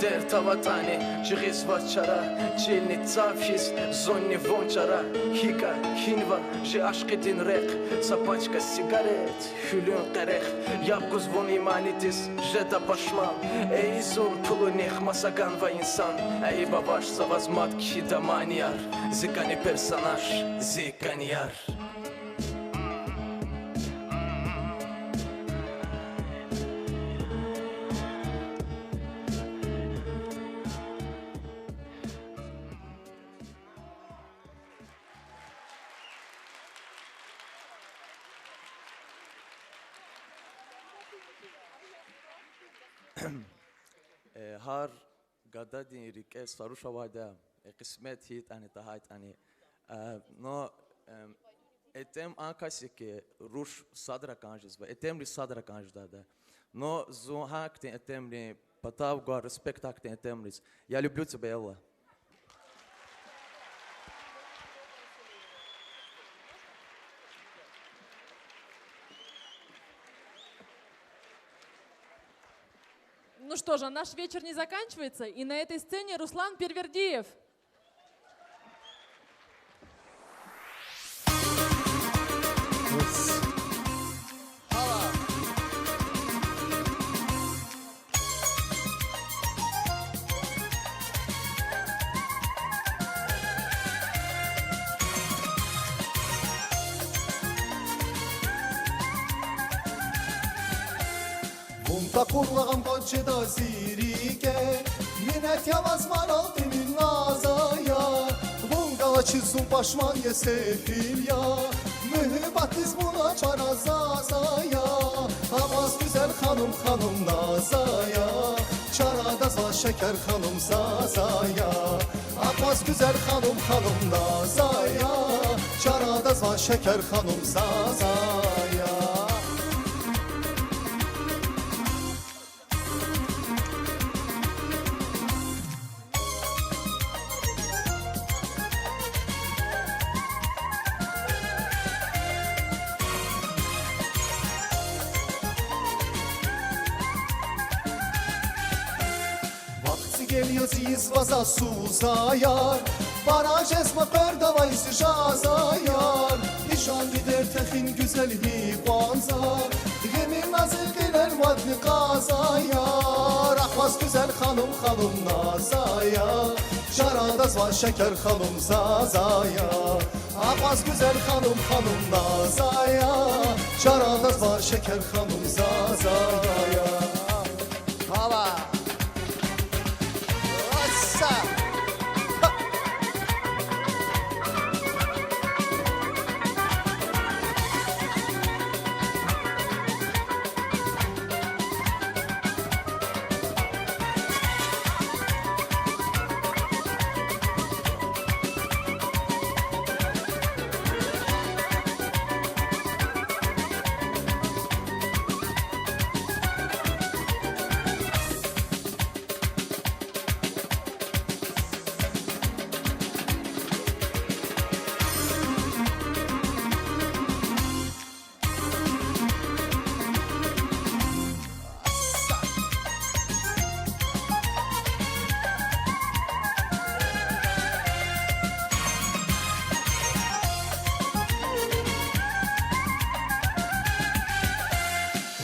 Дерт аватӀани, жагъизвач чара, чилни цав хьиз, зунни вун чара. ГьикӀ я, гьинва жи ашкъидин рехъ, са пачка сигарет, гьуьлуьн къерех. Яб гуз вун и манидиз, жеда пашман. Эй, зун пулунихъ маса ганвай инсан, айиб авач за ваз мад кхьида манияр. Зи кӀани персонаж, зи кӀани яр. Э, гьар гададин рикӀе са руш авайди я, э, къисмет хьайитӀани, тахьайтӀани. Э, но, эм, этем а кас я хьи, руш садра кӀан жезва, этемри садра кӀан жедайди я. Но зун гьахьтин этемрин патав гвай, респект гьахьтин этемриз. Я люблю тебя, Элла. Ну что же, наш вечер не заканчивается, и на этой сцене Руслан Первердиев. Вун такурла гъам къваз жеда зи рикӀе, минет я ваз, марал тӀимил наз ая. Вун галачиз зун пашман я, сефил я, муьгьуьббатдиз вуна чара заз ая. Акъваз, гуьзел ханум, ханум наз ая, чара адаз ваз, шекер ханум, заз ая. Акъваз, гуьзел ханум, ханум наз ая, чара адаз ваз, шекер ханум, заз ая. Гел яз ийизва заз сузаяр, пара жезва къвердавай зи жазаяр. Нишан видер техин гуьзел гьикьван за, гъимин назик кьилел вадни къазаяр. Акъваз гуьзел ханум, ханум Назая, чарадаз ваз Шекер ханум Зазая. Акъваз гуьзел ханум, ханум Назая, чарадаз ваз Шекер ханум Зазая. Ава. Аса.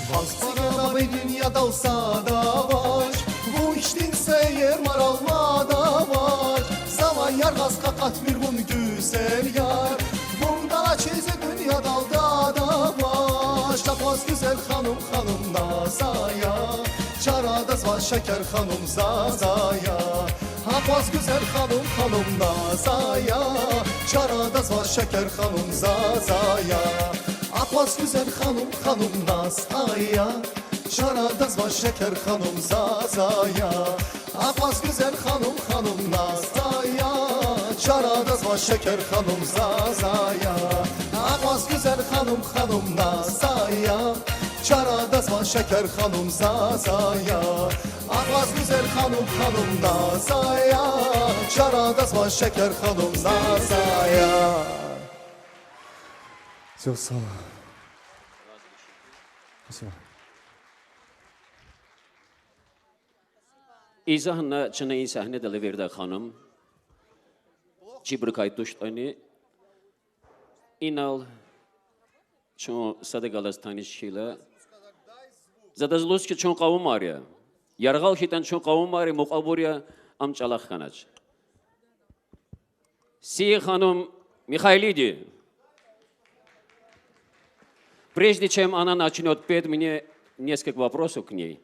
Ваз пара авай дуьньядал сад авач, вун хьтин сейр марал мад авач. Завай яргъаз къакъатмир вун, гуьзел яр, вун галачиз дуьньядал дад авач. Акъваз гуьзел ханум, ханум Назая, чарадаз ваз Шекер ханум Зазая. Акъваз гуьзел ханум, ханум Назая, чарадаз ваз Шекер ханум Зазая. Акъваз гуьзел ханум, ханум Назая, чарадаз ваз Шекер ханум Зазая. Акъваз гуьзел ханум, ханум Назая, чарадаз ваз Шекер ханум Зазая. Акъваз гуьзел ханум, ханум Назая, чарадаз ваз Шекер ханум Зазая. Акъваз гуьзел ханум, ханум Назая, чарадаз ваз Шекер ханум Зазая. Всё, слава. Спасибо. Изагьна чна и сегьнедал эвердай ханум, чибурукай туштӀани, инал чун садахъ галаз таниш хьайила, за адаз лугьуз хьи, чун къавумар я. Яргъал хьайитӀани чун къавумар я, мукьвабур я, ам чӀалахъ хьанач. Сия ханум Михайлиди. Прежде чем она начнёт петь, мне несколько вопросов к ней.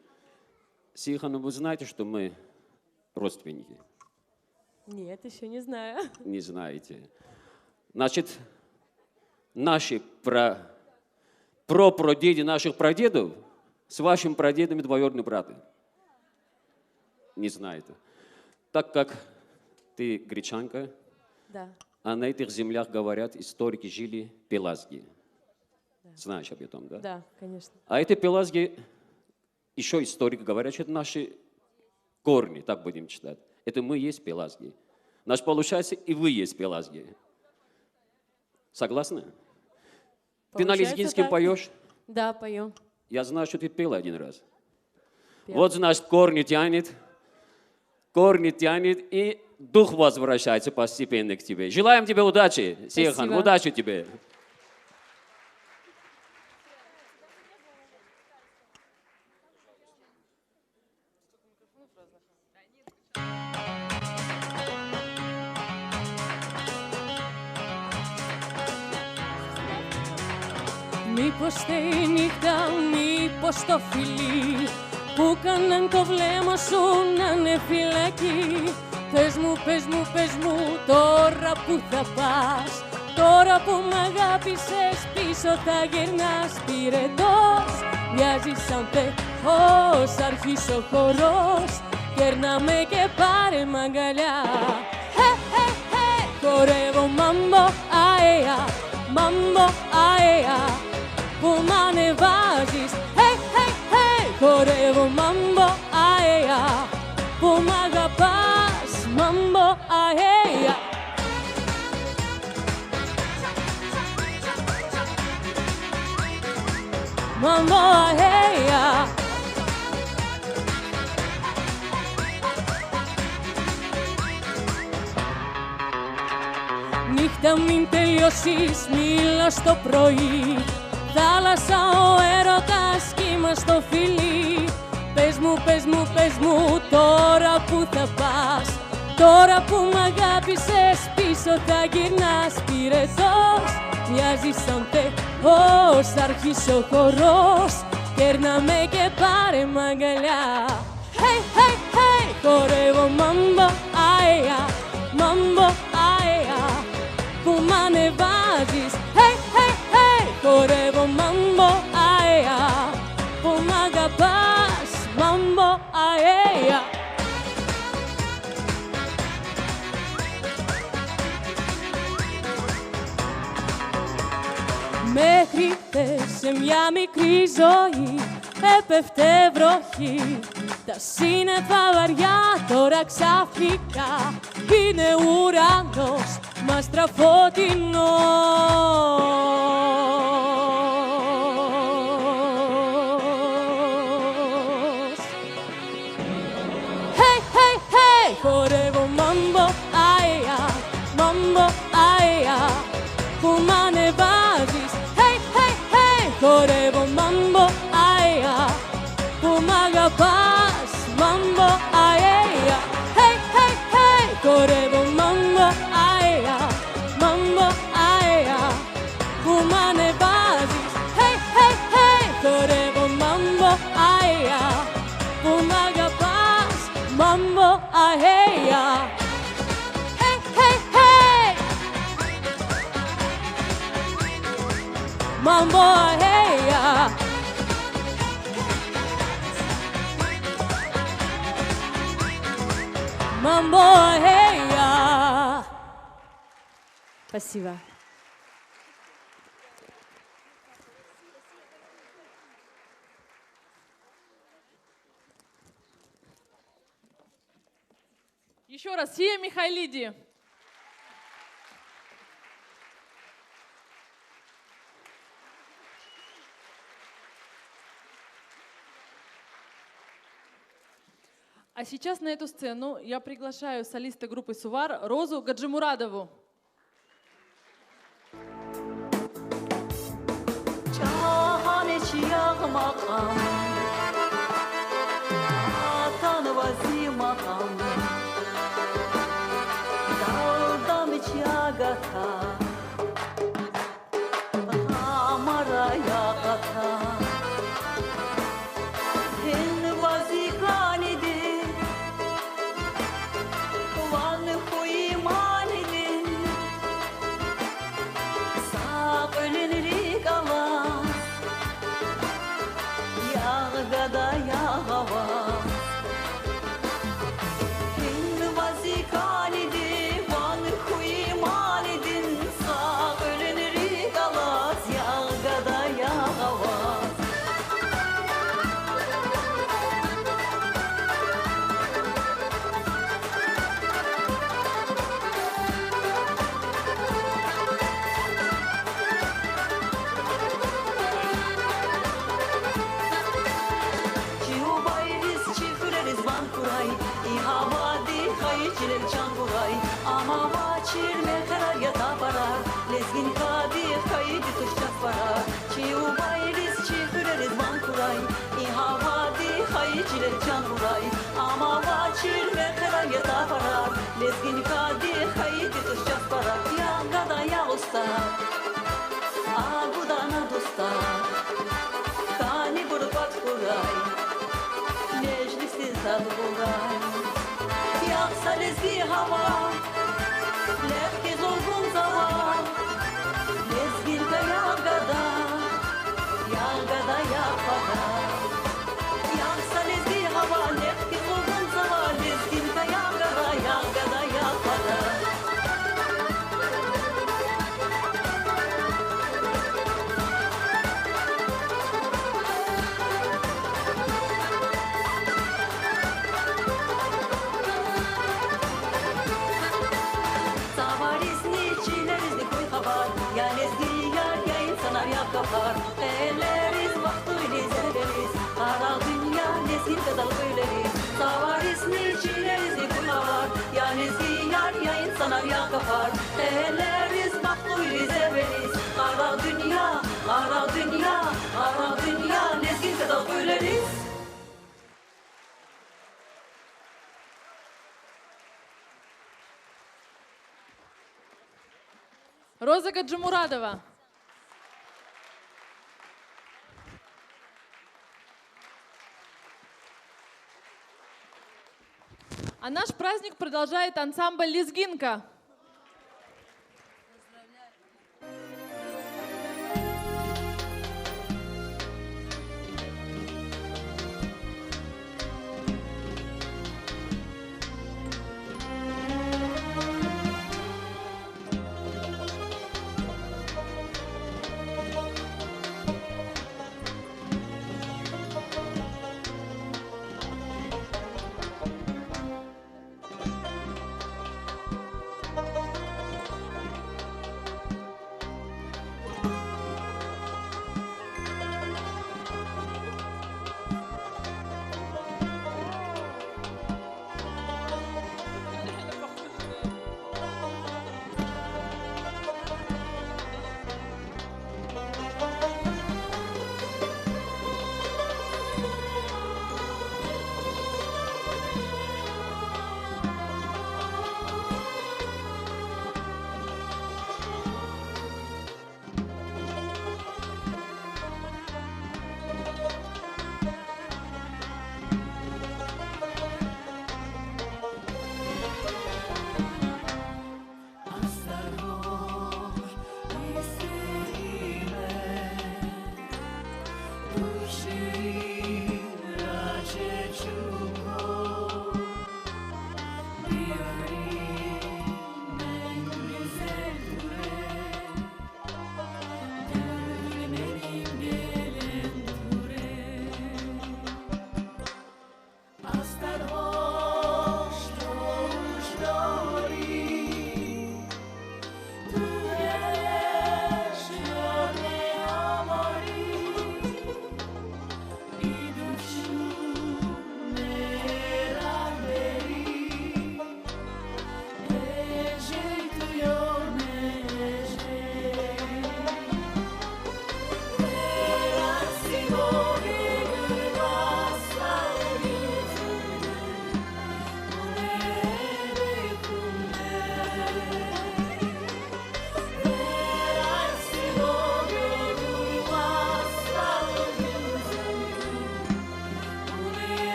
Сия ханум, вы знаете, что мы родственники? Нет, ещё не знаю. Не знаете. Значит, наши пра-, прапрадеды наших прадедов с вашими прадедами двоюродные браты. Не знаете. Так как ты гречанка, Да. а на этих землях, говорят, историки жили пелазги. Да. Знаешь об этом, да? Да, конечно. А эти пелазги, ещё историки говорят, что это наши корни, так будем считать. Это мы есть пелазги. Значит, получается, и вы есть пелазги. Согласны? Ты на Получается лезгинском так. поёшь? Да, пою. Я знаю, что ты пела один раз. Пела. Вот, значит, корни тянет, корни тянет, и дух возвращается постепенно к тебе. Желаем тебе удачи, Сия ханум, Спасибо. удачи тебе. Мипоште нихда, мипошто фили, пуканан кавле машунан филаки. Пежму, пежму, пежму, тора пута пас, тора пумага писес, писота гернас пире дос. Язи санте хо, сархи сохорос, герна меке паре магаля. Хе, хе, хе, корево мамбо, аэя, мамбо, аэя. Пумане вазис, хе, хе, хе, корево мамбо, аэя. Пумага пас, мамбо, аэя. Мамбо, аэя. Тамин тел йосиз мила сто прои, таласа о эрокас кимас то фили. Пезму, пезму, пезму, тора пута пас, тора пумага писес, писота гирнас пире тос. Нязи санте, о, сархи со хорос, керна меке паре магаля. Гьей, гьей, гьей, хурево мамбо ая, мамбо ая, пумане вазиз. Гьей, гьей, гьей, хурево мамбо ая, пумага пас, мамбо ая. Мехъеридиз семья микризои, эпефте врохи, тасина твавар я, торак сафлика, бине уранос, мастрафотинос. Гьей, гьей, гьей, хурево мамбо ая, мамбо ая, пумане вазиз. Гьей, гьей, гьей, хурево мамбо ая, пумага пас, мамбо ая. Гьей, гьей, гьей, хурево мамбо ая, мамбо ая, пумане вазиз. Гьей, гьей, гьей, хурево мамбо ая, пумага пас, мамбо ая. Гьей, гьей, гьей, мамбо ая, мамбо ая. Спасибо. Ещё раз, сия Михайлиди. А сейчас на эту сцену я приглашаю солиста группы «Сувар» Розу Гаджимурадову. Чан ичи ягъ макьам, атанва зи макьам, далдам ичи агата, гъамара ягъата. Гьинва зи кӀаниди, ван хьуй маниди, са кьуьлуьн рикӀ алаз, ягъ гада, ягъ аваз. Гьинва зи кӀаниди, ван хьуй маниди, са кьуьлуьн рикӀ алаз, ягъ гада, ягъ аваз. Чи убайриз, чи хуьрериз ван хьурай, и гьавади хайи чилел чан гурай, ам авачир мехъерар я тапарар, лезгинкадихъ кайиди туш чапарар. Чи убайриз, чи хуьрериз ван хьурай, и гьавади хайи чилел чан гурай, ам авачир мехъерар я тапарар, лезгинкадихъ кайиди туш чапарар. Ягъ гада, ягъ устад, агудана дустар, кӀанибур кӀватӀ хьурай, межлисдиз дад гъурай. Ягъ са лезги гьава, лехъ хьиз ургун цава, лезгинка ягъ гада, ягъ гада, ягъ пада. Ягъ са лезги гьава, лехъ хьиз ургун цава, лезгинка ягъ гада, ягъ гада, ягъ пада. Цаваризни чилеризни хьуй хабар, я лезги яр, я инсанар, я капар. Къелериз, вахтуриз, эвелиз, къарагъ дуьнья лезгинкадал гъуьлериз. Цаваризни чилеризни хьуй хабар, я лезги яр, я инсанар, я капар. Къелериз, Дунья, ана дунья, лезгинкадал къуьлериз. Роза Гаджимурадова. А наш праздник продолжает ансамбль «Лезгинка».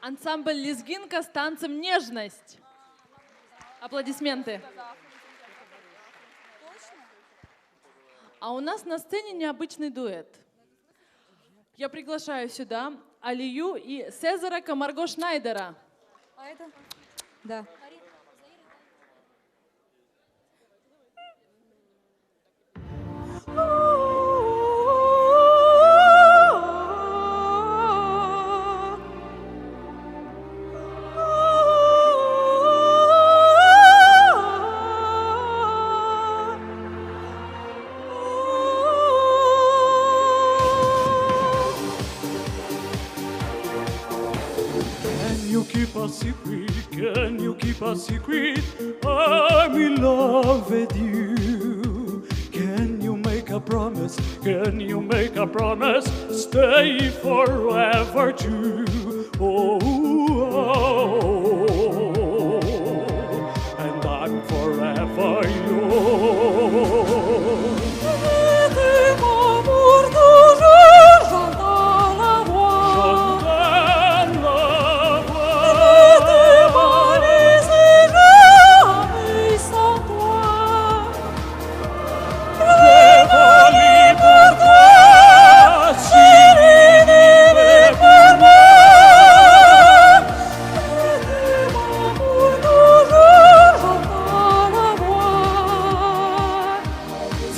Ансамбль «Лезгинка» с танцем «Нежность». Аплодисменты. А у нас на сцене необычный дуэт. Я приглашаю сюда Алию и Сезара Камарго-Шнайдера. А это? Да. Can you keep a secret? Can you keep a secret? I'm in love with you. Can you make a promise? Can you make a promise? Stay forever too. Oh, oh, oh, oh, oh. And I'm forever yours.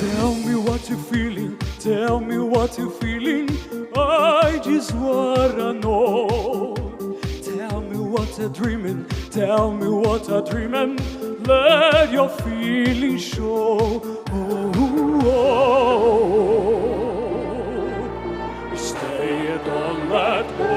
Tell me what you're feeling, tell me what you're feeling. I just wanna know. Tell me what you're dreaming, tell me what you're dreaming. Let your feelings show. Oh, oh, oh, oh. Stay, don't let go.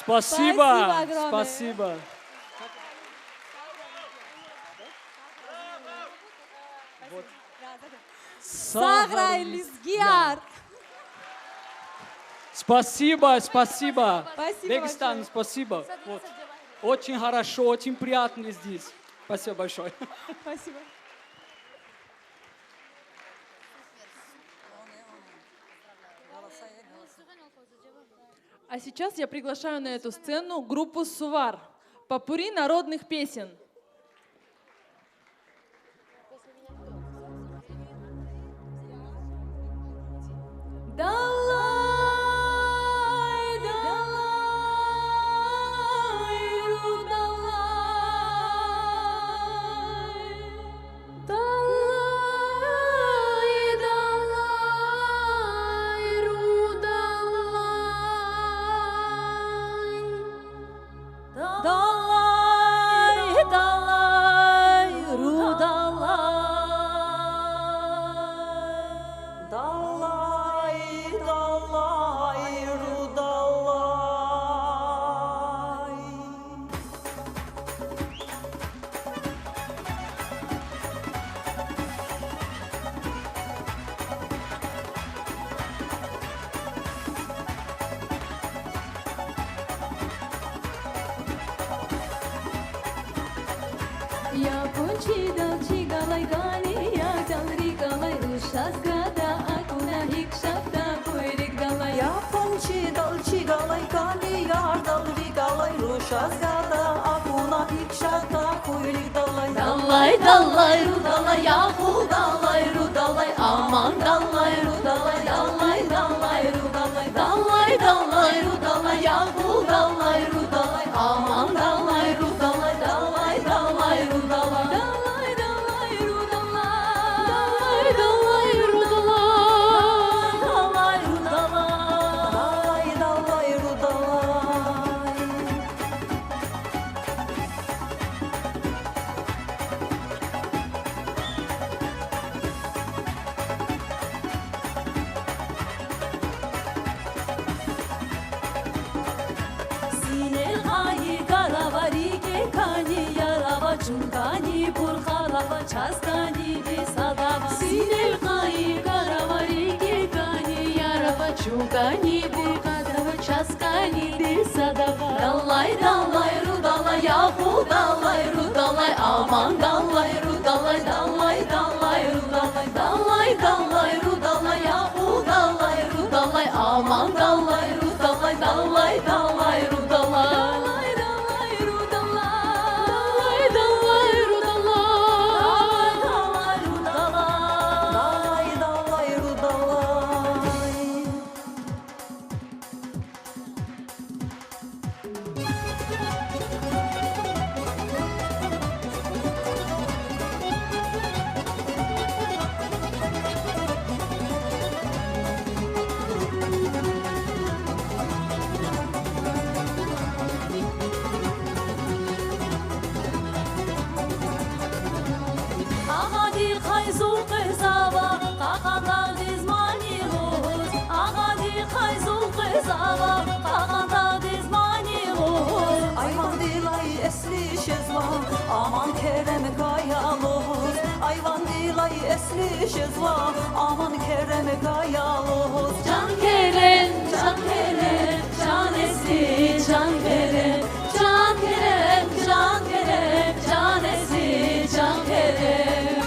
Спасибо. Спасибо огромное. Спасибо. Вот. Сагърай, сагърай, лезгияр. Спасибо, спасибо. Спасибо большое. Дагестан, спасибо. Вот. Очень хорошо, очень приятно здесь. Спасибо большое. Спасибо. А сейчас я приглашаю на эту сцену группу «Сувар». Попурри народных песен. Я къуншидал чи галай гани, я чӀал рикӀ алай рушаз гада аку. Чаз гада акуна, икӀ шад тахьуй рикӀ, далай. Далай, далай, ру, далай, я ху, далай, ру, далай, аман, далай, ру, далай, далай, далай, ру, далай, далай, далай, ру, далай, я ху, далай, ру, далай, аман, далай, ру, далай, далай, далай, ру, далай. Далай, далай, ру, далай. Далай, далай, ру, далай. Далай, далай, ру, далай. Синел къайи кар ава, рикӀикайни яр ава, чун кӀанибур къал ава, чаз кӀанидиз сад ава. Синел къайи кар ава, рикӀикайни яр ава, чун кӀанибур къал ава, чаз кӀанидиз сад ава. Далай, далай, ру, далай, я ху, далай, ру, далай, аман, далай, ру, далай, далай, далай, ру, далай, далай, далай, ру, далай, я ху, далай, ру, далай, аман, далай, ру, далай, далай, далай, ру, далай. Далай, далай, ру, далай. Далай, далай, ру, далай. Далай, далай, ру, далай. Далай, далай, ру, далай. Агъадихъай зун къвезва, кьакьан дагъдиз мани лугьуз. Агъадихъай зун къвезва, кьакьан дагъдиз мани лугьуз. Айвандилай эсли жезва, аман, Керем, кая лугьуз. Айвандилай эсли жезва, аман, Керем, кая лугьуз. Жан Керем, жан Керем, жан эсли, жан Керем. Жан Керем, жан Керем, жан эсли, жан Керем.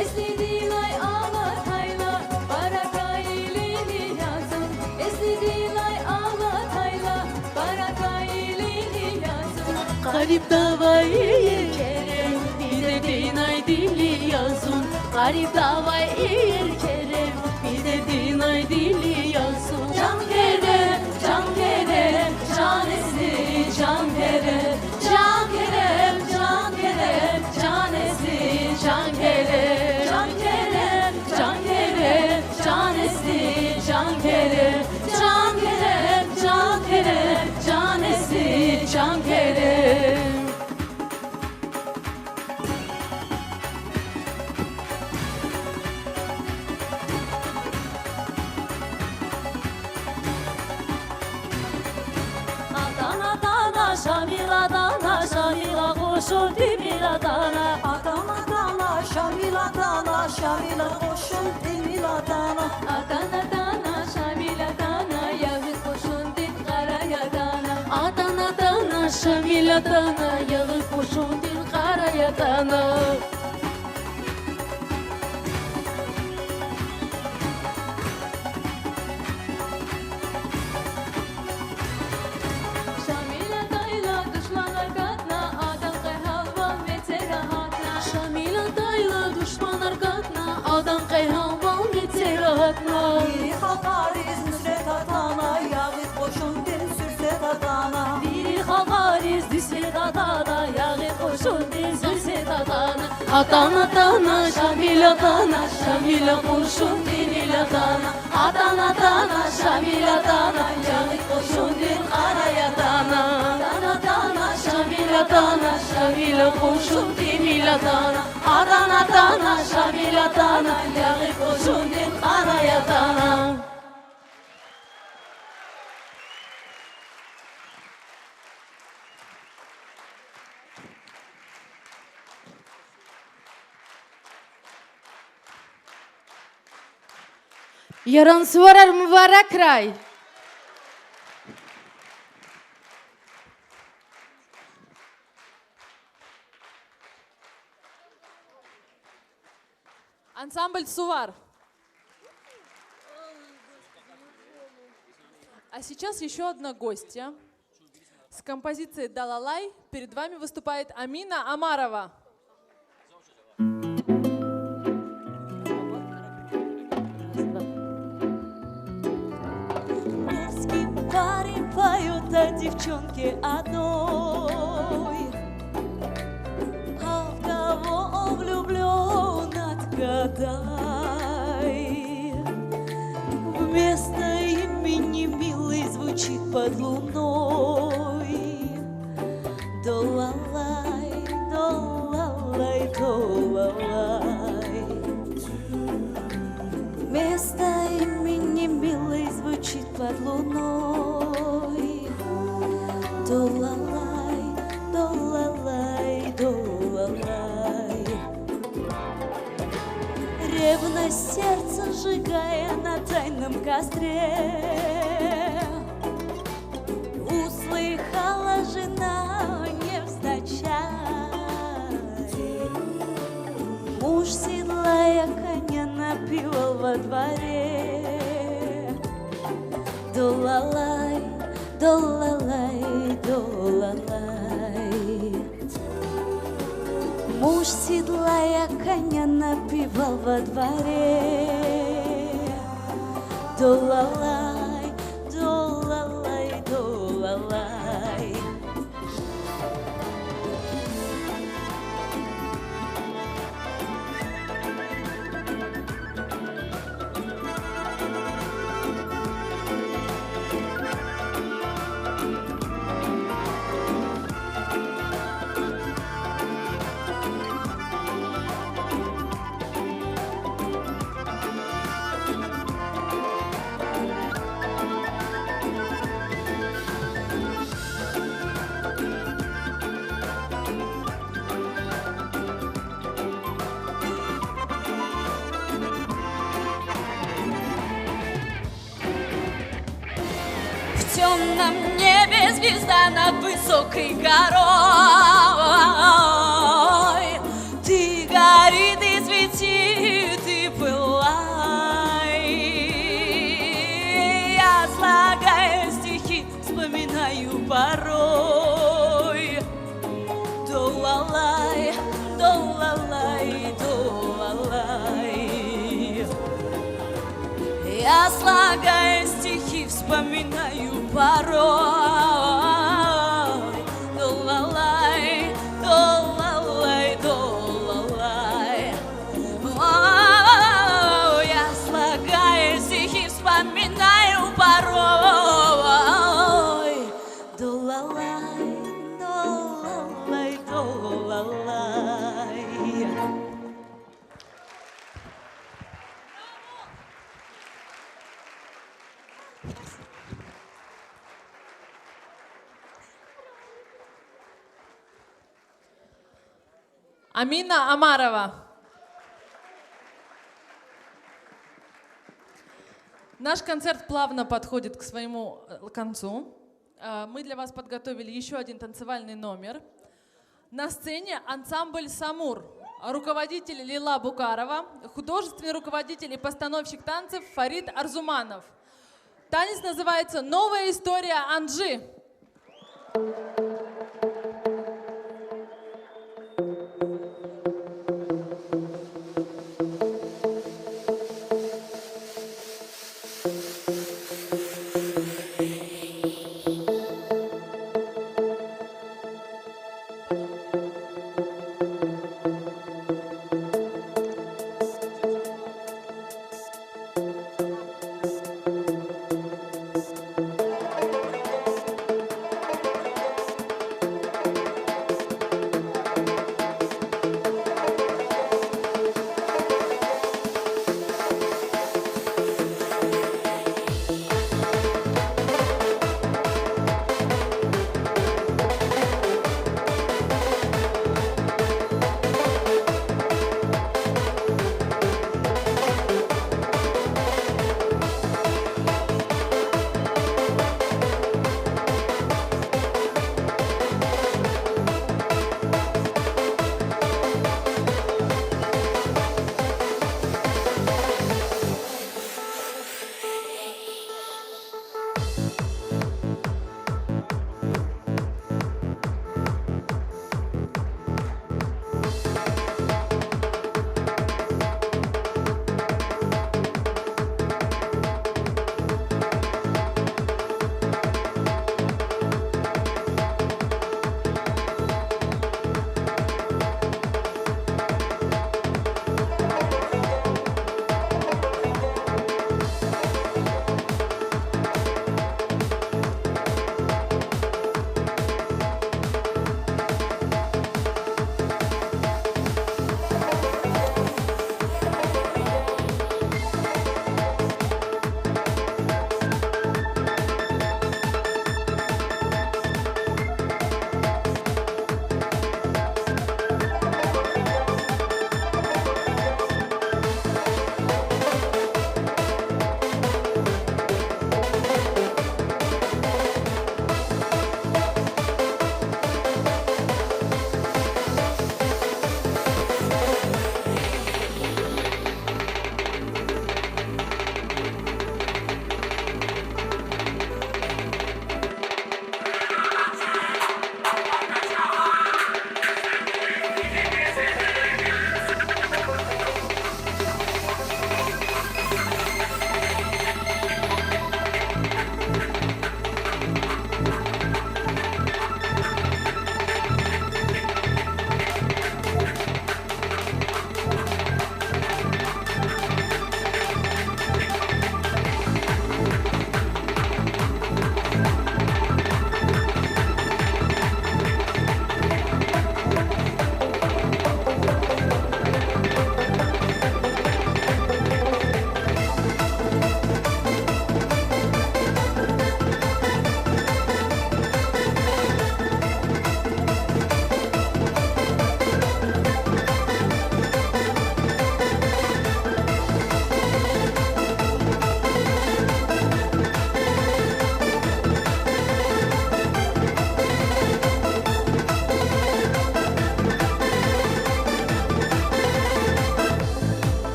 Эслидилай алатайла, пара кайилини я зун. Эслидилай алатайла, пара кайилини я зун. Къарибдавай ийир Керем, дидединай дили я зун. Къарибдавай ийир Керем, дидединай дили я зун. Жан Керем, жан Керем, жан эсли, жан Керем. Жан Керем, жан Керем, жан эсли, жан Керем. Жан Керем, жан Керем, жан эсли, жан Керем. Жан Керем, жан Керем, жан эсли, жан Керем. Атана, атана, Шамил атана, Шамила къушун тӀимил атана. Атана, атана, Шамил атана, Шамила къушун тӀимил атана. Атана, атана, Шамил атана, ягъиз къушундин къарай атана. Атана, атана, Шамил атана, ягъиз къушундин къарай атана. Шамил атайла душманар гатна, адан кьегьалвал мецера гьатна. Шамил атайла душманар гатна, адан кьегьалвал мецера гьатна. Вири халкьариз нуьсрет атана, ягъиз къушундин суьрсет атана. Вири халкьариз нуьсрет атана, ягъиз къушундин суьрсет атана. Атана, атана, Шамил атана, Шамила къушун тӀимил атана. Атана, атана, Шамил атана, ягъиз къушундин къарай атана. Атана, атана, Шамил атана, Шамила къушун тӀимил атана. Атана, атана, Шамил атана, ягъиз къушундин къарай атана. Яран суварар мубаракрай! Ансамбль «Сувар». А сейчас ещё одна гостья. С композицией «Далалай» перед вами выступает Амина Амарова. Русский парень поёт о девчонке одной, а в кого он влюблён, отгадай. Вместо имени милый звучит под луной: долалай, долалай, долалай. Вместо имени милый звучит под луной: долалай, долалай, долалай. Ревность сердца сжигая на тайном костре, услыхала жена невзначай: муж, седлая коня, напевал во дворе: долалай, долалай, долалай. Муж, седлая коня, напевал во дворе: долалай, долалай, долалай. В тёмном небе звезда над высокой горой. Ты горит и свети, ты пылай. Я, слагая стихи, вспоминаю порой. Долалай, долалай, долалай. Я, слагая стихи, вспоминаю порой. Долалай, долалай, долалай. О, я, слагая стихи, вспоминаю порой. Долалай, долалай, долалай. Амина Амарова. Наш концерт плавно подходит к своему, э, концу. Э, мы для вас подготовили ещё один танцевальный номер. На сцене ансамбль «Самур». Руководитель Лила Букарова, художественный руководитель и постановщик танцев Фарид Арзуманов. Танец называется «Новая история Анжи».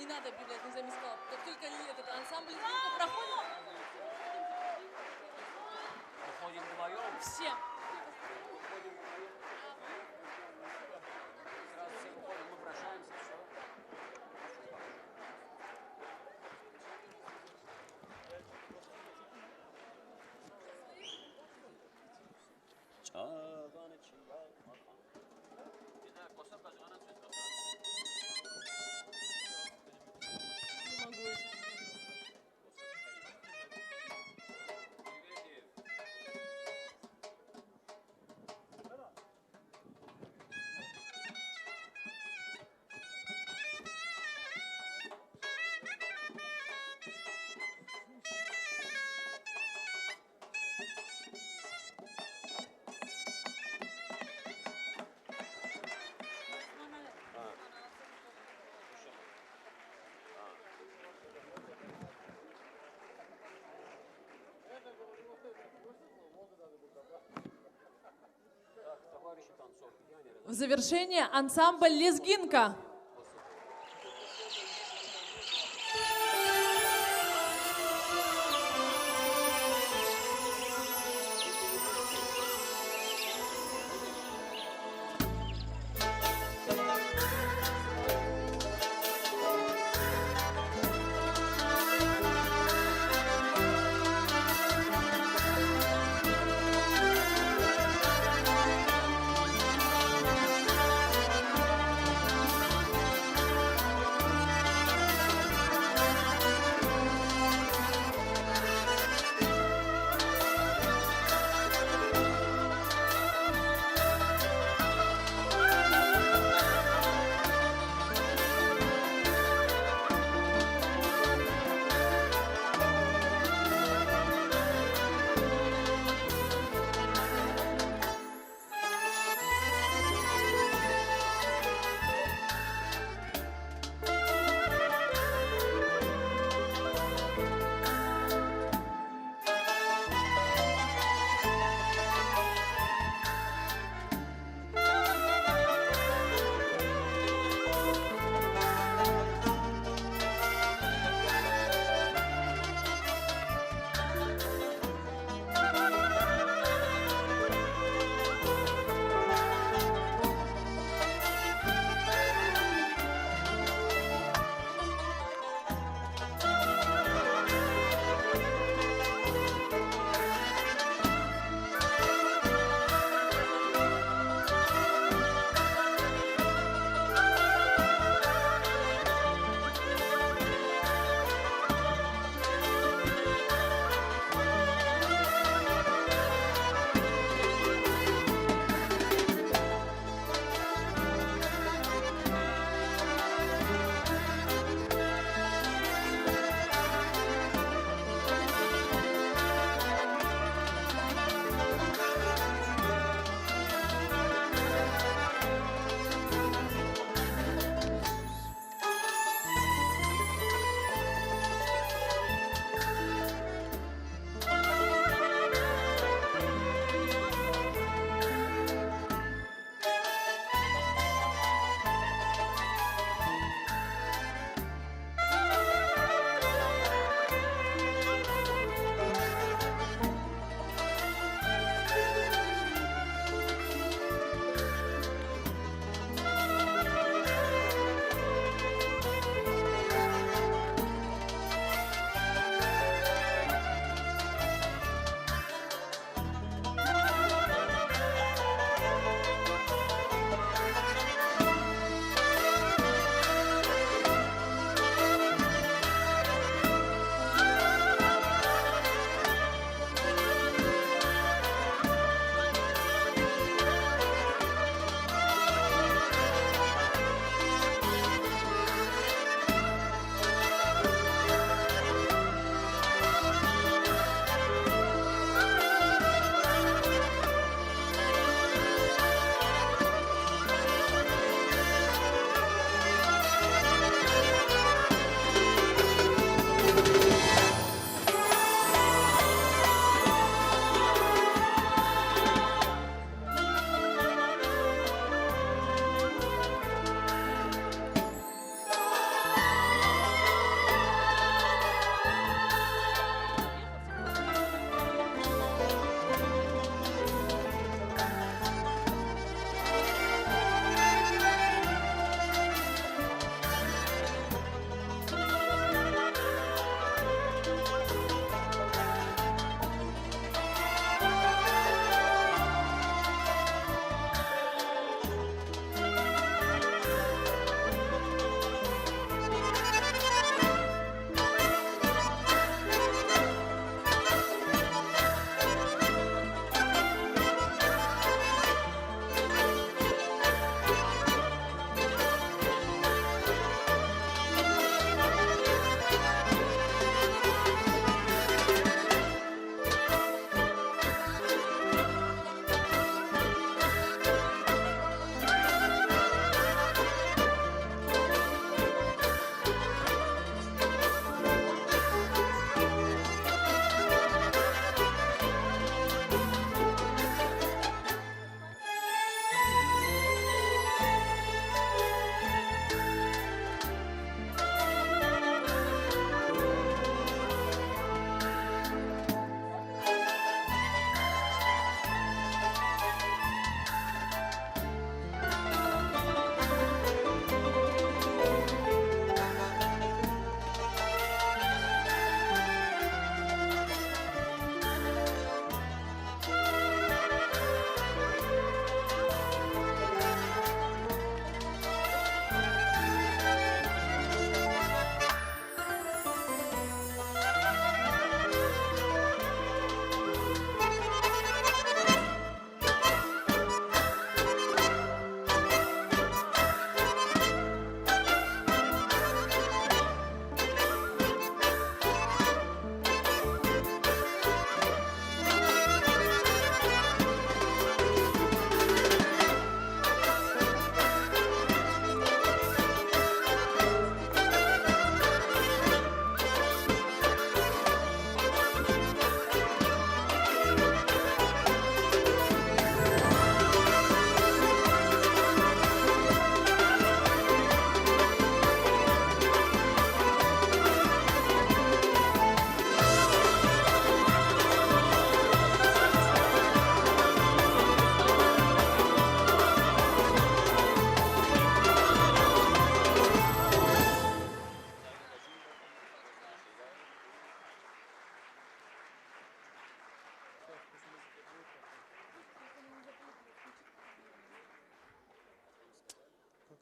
Надо объявлять, ну, за Мискал. Как только они, этот ансамбль Лезгинка проходит. Выходим вдвоём. Все. Выходим вдвоём. Сразу все выходим, мы прощаемся, всё. В завершение ансамбль «Лезгинка».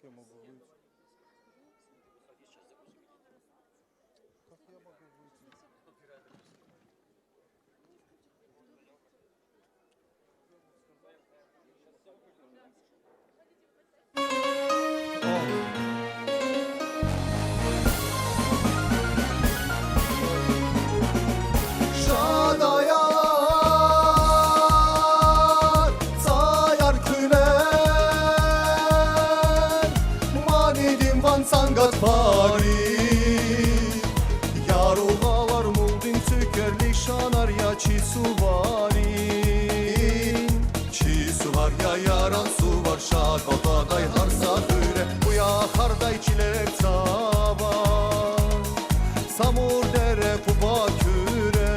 Я могу выйти. Как я могу выйти? Шад аяр, цаяр куьлер, манидин ван цангад пари. Яру гъалар мулдин цуькер, лишанар я чи суварин. Чи сувар я яран сувар, шад ватадай гьар са хуьре, уя хардай чилер цавар. Самур дере, Къуба куьре,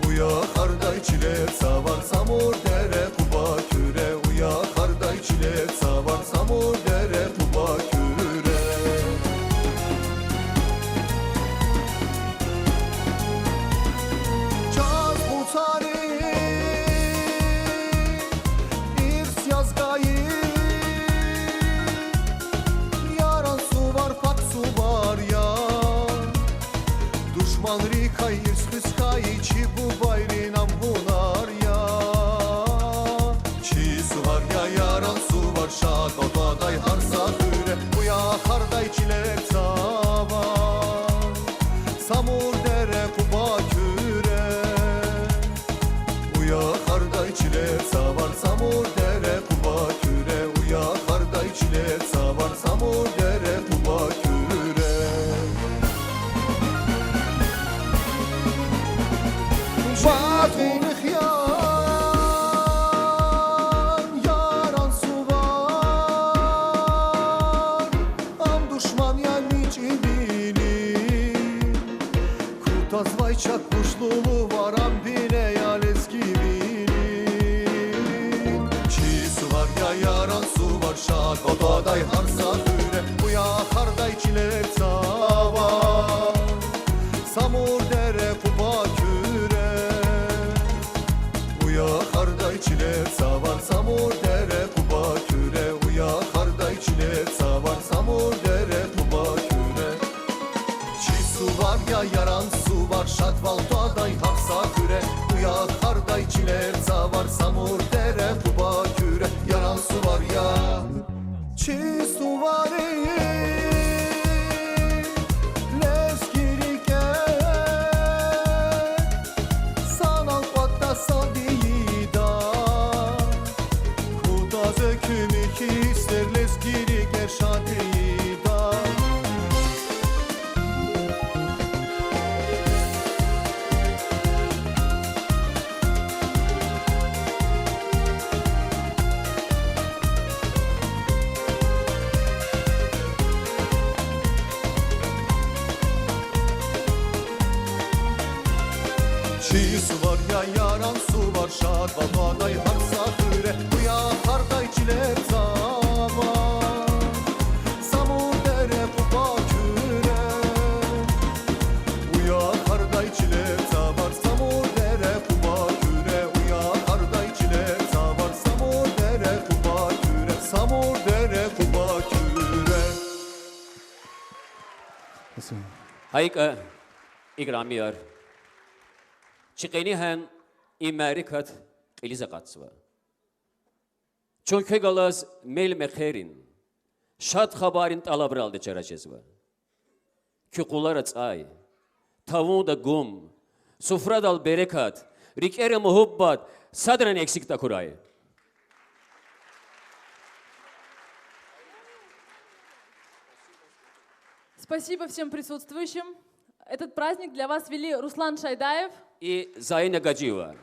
уя хардай чилер цавар. Самур дере, Къуба куьре, уя хардай чилер цавар. Самур дере, Къуба куьре. Чаз бутари ирс яз гайи, яран сувар пак сувар я. Душманрикай ирс хуьз хьайи чи бубайрин ам гьунар я. Чи сувар я яран сувар, шад ватадай гьар са хуьре, уя хардай чилер цавар. Самур дере, Къуба куьре, уя хардай чилер цавар. Самур дере, Къуба куьре, уя хардай чилер цавар. Самур дере, Къуба куьре. Батмихъ ян яран сувар, ам душман я мичӀивилин. Кутазвай чак гуж лувар, ам вине я лезгивилин. Чи сувар я яран сувар, шад ватадай гьар са хуьре, уя хардай чилер цавар. Самур дере, Къуба куьре, уя хардай чилер цавар. Самур дере, Къуба куьре, уя хардай чилер цавар. Самур дере, Къуба куьре. Чи сувар я яран сувар, шад ватадай гьар са хуьре, уя хардай чилер цавар. Самур дере, Къуба куьре, яран сувар я. Чи сувари лезги рикӀе санал кӀватӀда, сад ийида. Кутаз экуь михьи сер, лезги рикӀе шад ийида. Чи сувар я яран сувар, шад ватадай гьар са хуьре, уя хардай чилер цавар. Самур дере, Къуба куьре, уя хардай чилер цавар. Самур дере, Къуба куьре, уя хардай чилер цавар. Самур дере, Къуба куьре, Самур дере, Къуба куьре. Гьа икӀа, играмияр, чи къенин гьа и мярекат кьилиз акъатзава. Чун квехъ галаз мел мехъерин, шад хабаррин тӀалабралди чара жезва. Куь къулара цӀай, тавунда гум, суфрадал берекат, рикӀера муьгьуьббат садрани эксик тахьурай. Спасибо всем присутствующим. Этот праздник для вас вели Руслан Шайдаев и Заина Гаджиева.